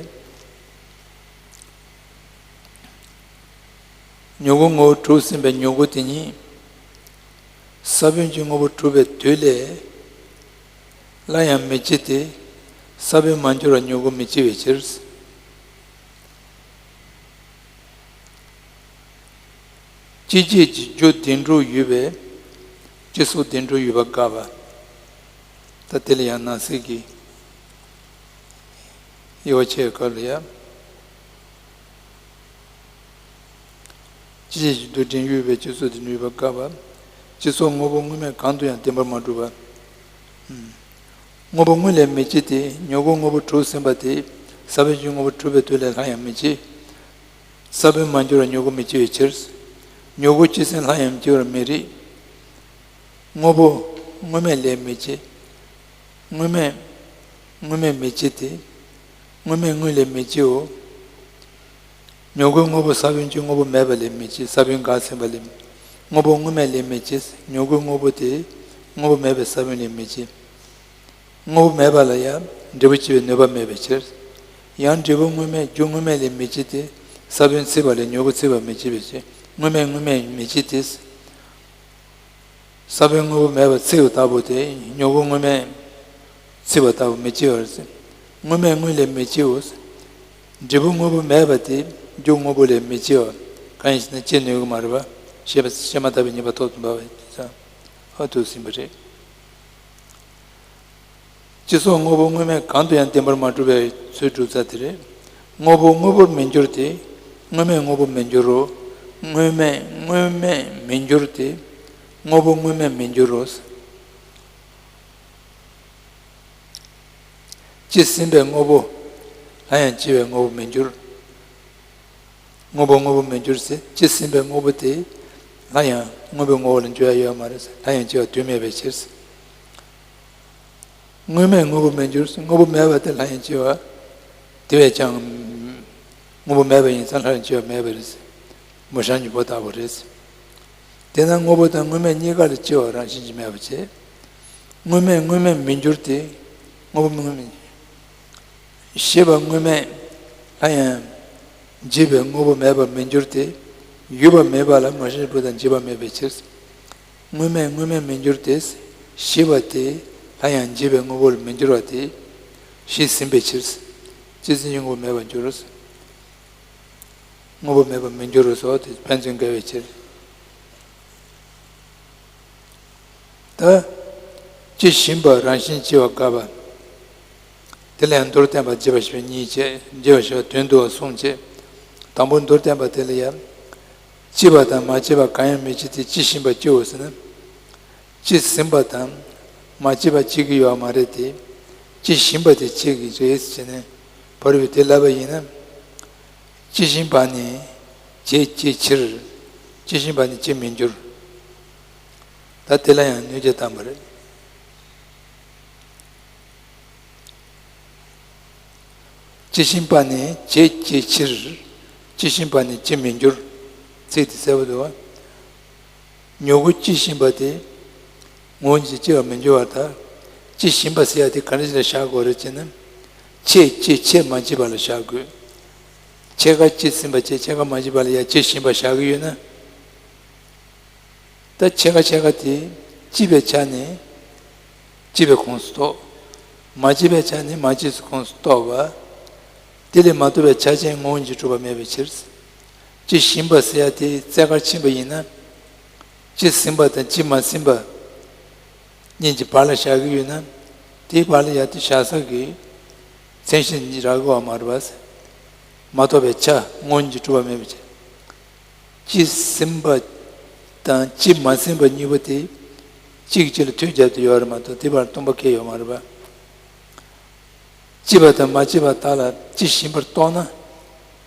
མྱུ་གུ་དངོས་པོ་གྲུབ་ཟིན་པའི་མྱུ་གུ་དེ་ཉིད་ས་བོན་གྱི་དངོས་པོ་གྲུབ་པའི་དུས་ལས་སླར་ཡང་མི་སྐྱེ་སྟེ། ས་བོན་མ་འགྱུར་བར་མྱུ་གུ་མི་སྐྱེ་བའི་ཕྱིར། སྐྱེ་བྱེད་ཀྱི་རྒྱུ་བདེན་གྲུབ་ཡོད་པས་སྐྱེ་སོགས་བདེན་གྲུབ་ཡོད་པ་དགག་པ། ད་དེ་ལ་ཡང་ནང་གསེས་ཀྱི་དབྱེ་བ་ཕྱེ་བའི་སྐབས་ལ་ཡང་། སྐྱེ་བྱེད་ཀྱི་རྒྱུ་བདེན་གྲུབ་ཡོད་པས་སྐྱེ་སོགས་བདེན་གྲུབ་ཡོད་པ་དགག་པ། སྐྱེ་སོགས་དངོས་པོ་དངོས་མེད་གང་དུ་ཡང་བདེན་པར་མ་གྲུབ་པ། དངོས་པོ་དངོས་ལས་མི་སྐྱེ་སྟེ། མྱུ་གུ་དངོས་པོ་གྲུབ་ཟིན་པ་དེ་ས་བོན་གྱི་དངོས་པོ་གྲུབ་པའི་དུས་ལས་སླར་ཡང་མི་སྐྱེ། ས་བོན་མ་འགྱུར་བར་མྱུ་གུ་མི་སྐྱེ་བའི་ཕྱིར། མྱུ་གུ་སྐྱེས་ཟིན་སླར་ཡང་སྐྱེ་བར་མི་རིགས། དངོས་པོ་དངོས་མེད་ལས་མི་སྐྱེ། དངོས་མེད་དངོས་མེད་མི་སྐྱེ་སྟེ། དངོས་མེད་དངོས་ལས་མི་སྐྱེའོ། མྱུ་གུ་དངོས་པོ་ས་བོན་གྱི་དངོས་པོ་མེད་པ་ལས་མི་སྐྱེ། ས་བོན་འགགས་ཟིན་པ་ལས། དངོས་པོ་དངོས་མེད་ལས་མི་སྐྱེ། མྱུ་གུ་དངོས་པོ་དེ་ དངོས་པོ་མེད་པའི་ས་བོན་ལས་མི་སྐྱེ། དངོས་པོ་མེད་པ་ལ་ཡང་འབྲས་བུ་སྐྱེ་བའི་ནུས་པ་མེད་པའི་ཕྱིར། ཡང་འབྲས་བུ་དངོས་མེད་རྒྱུ་དངོས་མེད་ལས་མི་སྐྱེ་སྟེ། ས་བོན་ཚིག་པ་ལས་མྱུ་གུ་ཚིག་པ་མི་སྐྱེ་བའི་ཕྱིར། དངོས་མེད་དངོས་མེད་མི་སྐྱེ་སྟེ། ས་བོན་དངོས་པོ་མེད་པ་ཚིག་པ་ལྟ་བུ་སྟེ། མྱུ་གུ་དངོས་མེད་ཚིག་པ་ལྟ་བུ་མི་སྐྱེ་བར་ཟེར། དངོས་མེད་དངོས་ལས་མི་སྐྱེའོ། འབྲས་བུ་དངོས་པོ་མེད་པ་དེ་རྒྱུ་དངོས་པོ་ལས་མི་སྐྱེ་བ། གང་ཡིན་ཞེ་ན། སྐྱེ་ནུས་ཀྱི་མ་རེད་པ། ཤེས་པ་ཤེས་མ་ཐག་པའི་ཉེས་པ་ཐོབ་ཏུ་འབབ་པ་ཡིན་ཙང་། ཧ་ཐུག་ཟིན་པ་རེད། སྤྱི་སོགས་དངོས་པོ་དངོས་མེད་གང་དུ་ཡང་བདེན་པར་མ་གྲུབ་པའི་ཚུལ་སྒྲུབ་ཚར་དེ་རེད། དངོས་པོ་དངོས་པོར་མི་འགྱུར་ཏེ། དངོས་མེད་དངོས་པོར་མི་འགྱུར་རོ། དངོས་མེད་དངོས་མེད་མི་འགྱུར་ཏེ། དངོས་པོ་དངོས་མེད་མི་འགྱུར་རོ། སྤྱི་ཟིན་པའི་དངོས་པོ་སླར་ཡང་སྐྱེ་བའི་དངོས་པོ་མི་འགྱུར། དངོས་པོ་དངོས་པོ་མི་འགྱུར་ཟེར། སྤྱི་ཟིན་པའི་དངོས་པོ་དེ་སླར་ཡང་དངོས་པོའི་ངོ་བོ་ལ་འགྱུར་ཡ་ཡོད་མ་རེད་ཟེར། སླར་ཡང་སྐྱེ་བ་དུས་མེད་པའི་ཕྱིར་ཟེར། དངོས་མེད་དངོས་པོ་མི་འགྱུར་ཟེར། དངོས་པོ་མེད་པ་དེ་སླར་ཡང་སྐྱེ་བ་དེ་བས་ཀྱང་དངོས་པོ་མེད་པ་ཡིན་ཙང་སླར་ཡང་སྐྱེ་བ་མེད་པ་རེད་ཟེར། མོ་གཤམ་གྱི་བུ་ལྟ་བུ་རེད་ཟེར། དེས་ན་དངོས་པོ་དང་དངོས་མེད་གཉིས་ཀ་ལ་སྐྱེ་བ་རང་བཞིན་གྱིས་མེད་པ་བྱས། དངོས་མེད་དངོས་མེད་མི་འགྱུར་ཏེ། དངོས་པོ་དངོས་མེད། ཤེས་པ་དངོས་མེད་སླར་ཡང་འཇིག་པའི་དངོས་པོ་མེད་པར་མི་འགྱུར་ཏེ། ཡོད་པ་མེད་པ་ལ་མོ་གཤམ་གྱི་བུ་དང་འཇིག་པ་མེད་པའི་ཕྱིར། དངོས་མེད་དངོས་མེད་མི་འགྱུར་ཏེ། ཤེས་པ་དེ་སླར་ཡང་འཇིག་པའི་དངོས་པོ་ལ་མི་འགྱུར་བ་དེ་ཤེས་ཟིན་པའི་ཕྱིར། སྤྱི་ཟིན་གྱི་དངོས་པོ་མེད་པར་འགྱུར། དངོས་པོ་མེད་པར་མི་འགྱུར་རོ་སོགས་དེ་ཕན་ཚུན་འགལ་བའི་ཕྱིར། ད་སྤྱི་ཞིམ་པ་རང་བཞིན་སྐྱེ་བ་དགག་པ། དེ་ལ་ཡང་མདོར་བསྟན་པ་རྒྱས་པར་བཤད་པ་གཉིས་བྱས། རྒྱས་པར་བཤད་པ་དོན་བསྡུ་བ་གསུམ་བྱས། དང་པོ་མདོར་བསྟན་པ་དེ་ལ་ཡང་། སྐྱེས་པ་དང་མ་སྐྱེས་པ་གང་ཡང་མི་སྐྱེ་སྟེ། སྤྱི་ཞིམ་པ་སྐྱེའོ་ཟེར་ན། སྤྱི་ཟིན་པ་དང་མ་སྐྱེས་པ་སྐྱེ་གི་ཡོད་མ་རེད་དེ། སྤྱི་ཞིམ་པ་དེ་སྐྱེ་གི་རེད་ཟེར་ནས་བར་བའི་དེ་ལབ་པ་ཡིན་ན། སྤྱི་ཞིམ་པ་ནི་བྱས་སྐྱེ་ཕྱིར། སྤྱི་ཞིམ་པ་ནི་སྐྱེ་མི་འགྱུར། ད་དེ་ལ་ཡང་གནོད་བྱེད་དམ་པ་རེད། སྤྱི་ཞིམ་པ་ནི་བྱས་སྐྱེ་ཕྱིར། སྤྱི་ཞིམ་པ་ནི་སྐྱེ་མི་འགྱུར། ཚིག་དེ་གསལ་པོ་འདུག་བ། མྱུ་གུ་སྤྱི་ཞིམ་པ་དེ་ངོ་བོ་ཉིད་ཀྱིས་སྐྱེ་བར་མི་འགྱུར་བར་ཐལ། སྤྱི་ཞིམ་པ་ཟེར་ཡ་དེ་ག་འདྲ་ཞིག་ལ་བཞག་དགོས་རེད་ཅེ་ན། ཕྱེད་སྐྱེས་ཕྱེད་མ་སྐྱེས་པ་ལ་བཞག་དགོས། ཕྱེད་ཀ་སྤྱི་ཟིན་པ་བྱས་ཕྱེད་ཀ་མ་སྐྱེས་པ་ལ་ཡ་སྤྱི་ཞིམ་པ་བཞག་གི་ཡོད་ན། ད་ཕྱེད་ཀ་ཕྱེད་ཀ་དེ་སྐྱེས་པའི་ཆ་ནས་སྐྱེས་པའི་ཁོངས་སུ་གཏོགས། མ་སྐྱེས་པའི་ཆ་ནས་མ་སྐྱེས་སུ་ཁོངས་སུ་གཏོགས་པ། དེ་ལས་མ་གཏོགས་པའི་ཆ་ཅན་ངོ་བོ་ཉིད་ཀྱིས་གྲུབ་པ་མེད་པའི་ཕྱིར། སྤྱི་ཞིམ་པ་ཟེར་ཡ་དེ་རྩེ་གར་ཕྱིན་པ་ཡིན་ན། སྤྱི་ཟིན་པ་དང་སྤྱི་མ་ཟིན་པ་གཉིས་ཀྱི་བར་ལ་བཞག་གི་ཡོད་ན། དེའི་བར་ལ་ཡ་དེ་བཞག་ས་གི་མཚན་གཞི་གཉིས་རག་གི་ཡོད་མ་རེད་པ། མ་གཏོགས་པའི་ཆ་ངོ་བོ་ཉིད་ཀྱིས་གྲུབ་པ་མེད་པའི་ཕྱིར། སྤྱི་ཟིན་པ་དང་སྤྱི་མ་ཟིན་པ་གཉིས་པོ་དེ་གཅིག་གཅིག་ལ་མཐུད་རྒྱབ་ཏུ་ཡོད་རེད་མ་གཏོགས་དེ་བར་སྟོང་པ་གང་ཡང་ཡོད་མ་རེད་པ། སྐྱེས་པ་དང་མ་སྐྱེས་པ་དག་ལ་སྤྱི་ཞིམ་པར་རྟོགས་ན།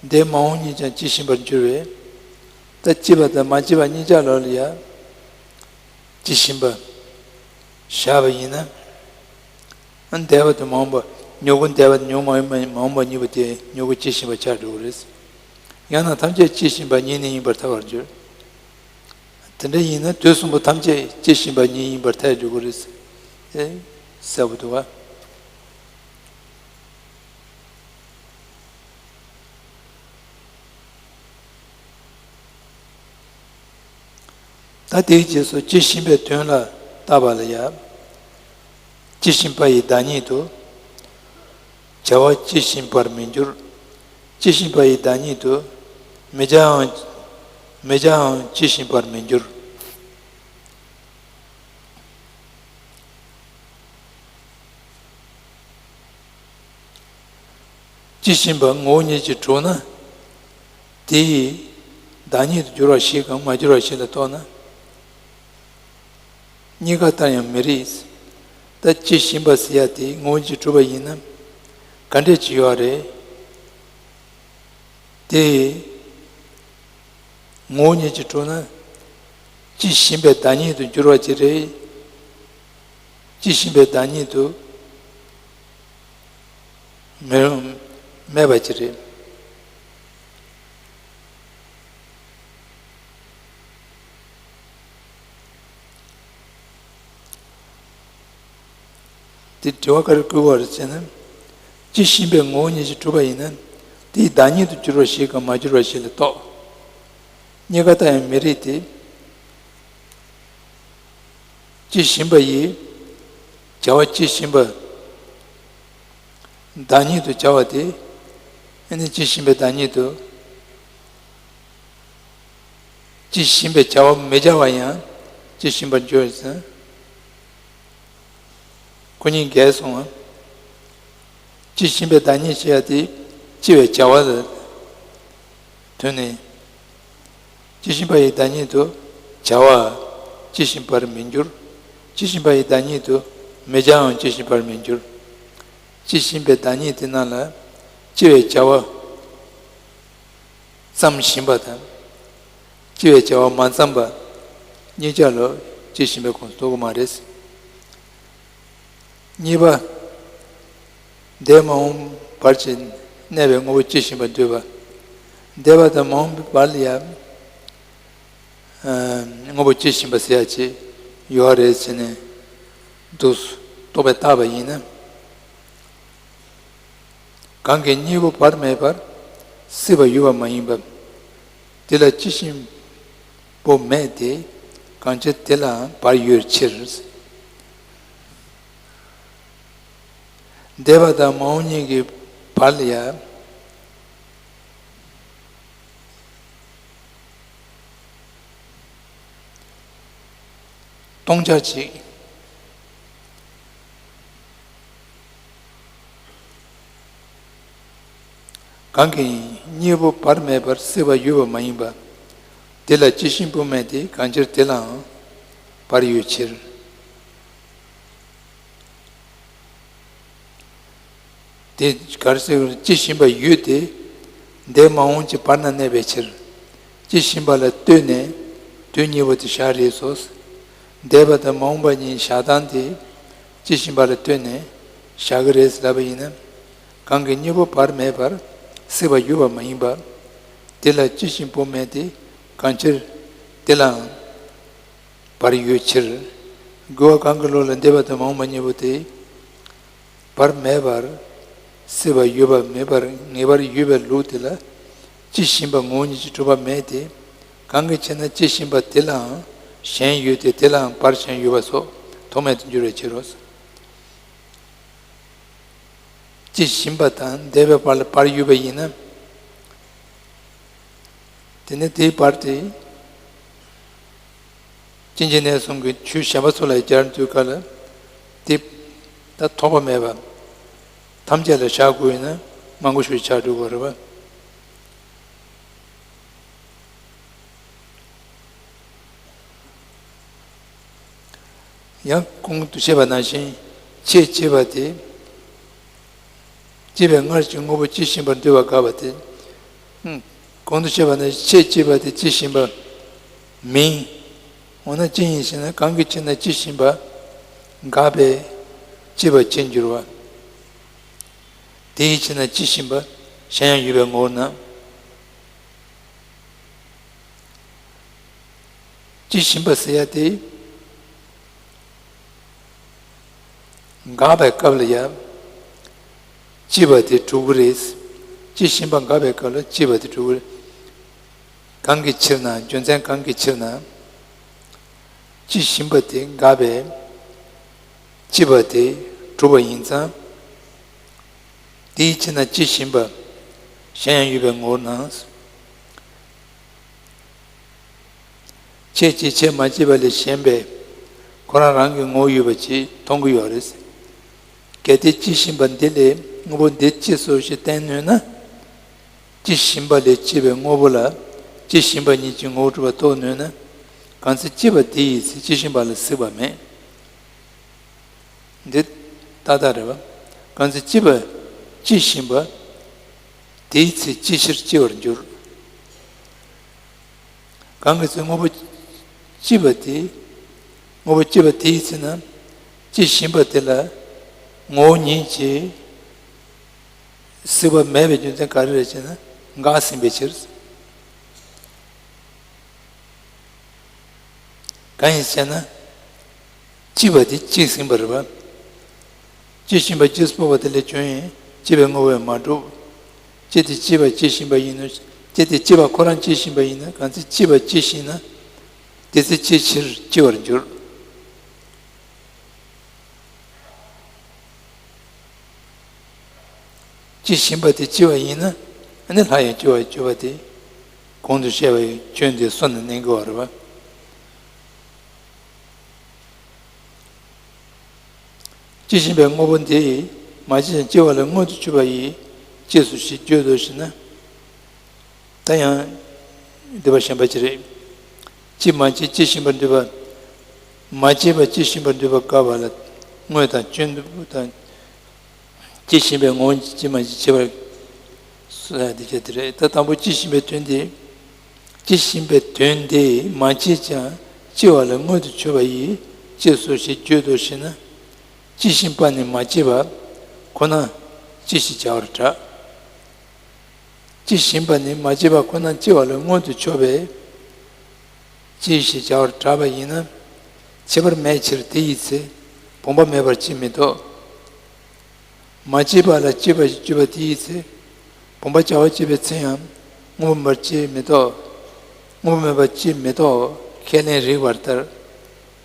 འདས་མ་འོངས་གཉིས་ཀྱང་སྤྱི་ཞིམ་པར་འགྱུར་བས། ད་སྐྱེས་པ་དང་མ་སྐྱེས་པ་གཉིས་ཆ་ལོག་ལ་ཡང་སྤྱི་ཞིམ་པ་བཞག་པ་ཡིན་ན། འདས་པ་དང་མ་འོངས་པ། མྱུ་གུ་འདས་པ་དང་མྱུ་གུ་མ་འོངས་པ་གཉིས་པོ་དེ་མྱུ་གུ་སྤྱི་ཞིམ་པ་ཆགས་འགྲོ་གི་རེད། ཡང་ན་ཐམས་ཅད་སྤྱི་ཞིམ་པ་ཉིད་ནི་ཡིན་པར་ཐལ་བར་འགྱུར། དེ་འདྲ་ཡིན་ན་དུས་གསུམ་པོ་ཐམས་ཅད་སྤྱི་ཞིམ་པ་ཉིད་ཡིན་པར་ཐལ་འགྲོ་གི་རེད། ཨེ། གསལ་པོ་འདུག་བ། ད་དེའི་རྗེས་སུ་སྤྱི་ཞིམ་པའི་དོན་ལ་བརྟག་པ་ལ་ཡང་། སྤྱི་ཞིམ་པ་ཡི་བདག་ཉིད་དུ། བྱ་བ་སྤྱི་ཞིམ་པར་མི་འགྱུར། སྤྱི་ཞིམ་པ་ཡི་བདག་ཉིད་དུ། མི་བྱའང་། མི་བྱའང་སྤྱི་ཞིམ་པར་མི་འགྱུར། སྤྱི་ཞིམ་པ་ངོ་བོ་ཉིད་ཀྱིས་གྲུབ་ན། དེ་ཡི་བདག་ཉིད་དུ་འགྱུར་བ་ཞིག་གམ་མ་འགྱུར་བ་ཞིག་ལ་རྟོགས་ན། གཉིས་ཀ་ལྟར་ཡང་མི་རིགས། ད་སྤྱི་ཞིམ་པ་ཟེར་ཡ་དེ་ངོ་བོ་ཉིད་ཀྱིས་གྲུབ་པ་ཡིན་ན། ག་འདྲས་ཅིག་ཡོད་རེད། དེ་ངོ་བོ་ཉིད་ཀྱིས་གྲུབ་ན། སྤྱི་ཞིམ་པའི་བདག་ཉིད་དུ་འགྱུར་བ་ཅིག་རེད། སྤྱི་ཞིམ་པའི་བདག་ཉིད་དུ་མི་རུང་། མེད་པ་ཅིག་རེད། དེ་དྲི་བ་ག་རེ་བཀོད་པ་རེད་ཟེར་ན། དཔྱིས་ཞིམ་པའི་ངོ་བོ་ཉིད་ཀྱིས་གྲུབ་པ་ཡིན་ན། དེའི་བདག་ཉིད་དུ་གྱུར་པ་ཞིག་གམ་མ་གྱུར་པ་ཞིག་ལ་རྟོག་གཉིས་ཀ་ལྟ་ཡང་མི་རིགས་ཏེ། དཔྱིས་ཞིམ་པ་ཡི། བྱ་བ་དཔྱིས་ཞིམ་པ། བདག་ཉིད་དུ་བྱ་བ་དེ། ཨ་ནི་དཔྱིས་ཞིམ་པའི་བདག་ཉིད་དུ། དཔྱིས་ཞིམ་པའི་བྱ་བ་མི་བྱ་བ་ཡང་དཔྱིས་ཞིམ་པར་འགྱུར་ཟེར། ཁོ་གཉིས་འགལ་སོང་ང་། དཔྱིས་ཞིམ་པའི་བདག་ཉིད་ཅེས་པ་དེ་སྐྱེ་བའི་བྱ་བ་ལ་དོན་ནས། དཔྱིས་ཞིམ་པ་ཡི་བདག་ཉིད་དུ་བྱ་བ་དཔྱིས་ཞིམ་པར་མི་འགྱུར། དཔྱིས་ཞིམ་པ་ཡི་བདག་ཉིད་དུ་མི་བྱའང་དཔྱིས་ཞིམ་པར་མི་འགྱུར། དཔྱིས་ཞིམ་པའི་བདག་ཉིད་དེ་རྣམས་ལ་སྐྱེ་བའི་བྱ་བ་ཙམ་ཞིམ་པ་དང་། སྐྱེ་བའི་བྱ་བ་མ་ཙམ་པ་གཉིས་ཆར་ལ་དཔྱིས་ཞིམ་པའི་ཁོངས་སུ་གཏོགས་ཀྱི་མ་རེད། གཉིས་པ། འདས་མ་འོངས་བར་གྱི་གནས་པའི་དངོས་པོ་དཔྱིས་ཞིམ་པར་འདོད་པ། འདས་པ་དང་མ་འོངས་པའི་བར་ལ་ཡང་དངོས་པོ་དཔྱིས་ཞིམ་པ་ཟེར་ཡ་ཅིག་ཡོད་རེད་ཟེར་ནས་འདུག་རྟོག་པས་བརྟགས་པ་ཡིན་ན། གང་གིས་གཉིས་པོ་བར་མེད་པར་སྲིད་པར་ཡོད་པ་མ་ཡིན་པ། དེ་ལ་དཔྱིས་ཞིམ་པོ་མེད་དེ། གང་ཕྱིར་དེ་ལའང་བར་ཡོད་ཕྱིར། འདས་པ་དང་མ་འོངས་གཉིས་ཀྱི་བར་ལ་ཡང་སྟོང་ཆར་ཅིག་གང་གིས་གཉིས་པོ་བར་མེད་པར་སྲིད་པར་ཡོད་པ་མ་ཡིན་པ། དེ་ལ་དཔྱིས་ཞིམ་པོ་མེད་དེ། གང་ཕྱིར་དེ་ལའང་བར་ཡོད་ཕྱིར། དེ་ག་རེ་ཟེར་དཔྱིས་ཞིམ་པ་ཡོད་དེ། འདས་མ་འོངས་ཀྱི་བར་ན་གནས་པའི་ཕྱིར། དཔྱིས་ཞིམ་པ་ལ་ལྟོས་ནས་དུས་གཉིས་པོ་དེ་བཞག་རེད་སོ། འདས་པ་དང་མ་འོངས་པ་གཉིས་བཞག་སྟངས་དེ་དཔྱིས་ཞིམ་པ་ལ་ལྟོས་ནས་བཞག་གི་རེད་ལབ་པ་ཡིན་ན། གང་གིས་གཉིས་པོ་བར་མེད་པར་སྲིད་པར་ཡོད་པ་མ་ཡིན་པ། དེ་ལ་དཔྱིས་ཞིམ་པོ་མེད་དེ། གང་ཕྱིར་དེ་ལའང་བར་ཡོད་ཕྱིར། རྒོལ་བ་གང་གི་བློ་ལ་འདས་པ་དང་མ་འོངས་པ་གཉིས་པོ་དེ་བར་མེད་པར་སྲིད་པར་ཡོད་པ་མེད་པར་ངེས་པར་ཡོད་པའི་ལུགས་དེ་ལ་དཔྱིས་ཞིམ་པ་ངོ་བོ་ཉིད་ཀྱིས་གྲུབ་པ་མེད་དེ། གང་གི་ཕྱིར་ན་དཔྱིས་ཞིམ་པ་དེ་ལའང་གཞན་ཡོད་དེ། དེ་ལའང་བར་གཞན་ཡོད་པ་སོགས་ཐོགས་མེད་དུ་འགྱུར་བའི་ཕྱིར་རོ། དཔྱིས་ཞིམ་པ་དང་འདས་པའི་བར་ལ་བར་ཡོད་པ་ཡིན་ན། དེ་ནི་དེའི་བར་དེ་ཅན་གྱི་གནས་གསུམ་གྱི་ཆོས་གཞན་པ་ཚོ་ལ་སྦྱར་དུས་སྐབས་ལ་དེ་ད་ཐོགས་པ་མེད་པ་ཐམས་ཅད་ལ་བཞག་དགོས་ཡིན་ན་མང་པོ་ཞིག་ཆགས་འགྲོ་གི་རེད་པ། ཡང་གོང་དུ་བཤད་པ་ནང་བཞིན་ཆེས་གཅེས་པ་དེ། གཅེས་པའི་སྔར་གྱི་དངོས་པོ་དཔྱིས་ཞིམ་པར་འདོད་པ་དགག་པ་དེ། གོང་དུ་བཤད་པ་ནང་བཞིན་ཆེས་གཅེས་པ་དེ་དཔྱིས་ཞིམ་པ་མིན། འོ་ན་ཅི་ཡིན་ཞེ་ན། གང་གི་ཕྱིར་ན་དཔྱིས་ཞིམ་པ་དགག་པའི་གཅེས་པ་ཅན་འགྱུར་བ། དེའི་ཕྱིར་ན་དཔྱིས་ཞིམ་པ་གཞན་ཡང་ཡོད་པའི་ངོ་བོར་སྣང་། དཔྱིས་ཞིམ་པ་ཟེར་ཡ་དེ་དགག་པའི་སྐབས་ལ་ཡང་གཅེས་པ་དེ་གྲུབ་ཀྱི་རེད། དཔྱིས་ཞིམ་པ་དགག་པའི་སྐབས་ལ་གཅེས་པ་དེ་གྲུབ་ཀྱི་རེད། གང་གི་ཕྱིར་ན། རྒྱུ་མཚན་གང་གི་ཕྱིར་ན། དཔྱིས་ཞིམ་པ་དེ་དགག་པའི་གཅེས་པ་དེ་གྲུབ་པ་ཡིན་ཙང་། དེའི་ཕྱིར་ན་དཔྱིས་ཞིམ་པ་གཞན་ཡང་ཡོད་པའི་ངོ་བོར་སྣང་། ཆེས་གཅེས་ཆེས་མ་གཅེས་པ་ལས་གཞན་པའི་ཁོ་རང་རང་གི་ངོ་བོ་ཡོད་པ་ཅིག་མཐོང་གི་ཡོད་རེད། གལ་ཏེ་དཔྱིས་ཞིམ་པ་འདི་ལས་དངོས་པོ་འདི་སྐྱེས་སོ་ཞེས་བསྟན་ནུས་ན། དཔྱིས་ཞིམ་པ་ལས་སྐྱེས་པའི་དངོས་པོ་ལ་དཔྱིས་ཞིམ་པ་ཉིད་ཀྱི་ངོ་བོར་གྲུབ་པ་རྟོགས་ནུས་ན། གང་ཚེ་སྐྱེས་པ་དེ་ཡི་ཚེ་དཔྱིས་ཞིམ་པ་ལ་སྲིད་པ་མེད། འདི་ཏག་ཏག་རེད་པ། གང་ཚེ་སྐྱེས་པ་དཔྱིས་ཞིམ་པ་དེའི་ཚེ་དཔྱིས་ཕྱིར་སྐྱེ་བར་འགྱུར། གང་གི་ཚེ་དངོས་པོ་སྐྱེས་པ་དེ། དངོས་པོ་སྐྱེས་པ་དེའི་ཚེ་ན་དཔྱིས་ཞིམ་པ་དེ་ལ་ངོ་བོ་ཉིད་ཀྱིས་སྲིད་པ་མེད་པའི་རྒྱུ་མཚན་ག་རེ་རེད་ཅེ་ན། འགགས་ཟིན་པའི་ཕྱིར། གང་ཡིན་ཟེར་ན། སྐྱེས་པ་དེ་སྐྱེས་ཟིན་པ་རེད་པ། སྐྱེ་བཞིན་པ་སྐྱེ་སྤོབས་པ་དེ་ལས་བྱུང་ཡང་སྐྱེ་བའི་དངོས་པོས་མ་གྲུབ། སྐྱེ་དེ་སྐྱེ་བ་སྐྱེ་བཞིན་པ་ཡིན་ནོ། སྐྱེ་དེ་སྐྱེ་བ་ཁོ་རང་སྐྱེ་བཞིན་པ་ཡིན་ན། གང་ཚེ་སྐྱེ་བ་སྐྱེ་བཞིན་ན། དེ་ཚེ་སྐྱེ་ཕྱིར་སྐྱེ་བར་འགྱུར། སྐྱེ་བཞིན་པ་དེ་སྐྱེ་བ་ཡིན་ན། ཨ་ནི་སླར་ཡང་སྐྱེ་བར་འགྱུར་བ་དེ། གོང་དུ་བཤད་པའི་སྐྱོན་དེ་སོ་ནས་གནས་དགོས་པ་རེད་པ། སྐྱེ་བཞིན་པའི་དངོས་པོ་འདི་མ་སྐྱེས་ཀྱང་སྐྱེ་བ་ལ་མངོན་དུ་གྱུར་པ་ཡིས་སྐྱེས་སོ་ཞེས་བརྗོད་དོ་ཞེ་ན། ད་ཡང་འདི་པ་གཞན་པ་ཅིག་རེད། སྐྱེས་མ་སྐྱེས་སྐྱེ་བཞིན་པར་འདོད་པ། མ་སྐྱེས་པ་སྐྱེ་བཞིན་པར་འདོད་པ་དགག་པ་ལ། དངོས་དང་སྐྱོན་དང་། སྐྱེ་བཞིན་པའི་ངོ་བོ་སྐྱེས་མ་སྐྱེས་བྱེད་པར། སོ་ཡ་འདི་སྐད་དེ་རེད། ད་དང་པོ་སྐྱེ་བཞིན་པའི་དོན་དེ། སྐྱེ་བཞིན་པའི་དོན་དེ་མ་སྐྱེས་ཀྱང་སྐྱེ་བ་ལ་མངོན་དུ་གྱུར་པ་ཡིས་སྐྱེས་སོ་ཞེས་བརྗོད་དོ་ཞེ་ན། སྐྱེ་བཞིན་པ་ནི་མ་སྐྱེས་པ་ཁོ་ན་སྐྱེ་ཞེས་བྱ་བར་གྲགས། སྐྱེ་བཞིན་པ་ནི་མ་སྐྱེས་པ་ཁོ་ན་སྐྱེ་བ་ལ་མངོན་དུ་གྱུར་པས་སྐྱེ་ཞེས་བྱ་བར་གྲགས་པ་ཡིན་ན། ཁྱད་པར་མེད་ཕྱིར་དེ་ཡི་ཚེ་བུམ་པ་མེད་པར་སྐྱེ་མི་ཐུབ། མ་སྐྱེས་པ་ལ་སྐྱེས་པ་ཞེས་བརྗོད་པ་དེ་ཡི་ཚེ། བུམ་པ་བྱ་བ་བྱེད་པའི་ཚེ་ཡང་དངོས་པོ་མེད་པར་སྐྱེ་མི་ཐུབ། དངོས་པོ་མེད་པར་སྐྱེ་མི་ཐུབ་ཁས་ལེན་རིགས་པར་ཐལ།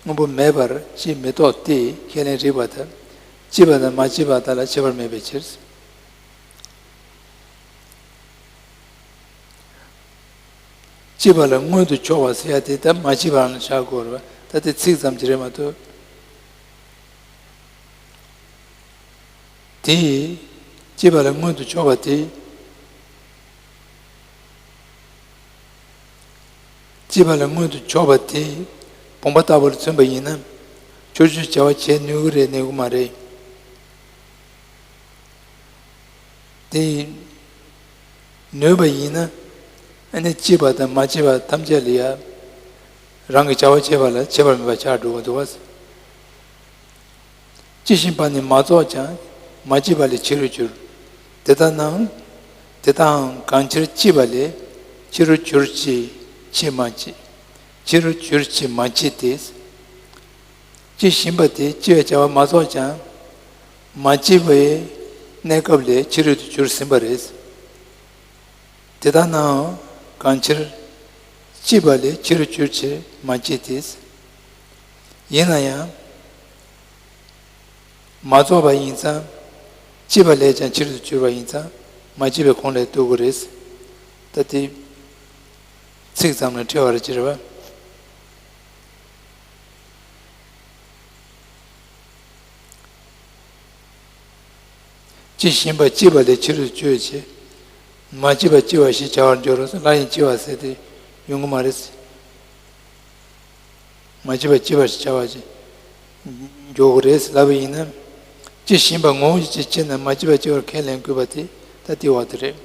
དངོས་པོ་མེད་པར་སྐྱེ་མི་ཐུབ་སྟེ་ཁས་ལེན་རིགས་པར་ཐལ། སྐྱེས་པ་དང་མ་སྐྱེས་པ་དག་ལ་ཁྱད་པར་མེད་པའི་ཕྱིར། སྐྱེས་པ་ལ་མངོན་དུ་ཕྱོགས་པ་ཟེར་ཡ་དེ་ད་མ་སྐྱེས་པ་རང་ལ་བཞག་དགོས་རེད་པ། ད་དེ་ཚིག་ཙམ་གྱིས་རེད་མ་གཏོགས། དེ་ཡིས་སྐྱེས་པ་ལ་མངོན་དུ་ཕྱོགས་པ་དེ། སྐྱེས་པ་ལ་མངོན་དུ་ཕྱོགས་པ་དེ་བུམ་པ་ལྟ་བུར་མཚོན་པ་ཡིན་ན། ཕྱོགས་ཆོས་བྱ་བ་བྱེད་ནུས་ཀྱི་རེད་ནུས་ཀྱི་མ་རེད། དེ་ནུས་པ་ཡིན་ན། ཨ་ནི་སྐྱེས་པ་དང་མ་སྐྱེས་པ་ཐམས་ཅད་ལ་ཡང་རང་གི་བྱ་བ་བྱེད་པ་ལ་ཁྱད་པར་མེད་པར་ཆགས་འགྲོ་གི་འདུག་པ། སྐྱེ་བཞིན་པ་ནི་མ་རྫོགས་ཀྱང་མ་སྐྱེས་པ་ལས་ཕྱི་རུ་གྱུར། དེ་ལྟ་ནའང་། དེ་ལྟའང་གང་ཕྱིར་སྐྱེས་པ་ལས་ཕྱི་རུ་གྱུར་ཅིག་ཕྱིར་མ་སྐྱེས། ཕྱི་རུ་གྱུར་ཅིག་མ་སྐྱེས་ཏེ། སྐྱེ་བཞིན་པ་དེ་སྐྱེ་བའི་བྱ་བ་མ་རྫོགས་ཀྱང་། མ་སྐྱེས་པའི་གནས་སྐབས་ལས་ཕྱི་རོལ་དུ་གྱུར་ཟིན་པ་རེད། དེ་ལྟ་ནའང་གང་ཕྱིར་སྐྱེས་པ་ལས་ཕྱི་རུ་གྱུར་ཕྱིར་མ་སྐྱེས་ཏེ། ཡིན་ན་ཡང་། མ་རྫོགས་པ་ཡིན་ཙང་། སྐྱེས་པ་ལས་ཀྱང་ཕྱི་རུ་གྱུར་པ་ཡིན་ཙང་མ་སྐྱེས་པའི་ཁོངས་ལས་གཏོགས་དགོས་རེད། ད་དེ་ཚིག་ཙམ་ལ་ཁྲེལ་བ་རེད་ཅེས་རེད་པ། སྐྱེ་བཞིན་པ་སྐྱེས་པ་ལས་ཕྱི་རུ་གྱུར་ཅིག་མ་སྐྱེས་པ་སྐྱེ་བ་ཞེས་བྱ་བར་འགྱུར་རོ། སླར་ཡང་སྐྱེ་བ་ཟེར་དེ་ཡོང་གི་མ་རེད། མ་སྐྱེས་པ་སྐྱེ་བ་ཞེས་བྱ་བ་ཞིག་འགྱུར་གི་རེད་ལབ་པ་ཡིན་ན། སྐྱེ་བཞིན་པ་ངོ་བོ་ཉིད་ཀྱིས་སྐྱེས་ན་མ་སྐྱེས་པ་སྐྱེ་བར་ཁས་ལེན་དགོས་པ་དེ་ད་དེ་བ་དེ་རེད།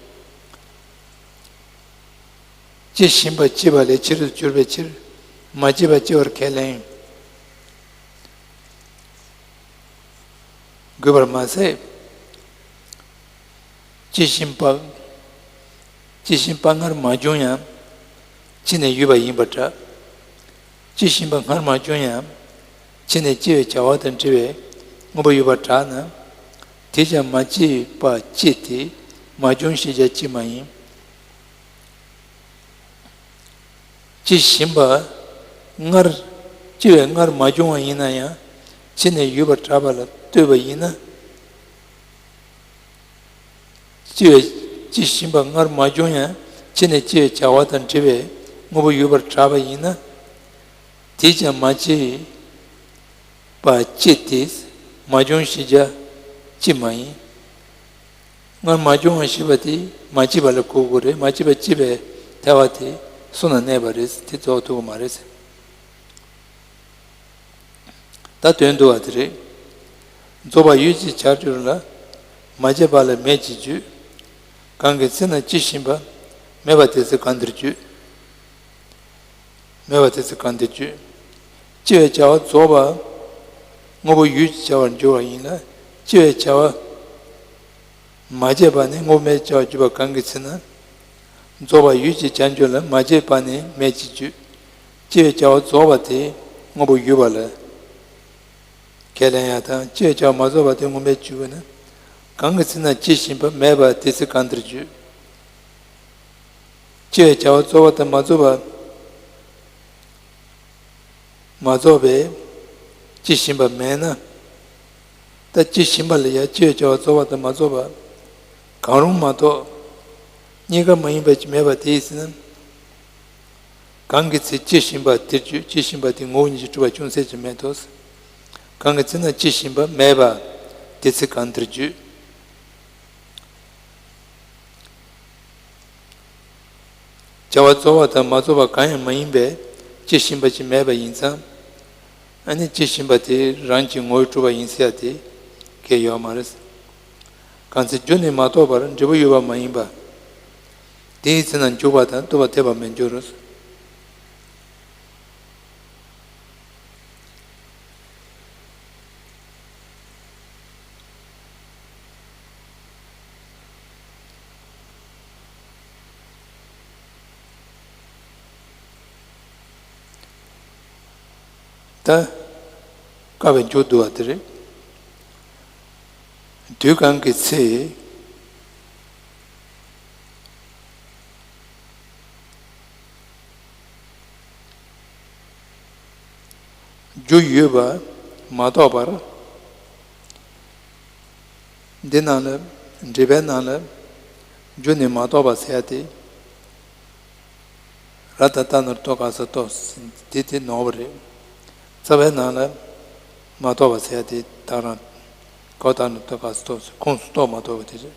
སྐྱེ་བཞིན་པ་སྐྱེས་པ་ལས་ཕྱི་རུ་གྱུར་པའི་ཕྱིར། མ་སྐྱེས་པ་སྐྱེ་བར་ཁས་ལེན་དགོས་པར་མ་ཟད། སྐྱེ་བཞིན་པ། སྐྱེ་བཞིན་པ་སྔར་མ་བྱུང་ཡང་། ཕྱི་ནས་ཡོད་པ་ཡིན་པར་གྲགས། སྐྱེ་བཞིན་པ་སྔར་མ་བྱུང་ཡང་། ཕྱི་ནས་སྐྱེ་བའི་བྱ་བ་དང་འབྲེལ་བའི་དངོས་པོ་ཡོད་པར་གྲགས་ན། དེས་ཀྱང་མ་སྐྱེས་པ་སྐྱེ་སྟེ་མ་བྱུང་ཞེས་བྱ་སྐྱེ་མ་ཡིན། སྐྱེ་བཞིན་པ་སྔར། སྐྱེ་བའི་སྔར་མ་བྱུང་བ་ཡིན་ན་ཡང་། ཕྱི་ནས་ཡོད་པར་གྲགས་པ་ལ་ལྟོས་པ་ཡིན་ན། སྐྱེ་བའི། སྐྱེ་བཞིན་པ་སྔར་མ་བྱུང་ཡང་ཕྱི་ནས་སྐྱེ་བའི་བྱ་བ་དང་འབྲེལ་བའི་དངོས་པོ་ཡོད་པར་གྲགས་པ་ཡིན་ན། དེས་ཀྱང་མ་སྐྱེས་པ་སྐྱེ་སྟེ་མ་བྱུང་ཞེས་བྱ་སྐྱེ་མ་ཡིན། སྔར་མ་བྱུང་བ་ཞེས་པ་དེ་མ་སྐྱེས་པ་ལ་གོ་དགོས་རེད། མ་སྐྱེས་པ་སྐྱེས་པའི་ཐལ་བ་དེ་སོ་ན་གནས་པ་རེད། དེ་རྫོགས་ཐུབ་ཀྱི་མ་རེད། ད་དོན་བསྡུ་བ་དེ་རེད། རྫོགས་པ་ཡོད་ཅེས་བྱར་གྱུར་ལ། མ་སྐྱེས་པ་ལ་མེད་ཅེས་བརྗོད། གང་གི་ཚེ་ན་སྐྱེ་བཞིན་པ། མེད་པ་དེ་ཚེ་གང་འདིར་བརྗོད། མེད་པ་དེ་ཚེ་གང་འདིར་བརྗོད། སྐྱེ་བའི་བྱ་བ་རྫོགས་པ། དངོས་པོ་ཡོད་ཅེས་བྱ་བར་འགྱུར་བ་ཡིན་ལ། སྐྱེ་བའི་བྱ་བ། མ་སྐྱེས་པ་ནི་དངོས་པོ་མེད་ཅེས་བརྗོད་པ་གང་གི་ཚེ་ན། རྫོགས་པ་ཡོད་ཅེས་བྱར་གྱུར་ལ། མ་སྐྱེས་པ་ནི་མེད་ཅེས་བརྗོད། སྐྱེ་བའི་བྱ་བ་རྫོགས་པ་དེ་དངོས་པོ་ཡོད་པ་ལ། ཁས་ལེན་ཡ་དང་། སྤྱི་བྱ་བ་མ་རྫོགས་པ་དེ་ངོ་མས་བརྗོད་པ་ན། གང་གི་ཚེ་ན་སྤྱི་ཞིག་ཡིན་པ་མེད་པ་དེ་ཚེ་གང་དེར་བརྗོད། སྤྱི་བྱ་བ་རྫོགས་པ་དང་མ་རྫོགས་པ། མ་རྫོགས་པའི་སྤྱི་ཞིག་ཡིན་པ་མེད་ན། ད་སྤྱི་ཞིག་ཡིན་པ་ལ་ཡང་སྤྱི་བྱ་བ་རྫོགས་པ་དང་མ་རྫོགས་པ། གང་རུང་མ་གཏོགས་གཉིས་ཀ་མ་ཡིན་པ་ཅིག་མེད་པ་དེ་ཡིན་ཟེར་ན། གང་གི་ཚེ་སྤྱི་ཞིག་ཡིན་པ་དེར་བརྗོད། སྤྱི་ཞིག་ཡིན་པ་དེ་ངོ་བོ་ཉིད་ཀྱིས་གྲུབ་པ་ཅུང་ཟད་ཅིག་མེད་དོ། གང་གི་ཚེ་ན་སྤྱི་ཞིག་ཡིན་པ་མེད་པ་དེ་ཚེ་གང་དེར་བརྗོད། བྱ་བ་རྫོགས་པ་དང་མ་རྫོགས་པ་གང་ཡང་མ་ཡིན་པས་སྤྱི་ཞིག་ཡིན་པ་ཅིག་མེད་པ་ཡིན་ཙང་། ཨ་ནི་སྤྱི་ཞིག་ཡིན་པ་དེ་རང་གི་ངོ་བོས་གྲུབ་པ་ཡིན་ཟེར་ཡ་དེ་གལ་ཡོད་མ་རེད། གང་ཚེ་རྒྱུ་ནི་མ་གཏོགས་པར་འབྲས་བུ་ཡོད་པ་མ་ཡིན་པ། དེའི་ཚེ་ན་འཇུག་པ་དང་ལྡོག་པ་འཐད་པར་མི་འགྱུར་རོ། ད་དཀའ་བའི་མཇུག་བསྡུ་བ་དེ་རེད། དུས་གང་གི་ཚེ། རྒྱུ་ཡོད་པ་མ་གཏོགས་པར། འདི་ནང་ལ། འགྲེལ་པའི་ནང་ལ་རྒྱུ་ནི་མ་གཏོགས་པ་ཟེར་ཡ་དེ། ར་ད་རྟ་ན་རོ་ཏོ་ག་ས་ལྟོ། དེ་དེ་ནོར་བ་རེད། རྩ་བའི་ནང་ལ་མ་གཏོགས་པ་ཟེར་ཡ་དེ་ད་རང་ག་ད་ན་རོ་ཏོ་ག་ས་ལྟོ་ཟེར་ཁོངས་སུ་གཏོགས་མ་གཏོགས་པ་དེ་རེད།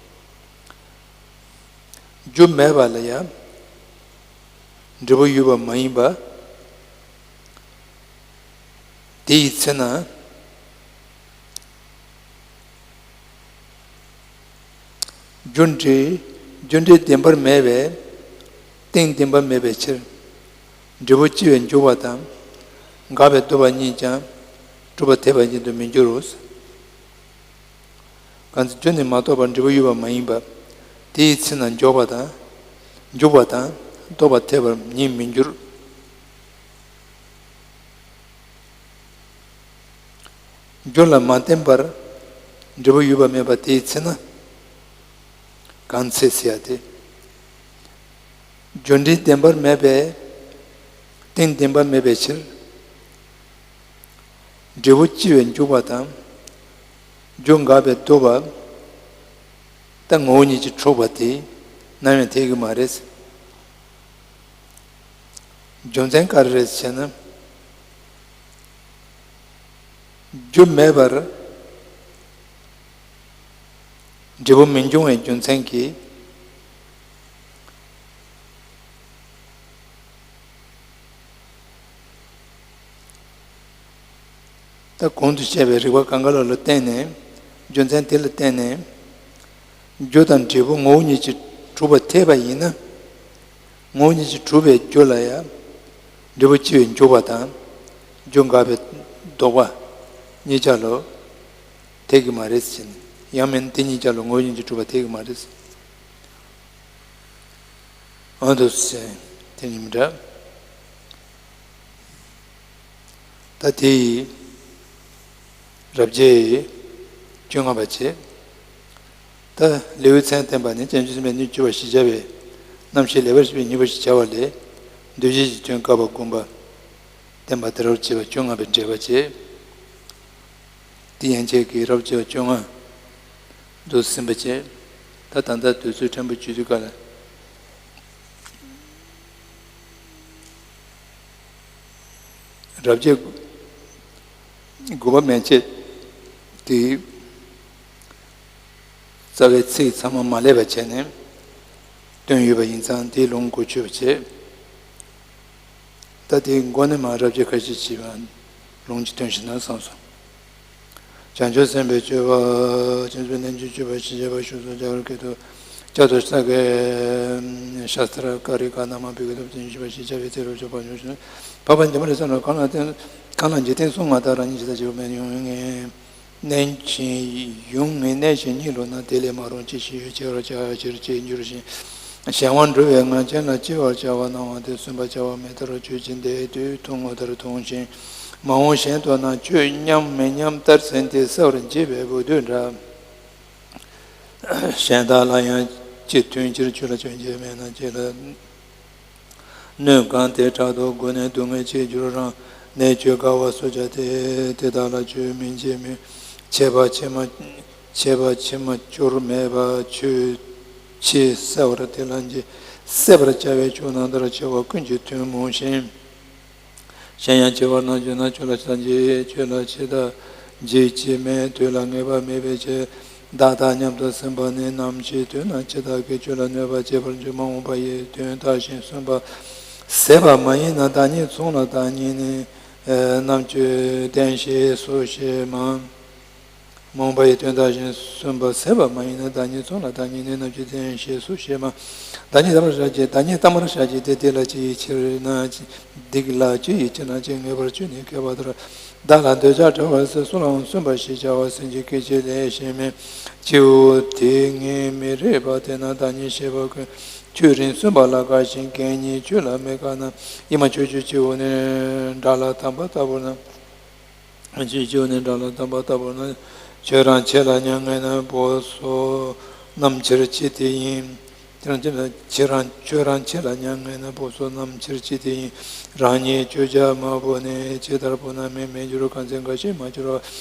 རྒྱུ་མེད་པ་ལ་ཡང་འབྲས་བུ་ཡོད་པ་མ་ཡིན་པ། དེ་ཡི་ཚེ་ན། རྒྱུ་འབྲས། རྒྱུ་འབྲས་བདེན་པར་མེད་པས་གཏན་བདེན་པར་མེད་པའི་ཕྱིར། འབྲས་བུ་སྤྱི་བས་འཇུག་པ་དང་། འགགས་པས་ལྡོག་པ་གཉིས་ཀྱང་གྲུབ་པ་འཐད་པ་ཉིད་དུ་མི་འགྱུར་རོ། གང་ཚེ་རྒྱུ་ནི་མ་གཏོགས་པར་འབྲས་བུ་ཡོད་པ་མ་ཡིན་པ། དེའི་ཚེ་ན་འཇོག་པ་དང་། འཇུག་པ་དང་ལྡོག་པ་འཐད་པར་ཉིད་མི་འགྱུར། རྒྱུ་ལ་མ་བརྟེན་པར་འབྲས་བུ་ཡོད་པ་མེད་པ་དེའི་ཚེ་ན། གང་ཚེ་ཟེར་ཡ་དེ། རྒྱུ་འབྲས་བདེན་པར་མེད་པས་གཏན་བདེན་པར་མེད་པའི་ཕྱིར། འབྲས་བུ་སྤྱི་བས་འཇུག་པ་དང་། རྒྱུ་འགགས་པས་ལྡོག་པ། ད་ངོ་བོ་ཉིད་ཀྱིས་གྲུབ་པ་དེ་ནམ་ཡང་འཐད་ཀྱི་མ་རེད། རྒྱུ་མཚན་ག་རེ་རེད་ཟེར་ན། རྒྱུ་མེད་པར་འབྲས་བུ་མི་འབྱུང་བའི་རྒྱུ་མཚན་གྱིས། ད་གོང་དུ་བཤད་པའི་རིགས་པ་གང་ག་ལ་ལ་བརྟེན་ནས། རྒྱུ་མཚན་དེ་ལ་བརྟེན་ནས། རྒྱུ་དང་འབྲས་བུ་ངོ་བོ་ཉིད་ཀྱིས་གྲུབ་པ་འཐད་པ་ཡིན་ན། ངོ་བོ་ཉིད་ཀྱིས་གྲུབ་པའི་རྒྱུ་ལ་ཡང་། འབྲས་བུ་སྤྱི་བས་འཇུག་པ་དང་། རྒྱུ་འགགས་པས་ལྡོག་པ། གཉིས་ཆ་ལ་འཐད་ཀྱི་མ་རེད་ཟེར་ནས། ཡང་མིན་དེ་གཉིས་ཆ་ལ་ངོ་བོ་ཉིད་ཀྱིས་གྲུབ་པ་འཐད་ཀྱི་མ་རེད། ཨ་འདུག་སེ། དེ་ནི་མི་འདྲ། ད་དེ་ཡི་རབ་བྱེད་བཅོ་ལྔ་པ་བྱེད། ད་ལེའུའི་མཚན་བསྟན་པ་ནི་བྱང་ཆུབ་སེམས་དཔའི་སྣོད་བཅུད་པ་ཞེས་བྱ་བའི་རྣམ་བཤད་ལེགས་པར་བཤད་པའི་སྙིང་པོ་ཞེས་བྱ་བ་ལས། འདུ་བྱེད་ཀྱི་དོན་བཀག་པ་དགོངས་པ་བསྟན་པ་དེ་རབ་བྱེད་པ་བཅོ་ལྔ་པའི་འགྲེལ་པ་བྱེད། དེ་ཡན་ཆད་ཀྱི་རབ་བྱེད་བཅོ་ལྔ་འདུག་ཟིན་པ་བྱེད། ད་ད་ལྟ་དུས་ཚོད་ཕྲན་བུ་བརྗོད་དུས་ག་ལ། རབ་བྱེད་དགུ་པ་མན་ཆད་དེ་རྩ་བའི་ཚིག་ཚང་མ་མ་སླེབས་པ་བྱས་ནས་བཏོན་ཡོད་པ་ཡིན་ཙང་དེའི་ལུང་གོ་ཆོད་པ་བྱེད། ད་དེའི་མགོ་ནས་མར་རབ་བྱེད་ཁ་ཤས་ཅིག་ལ་ལུང་གཅིག་བཏོན་ཞིག་ན་བསམ་སོང་། བྱང་ཆུབ་སེམས་དཔའི་སྤྱོད་པ། བྱང་ཆུབ་རྣལ་འབྱོར་སྤྱོད་པ་ཞེས་བྱ་བ་ཞུ་སོགས་བྱ་བར་སྐད་དུ་བྱ་དོ། ས་གའི་ཤ་སྟྲ་ཀ་རི་ཀ་ན་མ་བི་ག་ཏོ་བྱིན་ཞུ་བ་ཞེས་བྱ་བའི་ཚེ་རུ་སྤྱོད་པ་ཉུང་ཞིང་འཕགས་པ་འཇིག་རྟེན་གསུམ་ལ་གང་ལ་གང་ལ་འཇིག་རྟེན་གསུམ་མངའ་བདག་རང་ཉིད་ཇི་ལྟར་བྱེད་པ་མེད་ཡོང་ངེས། གནས་ཆེན་ཡུང་ངེ་གནས་ཆེན་གཉིས་ལོ་ན། དེ་ལས་མ་རུངས་ཅི་ཞིག་ཡོད། ཆེ་བར་བྱ་བའི་ཕྱིར་ཅིས་འགྱུར་ཞིང་། གཞན་དབང་འགྲོ་བའི་ངང་ཅན་ལ་སྐྱེ་བར་བྱ་བ་སྣང་བ་དེ་སུན་པར་བྱ་བ་མེ་ལྟར་གྱུར་ཅིང་དེའི་དུས་ཐུང་ངུ་ལྟར་མཐོང་ཞིང་ མ་འོངས་གཞན་དུ་ན་ཆོས་མཉམ་མི་མཉམ་ལྟར་ཟིན་ཏེ་གསལ་བར་བྱེད་པའི་བུ་དུད་འདྲ། གཞན་དག་ལ་ཡང་ཅི་མཐུན་ཕྱིར་ཆོས་ལ་སྐྱོན་གྱི་མེད་ན་ཅི་ལ། གནོད་གང་དེ་དྲག་ཏུ་དགོས་ནས་སྡུག་བསྔལ་ཆེ་འགྱུར་རང་། ནད་བཅོས་དཀའ་བ་སོགས་བྱ་སྟེ། དེ་དག་ལ་ཆོས་མིན་བྱེད་མིན། ཆད་པ་ཕྱི་མ་ཆད་པ་ཕྱི་མ་སྐྱོར་མེད་པ་ཆོས་ཕྱིས་གསལ་བར་དེ་ལ་འཇིགས་སེལ་བར་བྱ་བའི་ཕྱོགས་རྣམས་ལྟར་འཆི་བ་ཀུན་གྱི་དོན་སྨོས་ཤིང་། གཞན་ཡང་འཆི་བར་སྣང་བྱུང་ན་ཆོས་ལ་ཆགས་འཇིགས། ཆོས་ལ་ཆེ་ཐག་འཇིགས་ཆེ་མེད། དུས་ལ་ངེས་པ་མེད་པའི་ཕྱིར། བདག་དང་མཉམ་དུ་ཟིན་པ་ནི་ནམ་ཞིག་དུས་ན་ཇི་ལྟར་གྱི་ཆོས་ལ་གནོད་པ་བྱེད་པར་འགྱུར། མ་འོངས་པ་ཡི་དོན་བརྟགས་ཤིང་གསུངས་པ་ཟད་པ་མ་ཡིན་ན་བདག་ཉིད་ཚོང་ལ་བདག་ཉིད་ནི་རྣམ་དཔྱོད་ལྡན་ཞེས་སུ་ཤེས་མ། མ་འོངས་པ་ཡི་དོན་བརྟགས་ཤིང་གསུངས་པ་ཟད་པ་མ་ཡིན་ན་བདག་ཉིད་ཚོང་ལ་བདག་ཉིད་ནི་རྣམ་དཔྱོད་ལྡན་ཞེས་སུ་ཤེས་མ། བདག་ཉིད་གཏམ་པར་བྱ་སྟེ་བདག་ཉིད་གཏམ་པར་བྱ་སྟེ་དེ་སྡིག་ལ་སྤྱི་ཡི་ཕྱིར་ན་སྡིག་ལ་སྤྱི་ཡི་ཕྱིར་ན་ཅི་ངེས་པར་སྤྱོད་ནས་མཁས་པ་ལྟར། བདག་ལ་འདོད་ཆགས་བྲལ་བར་སེམས། སུ་ལའང་གསུངས་པ་ཞེས་བྱ་བ་སེམས་ཀྱི་སྐད་ཅིག་ལས་གཞན་མེད། སྤྱི་བོ་དེ་ངས་མི་རིག་པ་དེ་ན་བདག་ཉིད་ཤེས་པ་ཀུན། ཁྱོད་རིང་གསུངས་པ་ལ་དགའ་ཞིང་གད་སྙིགས་ཁྱོད་ལ་མི་དགའ་ན། ཡིད་མ་ཆོས་ཀྱི་སྤྱི་བོ་ནི་དགྲ་ལ་བསྡམས་པ་ལྟ་བུར་སྣང་། ཁྱོད་སྤྱི་བོ་ནི་དགྲ་ལ་བསྡམས་པ་ལྟ་བུར་སྣང་། ཁྱོད་རང་ཁྱེད་ལ་མྱ་ངན་ན་སྦུབས་སོ་བསྣམས་ཕྱིར་སྤྱི་དེ་ཡིན། ཁྱེད་རང་ཁྱེད་ལ་ཁྱེད་རང་ཁྱོད་རང་ཁྱེད་ལ་མྱ་ངན་ན་སྦུབས་སོ་བསྣམས་ཕྱིར་སྤྱི་དེ་ཡིན། རང་ཉིད་གཅོད་བྱ་མ་བོས་ནས་ཇི་ལྟར་བོས་ན་མེ་མི་འགྱུར། གང་ཚེ་འགའ་ཞིག་མ་འགྱུར་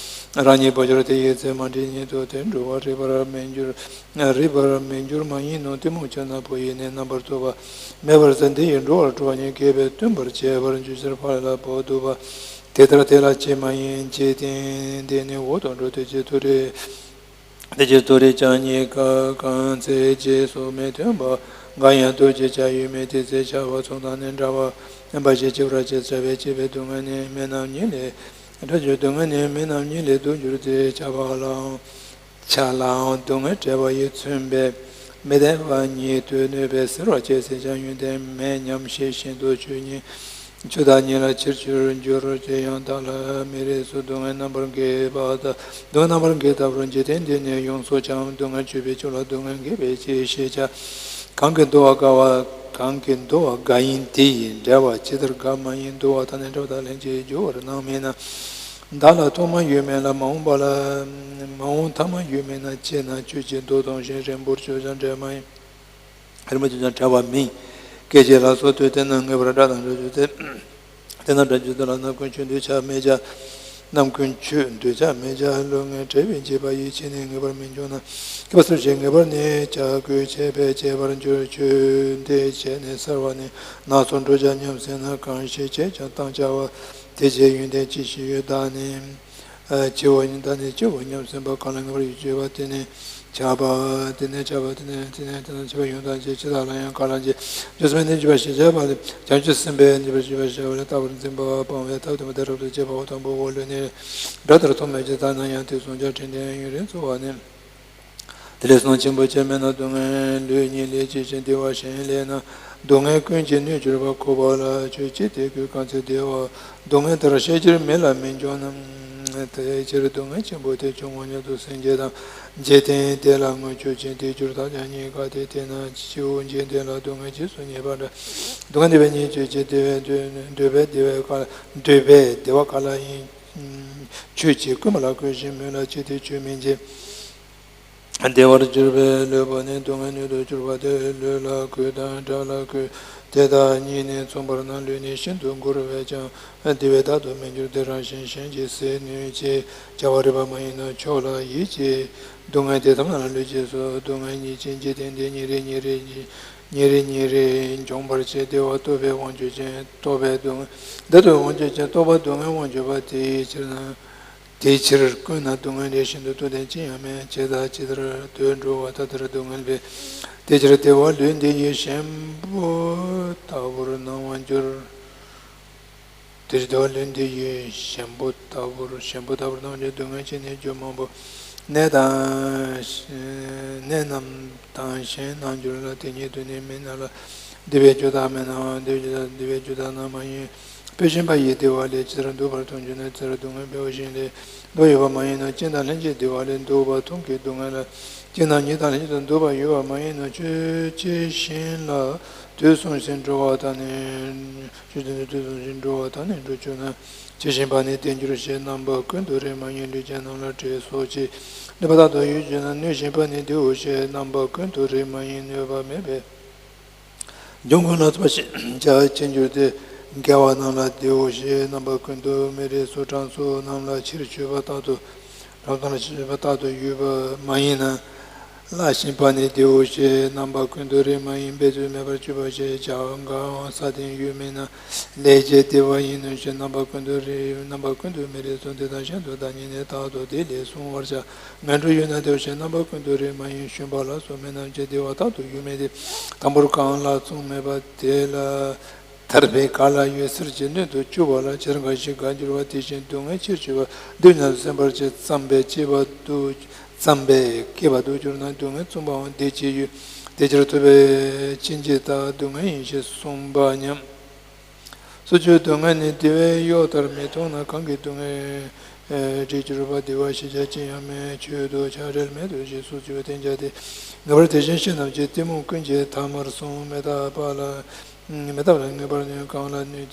བ། རང་ཉིད་བོས་གྱུར་དེ་ཡི་ཚེ་མ་འདྲིས་ཉིད་དུ་དེ་འགྲོ་བ་རིག་པར་མི་འགྱུར། རིག་པར་མི་འགྱུར་མ་ཡིན་ནོ། གཏི་མུག་ཆགས་ན་བོ་ཡི་ནི་རྣམ་པར་རྟོག་པ་མེད་པར་ཟད། འདི་ཡིས་འགྲོ་བ་སྤྲོ་བ་ཉིད་སྐྱེད་པས་སྟོན་པར་བྱེད་པར་འགྱུར་ཕྱིར་ཕར་ལ་བོས་འདུག་པ། དེ་ལྟར་དེ་ལ་ཅི་མ་ཡིན་འཇིག་རྟེན་འདི་ནི་འོག་ཏུ་འགྲོ། དེ་ཕྱིར་མཐོ་རིས་དེ་ཕྱིར་མཐོ་རིས་ཀྱང་རྙེད་དཀའ། གང་ཚེ་རྗེས་སུ་མི་མཐུན་པ་འགའ་ཡང་འདུ་བྱེད་བྱ་ཡུལ་མེད། དེ་ཚེ་བྱ་བ་ཚོགས་དང་ནི་འདྲ་བ་འབའ་ཞིག་བྱེད་པར་བྱེད་བྱ་བའི་བྱེད་པའི་སྡུག་བསྔལ་ནི་མི་རྣམས་ཉིད་ལས་འདྲ་འགྱུར། སྡུག་བསྔལ་ནི་མི་རྣམས་ཉིད་ལས་འདུ་འགྱུར་ཏེ། ཆགས་པ་ལའང་ཆགས་ལའང་སྡུག་བསྔལ་བྲལ་བ་ཡིས་མཚོན་པའི་མི་བདེ་བ་ཉིད་དུ་གནོད་པས་གཟིར་བར་བྱེད་ཟེར་ཀྱང་ཡོན་ཏན་མེད་སྙམ་བྱེད་བཞིན་དུ་ཆོས་ཉིད་ཆོས་བདག་ཉིད་ལ་ཕྱིར་གྱུར་འགྱུར། དེ་ཡང་བདག་ལ་མི་རིགས་སོ། སྡུག་བསྔལ་རྣམ་པར་འགེབས་པ་ལྟ། སྡུག་བསྔལ་རྣམ་པར་འགེབས་ལྟ་བུར་འཇིག་རྟེན་འདི་ནི་ཡོངས་སུ་འཁྱམས། སྡུག་བསྔལ་གཅོད་པའི་ཕྱོགས་ལ་སྡུག་བསྔལ་འགེབས་པའི་ཕྱིར་ཞེས་བྱ། གང་གིས་འདུལ་བ་དགའ་བ། གང་གིས་འདུལ་བ་དགའ་ཡིན་དེ་ཡིས་འབྲེལ་བ་ཇི་ལྟར་དགའ་མ་ཡིན། འདུལ་བ་དང་ནི་འབྲེལ་བ་དག་ལྷན་ཅིག་འགྱུར་བར་སྣང་མིན་ན། བདག་ལ་ཐོག་མ་ཡོད་མིན་ལ། མ་འོངས་པ་ལ། མ་འོངས་ཐ་མ་ཡོད་མིན་ན། ཅི་ན་ཆོས་ཀྱི་མདོ་དང་གཞན་རིང་པོར་ཆོས་ཀྱང་འབྲེལ་མ་ཡིན། རིང་པོར་ཆོས་ཀྱང་འབྲེལ་བ་མིན། སྐད་ཅིག་ལ་སོགས་དུས་དེ་ན་ངེས་པར་སྒྲ་དང་སྒྲ་བརྗོད་དེ། དེ་ན་སྒྲ་བརྗོད་དེ་ལ་རྣམ་ཀུན་ཆོས་འདུས་བྱས་མེད་བྱ། རྣམ་ཀུན་ཆོས་འདུས་བྱས་མེད་བྱ། ལུས་ངག་བྲལ་བའི་འཇིགས་པ་ཡིས་ཕྱིས་ནས་ངེས་པར་མི་འབྱུང་ན། སྐྱེ་བ་སོགས་ཀྱི་ངེས་པར་ནི་བྱ་དགོས་བྱས་པས་བྱེད་པར་འགྱུར། ཆོས་འདི་བྱས་ནས་གསལ་བ་ནི་ནགས་སུ་འགྲོ་བྱ་སྙམ་སེམས་ན། གང་ཞིག་བྱས་ཀྱང་བཏང་བྱ་བ། དེ་ཕྱིར་ཡོན་ཏན་ཅི་ཞིག་ཡོད། བདག་ནི་སྤྱི་བོ་ཉིད། བདག་ནི་སྤྱི་བོ་སྙམ་སེམས་པ་གང་ལ་ངེས་པར་ཡོད་ཅེས་པ། དེ་ནས་ཆགས་པ། དེ་ནས་ཆགས་པ། དེ་ནས་དེ་ནས་དེ་ནས་ཆགས་པ་ཡོངས་དག་བྱེད། ཇི་ལྟར་ལ་ཡང་ག་ལ་འཇིགས། འཇིགས་སུ་མེད་ནས་འཇིགས་པ་ཞེས་བྱ་བ་ལས། བྱང་ཆུབ་སེམས་དཔས་འཇིགས་པ་ཞེས་བྱ་བ་ལས། ལྟ་བུར་འཛིན་པ་སྤང་བའི་ཐབས་དེ་མ་དེ་རབ་ཏུ་བྱེད་པའོ། དང་པོ་འོག་ལུས་ནི་སྒྲ་ལྟར་མཐོང་མོད་ཀྱི། ད་ནི་ཡང་དེ་གསུངས་ཀྱང་དྲན་ཏེ་ཡུན་རིང་བརྩོན་པ་ནི། དེ་ལས་བསམ་ཆེན་པོ་ཅན་མེད་ན། སྡུག་བསྔལ་ལུས་ཉིད་ལས་སྐྱེ་ཞིང་བདེ་བ་གཞན་ལས་ན། སྡུག་བསྔལ་ཀུན་གྱི་གནོད་གྱུར་པ། འཁོར་བ་ལ་ཆོས་ཅི་སྟེ་གོས། གང་ཚེ་བདེ་བ་སྡུག་བསྔལ་ལྟར་ཤེས་ཕྱིར་མི་ལ་མི་འབྱུང་ན། དེ་ཕྱིར་སྡུག་བསྔལ་ཆེན་པོ་དེ་བྱུང་བ་ཉིད་དུ་སེམས་བསྐྱེད་དང་། འཇིག་རྟེན་དེ་ལ་མངོན་སྤྱོད་ཅིང་། དེ་གྱུར་ཐག་ཀྱང་རྙེད་དཀའ་སྟེ། དེས་ན་སྤྱི་བོ་འཇིག་རྟེན་ལ་སྡུག་བསྔལ་རྗེས་སུ་བསྙེགས་པ་འདྲ། སྡུག་བསྔལ་འདོད་པའི་གཉེན་ཆོས་ཅན། བདེ་བའི་འདོད་འདོད་པའི་བདེ་བ་ག་འདོད་པའི་བདེ་བ་ག་ལ་ཡིན། ཆོས་ཅན། ཀུན་སྨོན་ལ་གུས་ཤིང་མོས་ལ་སྤྱད་དེ་ཆོས་མིན་བྱེད། བདེ་བར་གྱུར་པའི་ལུས་པོ་ནི་སྡུག་བསྔལ་སྣོད་དུ་གྱུར་པ་སྟེ། ལུས་ལ་གུས་དང་སྒྲ་ལ་གུས། དེ་དག་གཉིས་ནི་མཚུངས་པར་སྣང་། ལུས་ནི་ཤིན་ཏུ་མགུར་བས་ཀྱང་། བདེ་བས་བདག་ཏུ་མི་འགྱུར་ཏེ། རང་བཞིན་གཞན་གྱིས་ཟད་ནུས་ཀྱི། བྱ་བ་རིག་པ་མ་ཡིན་ནོ། ཕྱོགས་ལ་ཡིད་ཀྱི་སྡུག་བསྔལ་དེ་ཐམས་ཅད་ལ་ལུས་ཀྱིས་སོ། སྡུག་བསྔལ་ཉིད་ཀྱི་འཇིག་རྟེན་འདི། ཉིན་རེ་ཉིན་རེ་ཉིན་རེ་ཉིན་རེ་འབྱུང་བར་བྱེད། བདེ་བ་རྟོགས་པའི་དབང་ཕྱུག་ཅན། རྟོགས་པའི་སྡུག་བདེ་སྡུག་དབང་ཕྱུག་ཅན། རྟོགས་པ་སྡུག་བསྔལ་དབང་ཕྱུག་པ་དེའི་ཕྱིར་ན། དེའི་ཕྱིར་ཀུན་ན་སྡུག་བསྔལ་ལས་གཞན་དུ་ལྟོས་ལྡན་ཅི་ཡང་མེད། ཇི་ལྟར་ཇི་ལྟར་དུ་འགྲོ་བ་ད་ལྟར་སྡུག་བསྔལ་བས། དེ་ཕྱིར་བདེ་བ་ལུས་འདི་ཡི་ཞེན་པོ་ལྟ་བུར་སྣང་བར་འགྱུར། དེ་ཕྱིར་བདེ་བ་ལུས་འདི་ཡི་ཞེན་པོ་ལྟ་བུར་ཞེན་པོ་ལྟ་བུར་སྣང་བར་འགྱུར། སྡུག་བསྔལ་ཆེ་ནས་རྒྱུ་མང་པོ། ནད་དང་ནད་རྣམས་དང་གཞན་རྣམས་འགྱུར་ལ། དེ་ཉིད་དུ་ནི་མི་སྣང་ལ། བདེ་བའི་རྒྱུ་དག་མི་སྣང་བ། བདེ་བའི་རྒྱུ་དག་བདེ་བའི་རྒྱུ་དག་སྣང་མ་ཡིན། སྤེལ་བཞིན་པ་ཡི་བདེ་བ་ལས་ཇི་ལྟར་འདུག་པར་མཐོང་གྱུར་ན། དེ་ལྟར་སྡུག་བསྔལ་འབདཝ་བཞིན་ལས་འདོད་ཡོད་པ་མ་ཡིན་ནོ། རྐྱེན་དང་ལྷན་ཅིག་བདེ་བ་ལས་འདུག་པ་མཐོང་གི་སྡུག་བསྔལ་ལ། སྐྱེ་ན་ཉིད་དང་ལྷན་ཅིག་ཏུ་འདུ་བར་འགྱུར་བ་མ་ཡིན་ནོ། ཆོས་ཇི་བཞིན་ལ་དུས་གསུམ་བཞིན་འགྲོ་བ་དག་ནི། ཆོས་ཇི་བཞིན་དུ་དུས་གསུམ་བཞིན་འགྲོ་བ་དག་ནི་འགྲོ་གྱུར་ན། ཇི་བཞིན་པ་ནི་བདེ་འགྱུར་ཞེས། རྣམ་པ་ཀུན་ཏུ་རིགས་མ་ཡིན་ལུས་ཅན་རྣམས་ལ་བཀྲེས་སོ་ཅི། ནུས་པ་རྟག་ཏུ་ཡོད་གྱུར་ན། ནུས་བཞིན་པ་ནི་བདེའོ་ཞེས། རྣམ་པ་ཀུན་ཏུ་རིགས་མ་ཡིན་ནུས་པ་མེད་པས། འབྱུང་ཀུན་ལ་ཚོགས་པ་ཞེས་བྱ་བ་ཅན་གྱུར་ཏེ། དགེ་བ་རྣམས་ལ་བདེའོ་ཞེས། རྣམ་པ་ཀུན་ཏུ་མི་རིགས་སུ་དྲང་སྲོང་རྣམས་ལ་ཕྱིར་བཅོས་པ་རྟག་ཏུ། དྲང་སྲོང་རྣམས་ལ་ཕྱིར་བཅོས་པ་རྟག་ཏུ་ཡོད་པ་མ་ཡིན་ན། སླ་ཞིང་པ་ནི་བདེའོ་ཞེས། རྣམ་པ་ཀུན་ཏུ་རིགས་མ་ཡིན་འབད་རྩོལ་མེད་པར་སྤྱོད་པ་ཞེས་བྱ་བ་འགའ་འང་ས་སྟེང་ཡོད་མིན་ན། ལས་ཀྱི་བདེ་བ་ཡིན་ནོ་ཞེས། རྣམ་པ་ཀུན་ཏུ་རིགས་རྣམ་པ་ཀུན་ཏུ་མི་རིགས་སོ། འདི་དག་གཞན་དུ་བདག་ཉིད་ནི། རྟག་ཏུ་བདེ་ལེགས་གསུང་བར་བྱ། ངན་འགྲོར་ཡོད་ན་བདེའོ་ཞེས། རྣམ་པ་ཀུན་ཏུ་རིགས་མ་ཡིན་ཤུན་པ་ལ་སོགས་མི་རྣམས་ཀྱི་བདེ་བ་རྟག་ཏུ་ཡོད་མིན་ཏེ། དང་པོར་གང་ལ་མཚུངས་མེད་པ་དེ་ལ། ཐར་པའི་ག་ལ་ཡོད་གསེར་གྱི་སྣོད་དུ་གྱུར་པ་ལ། ཇི་ལྟར་འགའ་ཞིག་དགའ་འགྱུར་བ། དེ་བཞིན་སྡུག་བསྔལ་ཕྱིར་བཅོས་པ། སྡུག་བསྔལ་སེམས་པར་བྱེད་བརྩམས་པས་སྐྱེས་པ་སྡུག་བརྩམས་པས་སྐྱེས་པ་སྡུག་གྱུར་ན། སྡུག་བསྔལ་བརྩམས་པའང་བདེ་སྐྱེས་ཡོད། དེ་ཕྱིར་ཐུབ་པས་ཕྱིན་ཅི་ལྟར་སྡུག་བསྔལ་ཡིན་ཞེས་གསུངས་པ་སྙམ། སོ་སོའི་སྡུག་བསྔལ་ནི་དེ་བས་གཡོ་ལྟར་མི་མཐོང་ན། གང་གིས་སྡུག་བསྔལ་བྲལ་གྱུར་པ། བདེ་བ་ཞེས་བྱ་ཅི་ཡང་མེད། ཆོས་དུ་ཆགས་བྲལ་མེད་དོ་ཞེས་སོ་སོའི་བསྟན་བྱ་སྟེ། ངེས་པར་དེ་བཞིན་གཤེགས་རྣམས་ཀྱི་གཏི་མུག་ཀུན་གྱི་མཐའ་མར་སོང་། མི་རྟག་པ་ལ། མི་རྟག་པ་ལ་ངེས་པར་གནས། གང་ལ་གནོད་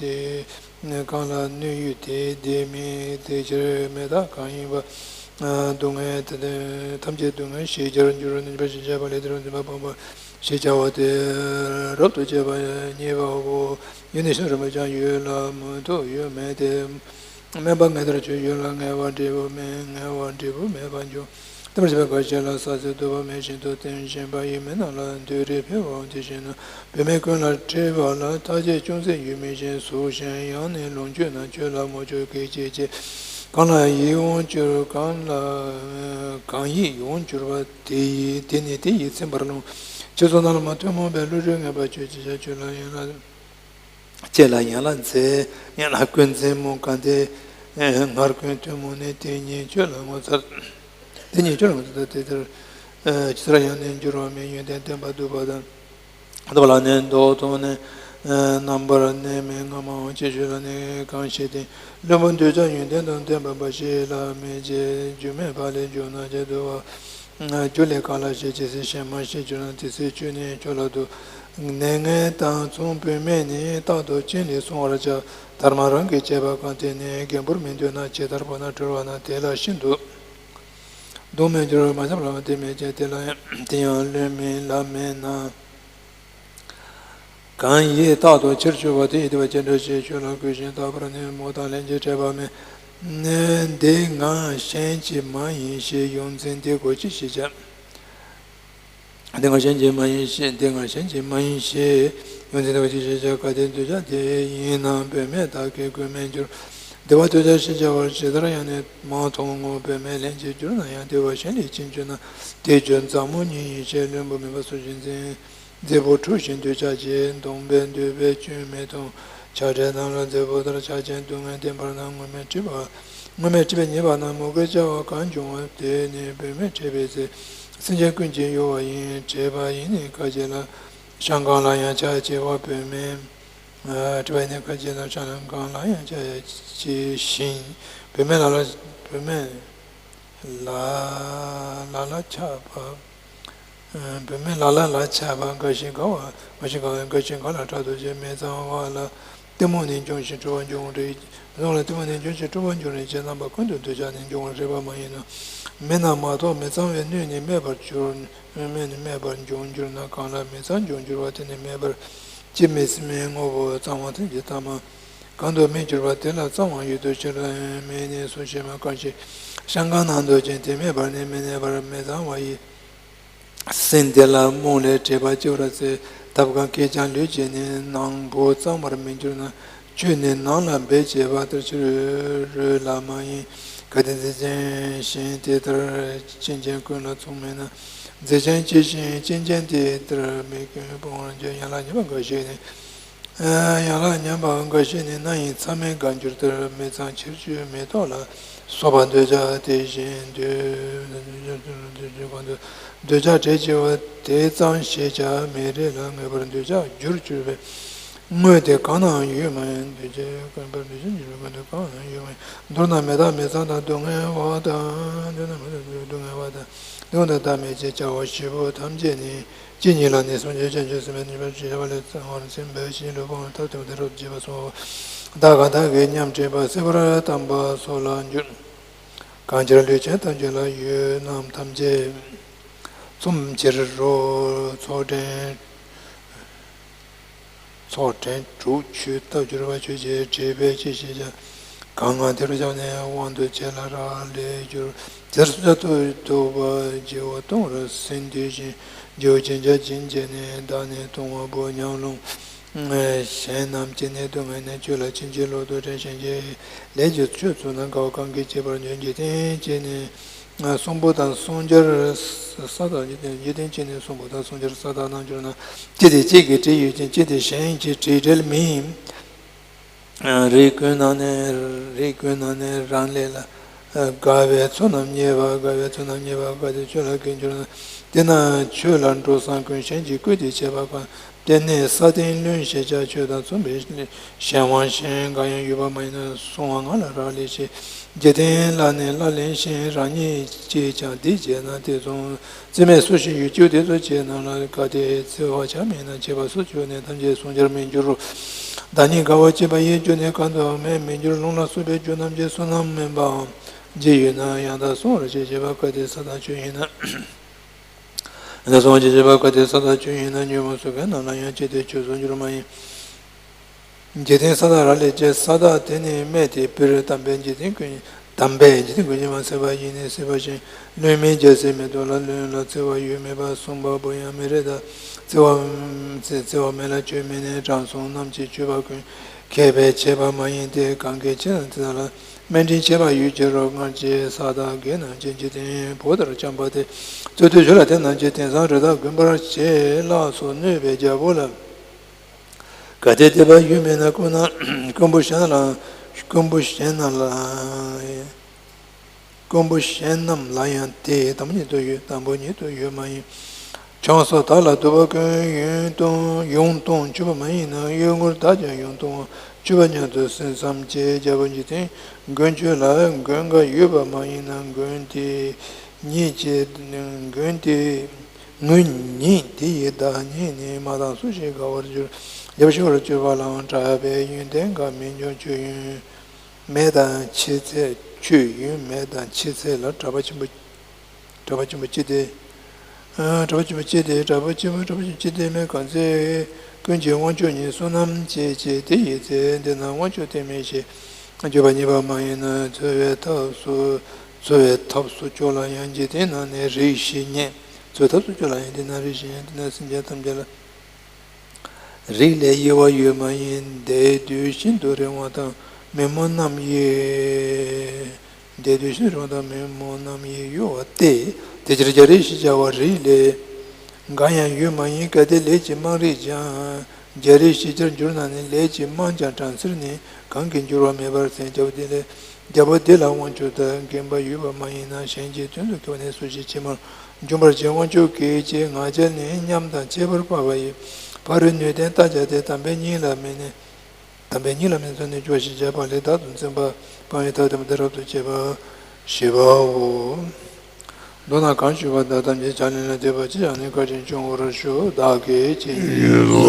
དེ། གང་ལ་གནོད་ཡུལ་དེ་བདེ་མེད། དེ་ཕྱིར་མི་རྟག་གང་ཡིན་པ། སྡུག་བསྔལ་དེ་ཐམས་ཅད་སྡུག་བསྔལ་ཞེས་བྱར་འགྱུར། ནུས་པ་ཞེས་བྱ་བ་ལས། དེ་རུ་འཛིན་པ་སྤངས་པ་ཞེས་བྱ་བ་སྟེ། རབ་ཏུ་བྱེད་པ་གཉིས་པའོ། ཡུལ་ནི་ཤིན་ཏུ་རིང་པོ་ཀྱང་ཡུལ་ལ་མུ་མཐུད་ཡོད་མིན་ཏེ། དམན་པ་ངེས་ལྟར་ཆོས་ཡུལ་ལ་ངེས་པ་འབྲས་བུ་མེད། ངེས་པ་འབྲས་བུ་མེད་པར་འགྱུར། དེ་ལྟར་བྱེད་པ་འགའ་ཞིག་ལ་ས་གསེར་དུ་བ་མེད་བཞིན་དུ་རྟེན་བཞེངས་པ་ཡི་མི་རྣམས་ལ་འདོད་རེ་འཕེལ་བའོ། དེ་བཞིན་ནོ། བུད་མེད་ཀུན་ལ་སྤྲད་པ་ལ། ཐག་ཆད་ཅུང་ཟད་ཡོད་མིན་ཞིང་། ཟུག་ཅིང་ཡང་ནི་ལོངས་སྤྱོད་ན། ཁྱོད་ལ་མོ་ཆོས་གེགས་བྱེད་ཅེས། གང་ལ་ཡིད་འོང་གྱུར། གང་ལ་གང་ཡིད་འོང་གྱུར་པ་དེ་ཡིས། དེ་ནི་དེ་ཡིས་ཚིམ་པར་རློམ། ཁྱེད་ཚོ་རྣམས་ལ་མ་ཐུན་མོང་པའི་བློ་གྲོས་ངེས་པར་བྱོས། ཅི་བྱ་ཁྱོད་ལ་ཡང་ལ། ཁྱེད་ལ་ཡང་ལ་མཛེས། ཡང་ལ་ཀུན་མཛེས་མོ་གང་དེ་སྔར་ཀུན་ཐུན་མོང་ནི། དེ་ཉིད་ཁྱོད་ལ་ངོ་མཚར། དེ་ཉིད་ཁྱོད་ལ་ངོ་མཚར་དེ་ལྟར། ཇི་ལྟར་ཡང་ནི་འགྱུར་བ་མེད། ཡོན་ཏན་བརྟན་པ་འདུག་པ་དང་། འདུག་པ་ལ་ནི་མདོག་མཐོང་ནས་རྣམ་པར་གནས་མིན་སྔ་མའང་། ཅི་ཞིག་ལ་ནི་གང་ཞིག་སྟེ། བླུན་པོ་འདོད་ཆགས་ཡོན་ཏན་དང་ལྡན་པ་འབའ་ཞིག་ལ་མི་བྱེད། རྒྱུ་མེད་པ་ལས་འབྱུང་ན་ཅི་འདུག་པ། རྒྱུ་ལས་གང་ལ་ཞེས་ཇི་སྲིད་གཞན་མ་ཤེས་གྱུར་ན། དེ་སྲིད་ཁྱོད་ནི་ཁྱོད་ལ་སྡུག་ནད་ངན་དང་མཚུངས། བུད་མེད་ནི་རྟག་ཏུ་སྤྱན་ལས་བསྲུང་བར་བྱ། དར་མ་རང་གིས་བཅད་པ་གང་དེ་ནི། རྒན་པོར་མི་འདོད་ན། ཇི་ལྟར་བོར་ན་བྲུལ་བ་ན། དེ་ལ་ཤིན་ཏུ་གདུང་མི་འགྱུར། མ་བྱམས་ལ་དེ་མི་བྱེད། དེ་ལ་དེ་ཡང་བླུན་མིན་ལ་མིན་ན། གང་ཡིས་རྟག་ཏུ་ཕྱིར་བཅོས་པ། དེ་ཡི་བདེ་བ་ཅི་འདྲ་ཞེས། ཁྱོད་ལ་གུས་ཤིང་བལྟ་བར་ནི། མོ་དང་ལྷན་ཅིག་བསྲེས་པ་མིན། འདི་ང་གཞན་གྱི་མ་ཡིན་ཞེས། ཡོངས་འཛིན་འདི་ཀོ་ཅི་ཞེས་བྱ། འདི་ང་གཞན་གྱི་མ་ཡིན་ཞེས། འདི་ང་གཞན་གྱི་མ་ཡིན་ཞེས། ཡོངས་འཛིན་འདི་ཀོ་ཅི་ཞེས་བྱ། གལ་ཏེ་འདོད་ཆགས་དེ་ཡིན་ན། བུད་མེད་དག་གིས་གུས་མི་འགྱུར། བདེ་བ་འདོད་ཆགས་ཞེས་བྱ་བ་ཇི་ལྟར་ཡང་ནི་མ་མཐོང་ངོ་། བུད་མེད་ལྷན་ཅིག་གྱུར་ན་ཡང་། བདེ་བ་གཞན་ལས་ཕྱིན་གྱུར་ན། དེ་ཁྱོད་མཛའ་མོ་ཉིད་ཡིན་ཞེས། བླུན་པོ་མིན་པ་སུ་ཞིག་འཛིན། མཛེས་པོ་འཁྲུགས་ཤིང་འདོད་ཆགས་ཀྱིས། གདུངས་པས་འདོད་པའི་སྐྱོན་མི་མཐོང་། ཆགས་བྲལ་རྣམས་ལ་མཛེས་པོ་ལྟར། ཆགས་ཅན་སྡུག་བསྔལ་བདེན་པར་སྣང་། ངུར་སྨྲིག་འཁྲིགས་པ། ངུར་སྨྲིག་འཁྲིགས་པས་མཉེས་པ་ན། མོ་གིས་བཅག་པ་གང་བྱུང་བ། དེ་ནི་བུད་མེད་འཁྲིགས་པའི་ཚེ། སེམས་ཅན་ཀུན་གྱི་གཡོ་བ་ཡིན། འཁྲིགས་པ་ཡིས་ནི་ཁ་བྱེ་ལ། བཤང་གང་ལ་ཡང་ཆགས་བྱེད་པ། བུད་མེད་འཁྲིགས་པ་ཡིས་ནི་ཁ་བྱེ་ལ། བཤང་གང་ལ་ཡང་ཆགས་བྱེད་ཞིང་། བུད་མེད་ལ་ལ་བུད་མེད། ལ་ལ་ལ་ཆགས་པ། བུད་མེད་ལ་ལ་ལ་ཆགས་པ། འགའ་ཞིག་དགའ་བ། འགའ་ཞིག་དགའ་བ། འགའ་ཞིག་དགའ་ལ་ཕྲག་དོག་བྱེད། མི་གཙང་བ་ལ་གཏི་མུག་ནི་འབྱུང་ཞིང་འཁྲུལ་པ་འབྱུང་རིགས། གཙང་བ་ལ་གཏི་མུག་ནི་འབྱུང་ཞིང་འཁྲུལ་པ་འབྱུང་རིགས་ཀྱི། རྣམ་པ་ཀུན་ཏུ་འདོད་ཆགས་ནི་འབྱུང་བར་རིགས་པ་མ་ཡིན་ནོ། མིན་ན་མ་གཏོགས་མི་གཙང་བའི་སྣོད་ནི་མེད་པར་འགྱུར། སྣོད་ནི་མེད་པར་འབྱུང་འགྱུར་ན། གང་ལ་མི་གཙང་འབྱུང་འགྱུར་བ། དེ་ནི་མེད་པར་ཅི་མི་སྲིད་མི་ངོ་བོ། གཙང་བ་ཐམས་ཅད་ཐ་མ། གང་དུ་མི་འགྱུར་བ། དེ་ལ་གཙང་བ་ཡོད་དོ་ཅི། མེད་ནས་སུ་ཞིག་མ། གང་ཞིག་བཤང་གང་ནང་འདོད་ཅིང་། དེ་མེད་པར་ནི་མི་གནས་པར། མི་གཙང་བ་ཡི་སེམས་དེ་ལ་རྨོངས་ལས། དྲེགས་པ་ལྕི་བར་བརྩི། ཐབས་གང་གིས་ཀྱང་ལུས་ཀྱི་ནི། ནང་པོ་གཙང་བར་མི་འགྱུར་ན། ཆུ་ནི་ནང་ལ་འབེབས་བྱེད་པ་ལྟར། ཕྱི་རོལ་ལ་མ་ཡིན་གལ་ཏེ་འཛིན་ཅིང་ཞེན། དེ་ལྟར་སེམས་ཅན་ཀུན་ལ་མཚུངས་མིན་ན། འཛིན་ཅིང་ཞེན་ཅན་དེ་ལྟར་མི་ཀུན་སྤོང་བར་འགྱུར། ཡན་ལག་ཉམས་པ་འགའ་ཞིག་ནི། ཡན་ལག་ཉམས་པ་འགའ་ཞིག་ནི། སྣ་ཡི་མཚམས་མེད་འགའ་འགྱུར་ལྟར། མི་གཙང་ཕྱིར་བཅོས་མེ་ཏོག་ལ་སོགས་པ། འདོད་ཆགས་དེ་བཞིན་དུ། འདོད་ཆགས་བྲལ་ཕྱིར་བ་དེ་གཙང་ཞེས་བྱ། མེ་རི་ལ་ངེས་པར་འདོད་ཆགས་རྒྱུར་གྱུར་པའི། དངོས་དེ་གང་ན་ཡོད་མ་ཡིན། འདོད་ཆགས་ཀུན་པར་འདོད་ཆགས་རྒྱུར་གྱུར་པའི། དངོས་དེ་གང་ན་ཡོད་མ་ཡིན། མདོར་ན་མི་རྟག་མི་གཙང་དང་། སྡུག་བསྔལ་བ་དང་། མདོར་ན་མི་རྟག་སྡུག་བསྔལ་བ་དང་ གདུང་དང་ཟླ་མེད་ཅེས་བྱ་བ་བཞི་པོ་ཐམས་ཅད་ནི། ཅི་ཉིད་ལ་ནི་སངས་རྒྱས་བྱང་ཆུབ་སེམས་དཔའི་ནུས་པ་ཅི་བྱ་བ་ལས་ཚེ་དབང་སེམས་དཔའི་ཞིང་ལུས་པོ་ཐབས་དང་དེ་རབ་བྱེད་པ་སོགས་དག་གང་དག་གིས་ཉམས་བྲིས་པ་གསལ་བར་བཏབ་པ་སོགས་ལ་འགྱུར། གང་ཕྱིར་ལུས་ཅན་ཐམས་ཅད་ལ་ཡུལ་རྣམས་ཐམས་ཅད་མཚུངས་ཕྱིར་རོ། ཚོགས་དྲན། ཚོགས་དྲན་དྲུག་ཆུད་ལྟར་གྱུར་པ་ཆོས་ཅན། བྲིས་པས་ཅི་ཞིག་བྱ། གང་ང་དེར་བཞག་ནས་དབང་དུ་བྱས་ལ་རག་ལས་གྱུར། དེར་སོ་སོར་རྟོག་པ་བགྱིའོ། ལྟུང་བར་སེམས་བསྡུས་ཤིང་། བགྱིའོ་བགྱིས་བྱས་བགྱིས་ནས་བདག་ནི་ལྟུང་བ་པོ་ཉམས་ལོངས། གཞན་རྣམས་ཀྱི་ནི་སྡུག་བསྔལ་ནི། ཆོས་ལ་ཕྱིན་ཅི་ལོག་ཏུ་དྲན་ཞེན་གྱི། ལས་ཀྱི་ཆོས་ཚུལ་ན་དགའ་བ་གང་གིས་བྱེད་པར་འགྱུར། འཇིག་རྟེན་གྱི་ནི། གསུང་པོ་དང་གསུང་སྦྱོར་ས་དག་འཇིག་རྟེན་གྱི་ནི་གསུང་པོ་དང་གསུང་སྦྱོར་ས་དག་རྣལ་འབྱོར་རྣམས། ཅི་སྟེ་གཅིག་གིས་བྲིས་ཡོད་ཅིང་། ཅི་སྟེ་གཞན་གྱིས་བྲིས་བྲིས་མིན། རིགས་ཀུན་ན་ནི། རིགས་ཀུན་ན་ནི་རང་ལས་ལ། དགའ་བའི་ཚོགས་རྣམས་རྙེད་པ། དགའ་བའི་ཚོགས་རྣམས་རྙེད་པ་དགའ་སྟེ་ཆོས་ལ་གང་འགྱུར་ན། དེས་ན་ཆོས་ལ་འགྲོ་བསམ་ཀུན། གཞན་གྱིས་བསྐུལ་ཏེ་བྱས་པ་ཀུན། དེ་ནི་ས་སྟེང་བློན་ཞེས་བྱ། ཆོས་དང་མཚུངས་པའི་གཞན་དབང་གཞན་གང་ཡང་ཡོད་པ་མ་ཡིན་ནོ། གསུང་བ་ངག་ལ་རག་ལས་ཤིང་། འཇིག་རྟེན་ལ་ནི་ལག་ལེན་ཞིང་། རང་ཉིད་ཀྱིས་ཀྱང་འདི་བྱས་ན། དེ་མཚུངས་རྩིས་མེད་སུ་ཞིག་ཡོད། ཀྱུ་དེ་ཚོ་བྱས་རྣམས་ལ། གལ་ཏེ་འཚེ་བ་བྱ་མིན་ན། བྱས་པ་སུ་གྱུར་ནས་ཐམས་ཅད་གསུང་རྒྱུར་མི་འགྱུར་རོ། བདག་ཉིད་དགའ་བ་བསྐྱེད་པ་ཡིས། ཀྱུ་ནི་གང་དུ་མེད་མི་འགྱུར། རླུང་ལ་སོགས་པའི་རྒྱུ་རྣམས་ཀྱིས། བསོད་ནམས་དམན་པའམ་ཅི་ཡོད་ན། ཡང་དག་གསུང་བར་བྱེད། བྱས་པ་གལ་ཏེ་ས་དང་ཆུ་ཡིན་ན། ཡང་དག་གསུང་བར་བྱེད། བྱས་པ་གལ་ཏེ་ས་དང་ཆུ་ཡིན་ན། ཉོན་མོངས་སོགས་ཀྱི་རྣམས་ལ་ཡང་། ཅི་སྟེ་ཆུད་གསོག་འགྱུར་མ་ཡིན། འཇིག་རྟེན་ས་དག་རག་ལས་ཀྱི། ས་དག་དེ་ནི་སྨད་དེ་པིར། དམ་པས་འཇིག་རྟེན་ཀུན། དམ་པས་འཇིག་རྟེན་ཀུན་གྱི་མ་ཚད་པ་ཡིས་ནི་གཟིགས་པ་ཅན། བླུན་མིན་རྒྱལ་སྲས་མེ་ཏོག་ལ། བླུན་ལ་འཚེ་བ་ཡོད་མེད་པ། གསུངས་པ་པོ་ཡང་མི་རིགས་དང་། འཚེ་བ་འཚེ་བ་མེད་ལ་ཆོས་མིན་ནས། དྲང་སྲོང་རྣམས་ཀྱིས་བཅོས་པ་ཀུན། མཁས་པས་བྱས་པ་མ་ཡིན་ཏེ། གང་གིས་ཕྱིར་དེ་དག་ལ། དམན་འབྲིང་ཕྱེ་བ་ཡོད་ཀྱི་རོ། སྔར་གྱི་ས་དག་གི་རྣམས་ཀྱིས། འཇིག་རྟེན་བོ་ལྟར་བསྐྱངས་པ་སྟེ། རྩོད་དུས་ཆོས་ལ་དེ་རྣམས་ཀྱིས། དེང་སང་རི་དྭགས་རྒུན་འབར་བྱེད་ལ་སོགས། གནོད་པའི་རྒྱལ་པོ་ལ། གལ་ཏེ་དད་པ་ཡོད་མིན་ན། རྐུན་ན་རྐུན་པོ་གཞན་ལ། རྐུན་པོ་གཞན་རྣམས་ལ། རྐུན་པོ་གཞན་རྣམས་ལ་ཡང་དེ། དང་པོ་ཉིད་དུ་ཡོད། དང་པོ་ཉིད་དུ་ཡོད་མ་ཡིན། ཆང་སོགས་དག་ལ་སྡུག་པ་ཀུན། ཡུན་གཏོང་ཡུན་གཏོང་ཆོག་པ་མ་ཡིན་ན། གཡུལ་ངོར་བདག་ཀྱང་ཡུན་གཏོང་ཆོག་པ་སྙམ་དུ་སེམས་ཙམ་གྱིས། རྒྱལ་པོ་འཇིག་རྟེན་མགོན་ཁྱོད་ལ། མགོན་འགའ་ཡོད་པ་མ་ཡིན་ན། མགོན་དེ་ཉིད་ཀྱི། མགོན་དེ། ངུ་ཉིད་དེ་ཡི་བདག་ཉིད་ནི། མ་བཏང་སུ་ཞིག་དགའ་བར་འགྱུར། རྒྱལ་པོ་ཤི་བར་གྱུར་པ་ལའང་། གྲགས་པའི་ཡོན་ཏན་འགའ་མི་འབྱུང་། མཆོད་ཡོན་མེད་དང་ཕྱི་ཚེ། མཆོད་ཡོན་མེད་དང་ཕྱི་ཚེ་ལ། གྲགས་པ་ཆེན་པོ། གྲགས་པ་ཆེན་པོ་ཅི་སྟེ། གྲགས་པ་ཆེན་པོ་ཅི་སྟེ། གྲགས་པ་ཆེན་པོ་གྲགས་པ་ཆེན་པོ་ཅི་སྟེ་མེད། གང་ཚེ་ཀུན་གྱི་དབང་ཕྱུག་ཉིད། བསོད་ནམས་སྐྱེད་བྱེད་དེ་ཡི་ཚེ། འདི་ན་དབང་ཕྱུག་དེ་མི་ཤེས། འགྱོད་པ་རྙེད་པ་མ་ཡིན་ན། འཚོ་བའི་ཐབས་སུ། འཚོ་བའི་ཐབས་སུ་སྐྱོ་ལ་ཡང་། འཇིག་རྟེན་ན་ནི་རིགས་ཤིག་རྙེད། འཚོ་བའི་ཐབས་སུ་སྐྱོ་ལ་ཡང་འཇིག་རྟེན་ན་རིགས་ཤིག་རྙེད། འདི་ན་སེམས་ཅན་ཐམས་ཅད་ལ། རིགས་ལས་གཡེལ་བ་ཡོད་མ་ཡིན། འདས་དུས་ཤིན་ཏུ་རིང་བ་དང་། མི་མོ་རྣམས་ཡི། འདས་དུས་ཤིན་ཏུ་རིང་བ་དང་། མི་མོ་རྣམས་ཡི་གཡོ་བ་སྟེ། དེ་ཕྱིར་རྒྱལ་རིགས་ཞེས་བྱ་བ་རིགས་ལས་འགའ་ཡང་ཡོད་མ་ཡིན། གལ་ཏེ་ལས་ཀྱི་རྨང་རིགས་ཀྱང་། རྒྱལ་རིགས་ཞེས་བྱར་གྱུར་ན་ནི། ལས་ཀྱི་རྨང་ཀྱང་གྲངས་ཚུལ་ནི། གང་གིས་འགྱུར་བ་མེད་པར་ཟད། རྒྱལ་པོ་དེ་ལས། རྒྱལ་པོ་དེ་ལ་དབང་ཕྱུག་དག་འགེངས་པ་ཡོད་པ་མ་ཡིན་ན། གཞན་གྱི་དོན་དུ་བསྐལ་པ་ནས་སུ་ཞིག་ཕྱི་མར་འབྱོན་པར་བྱེད། དབང་ཕྱུག་གིས་ཀྱང་ང་རྒྱལ་ནི་ཉམས་དང་ཁྱད་པར་འཕགས་པ་ཡི། ཕ་རོལ་ནུས་ལྡན་ལྟ་བྱ་སྟེ། དམ་པའི་གཉིས་ལ་དམིགས་ནས། དམ་པའི་གཉིས་ལ་དམིགས་ནས་འཚོ་ནས་སྐྱོ་ཞེས་བྱ་བ་ལས། བདག་ཏུ་འཛིན་པ་སྤང་བའི་ཐབས་དེ་མོ་དེ་རབ་ཏུ་བྱེད་པ་ཞེས་པའོ། མདོར་ན་གང་ཞུས་པ་དག་ཐམས་ཅད་ཕྱག་ལེན་ལ་འདེབས་པ་ཅི་ཡང་ནི་བཀའ་དྲིན་སྐྱོང་བར་ཞུ། བདག་གིས་ཅི་ཡིན།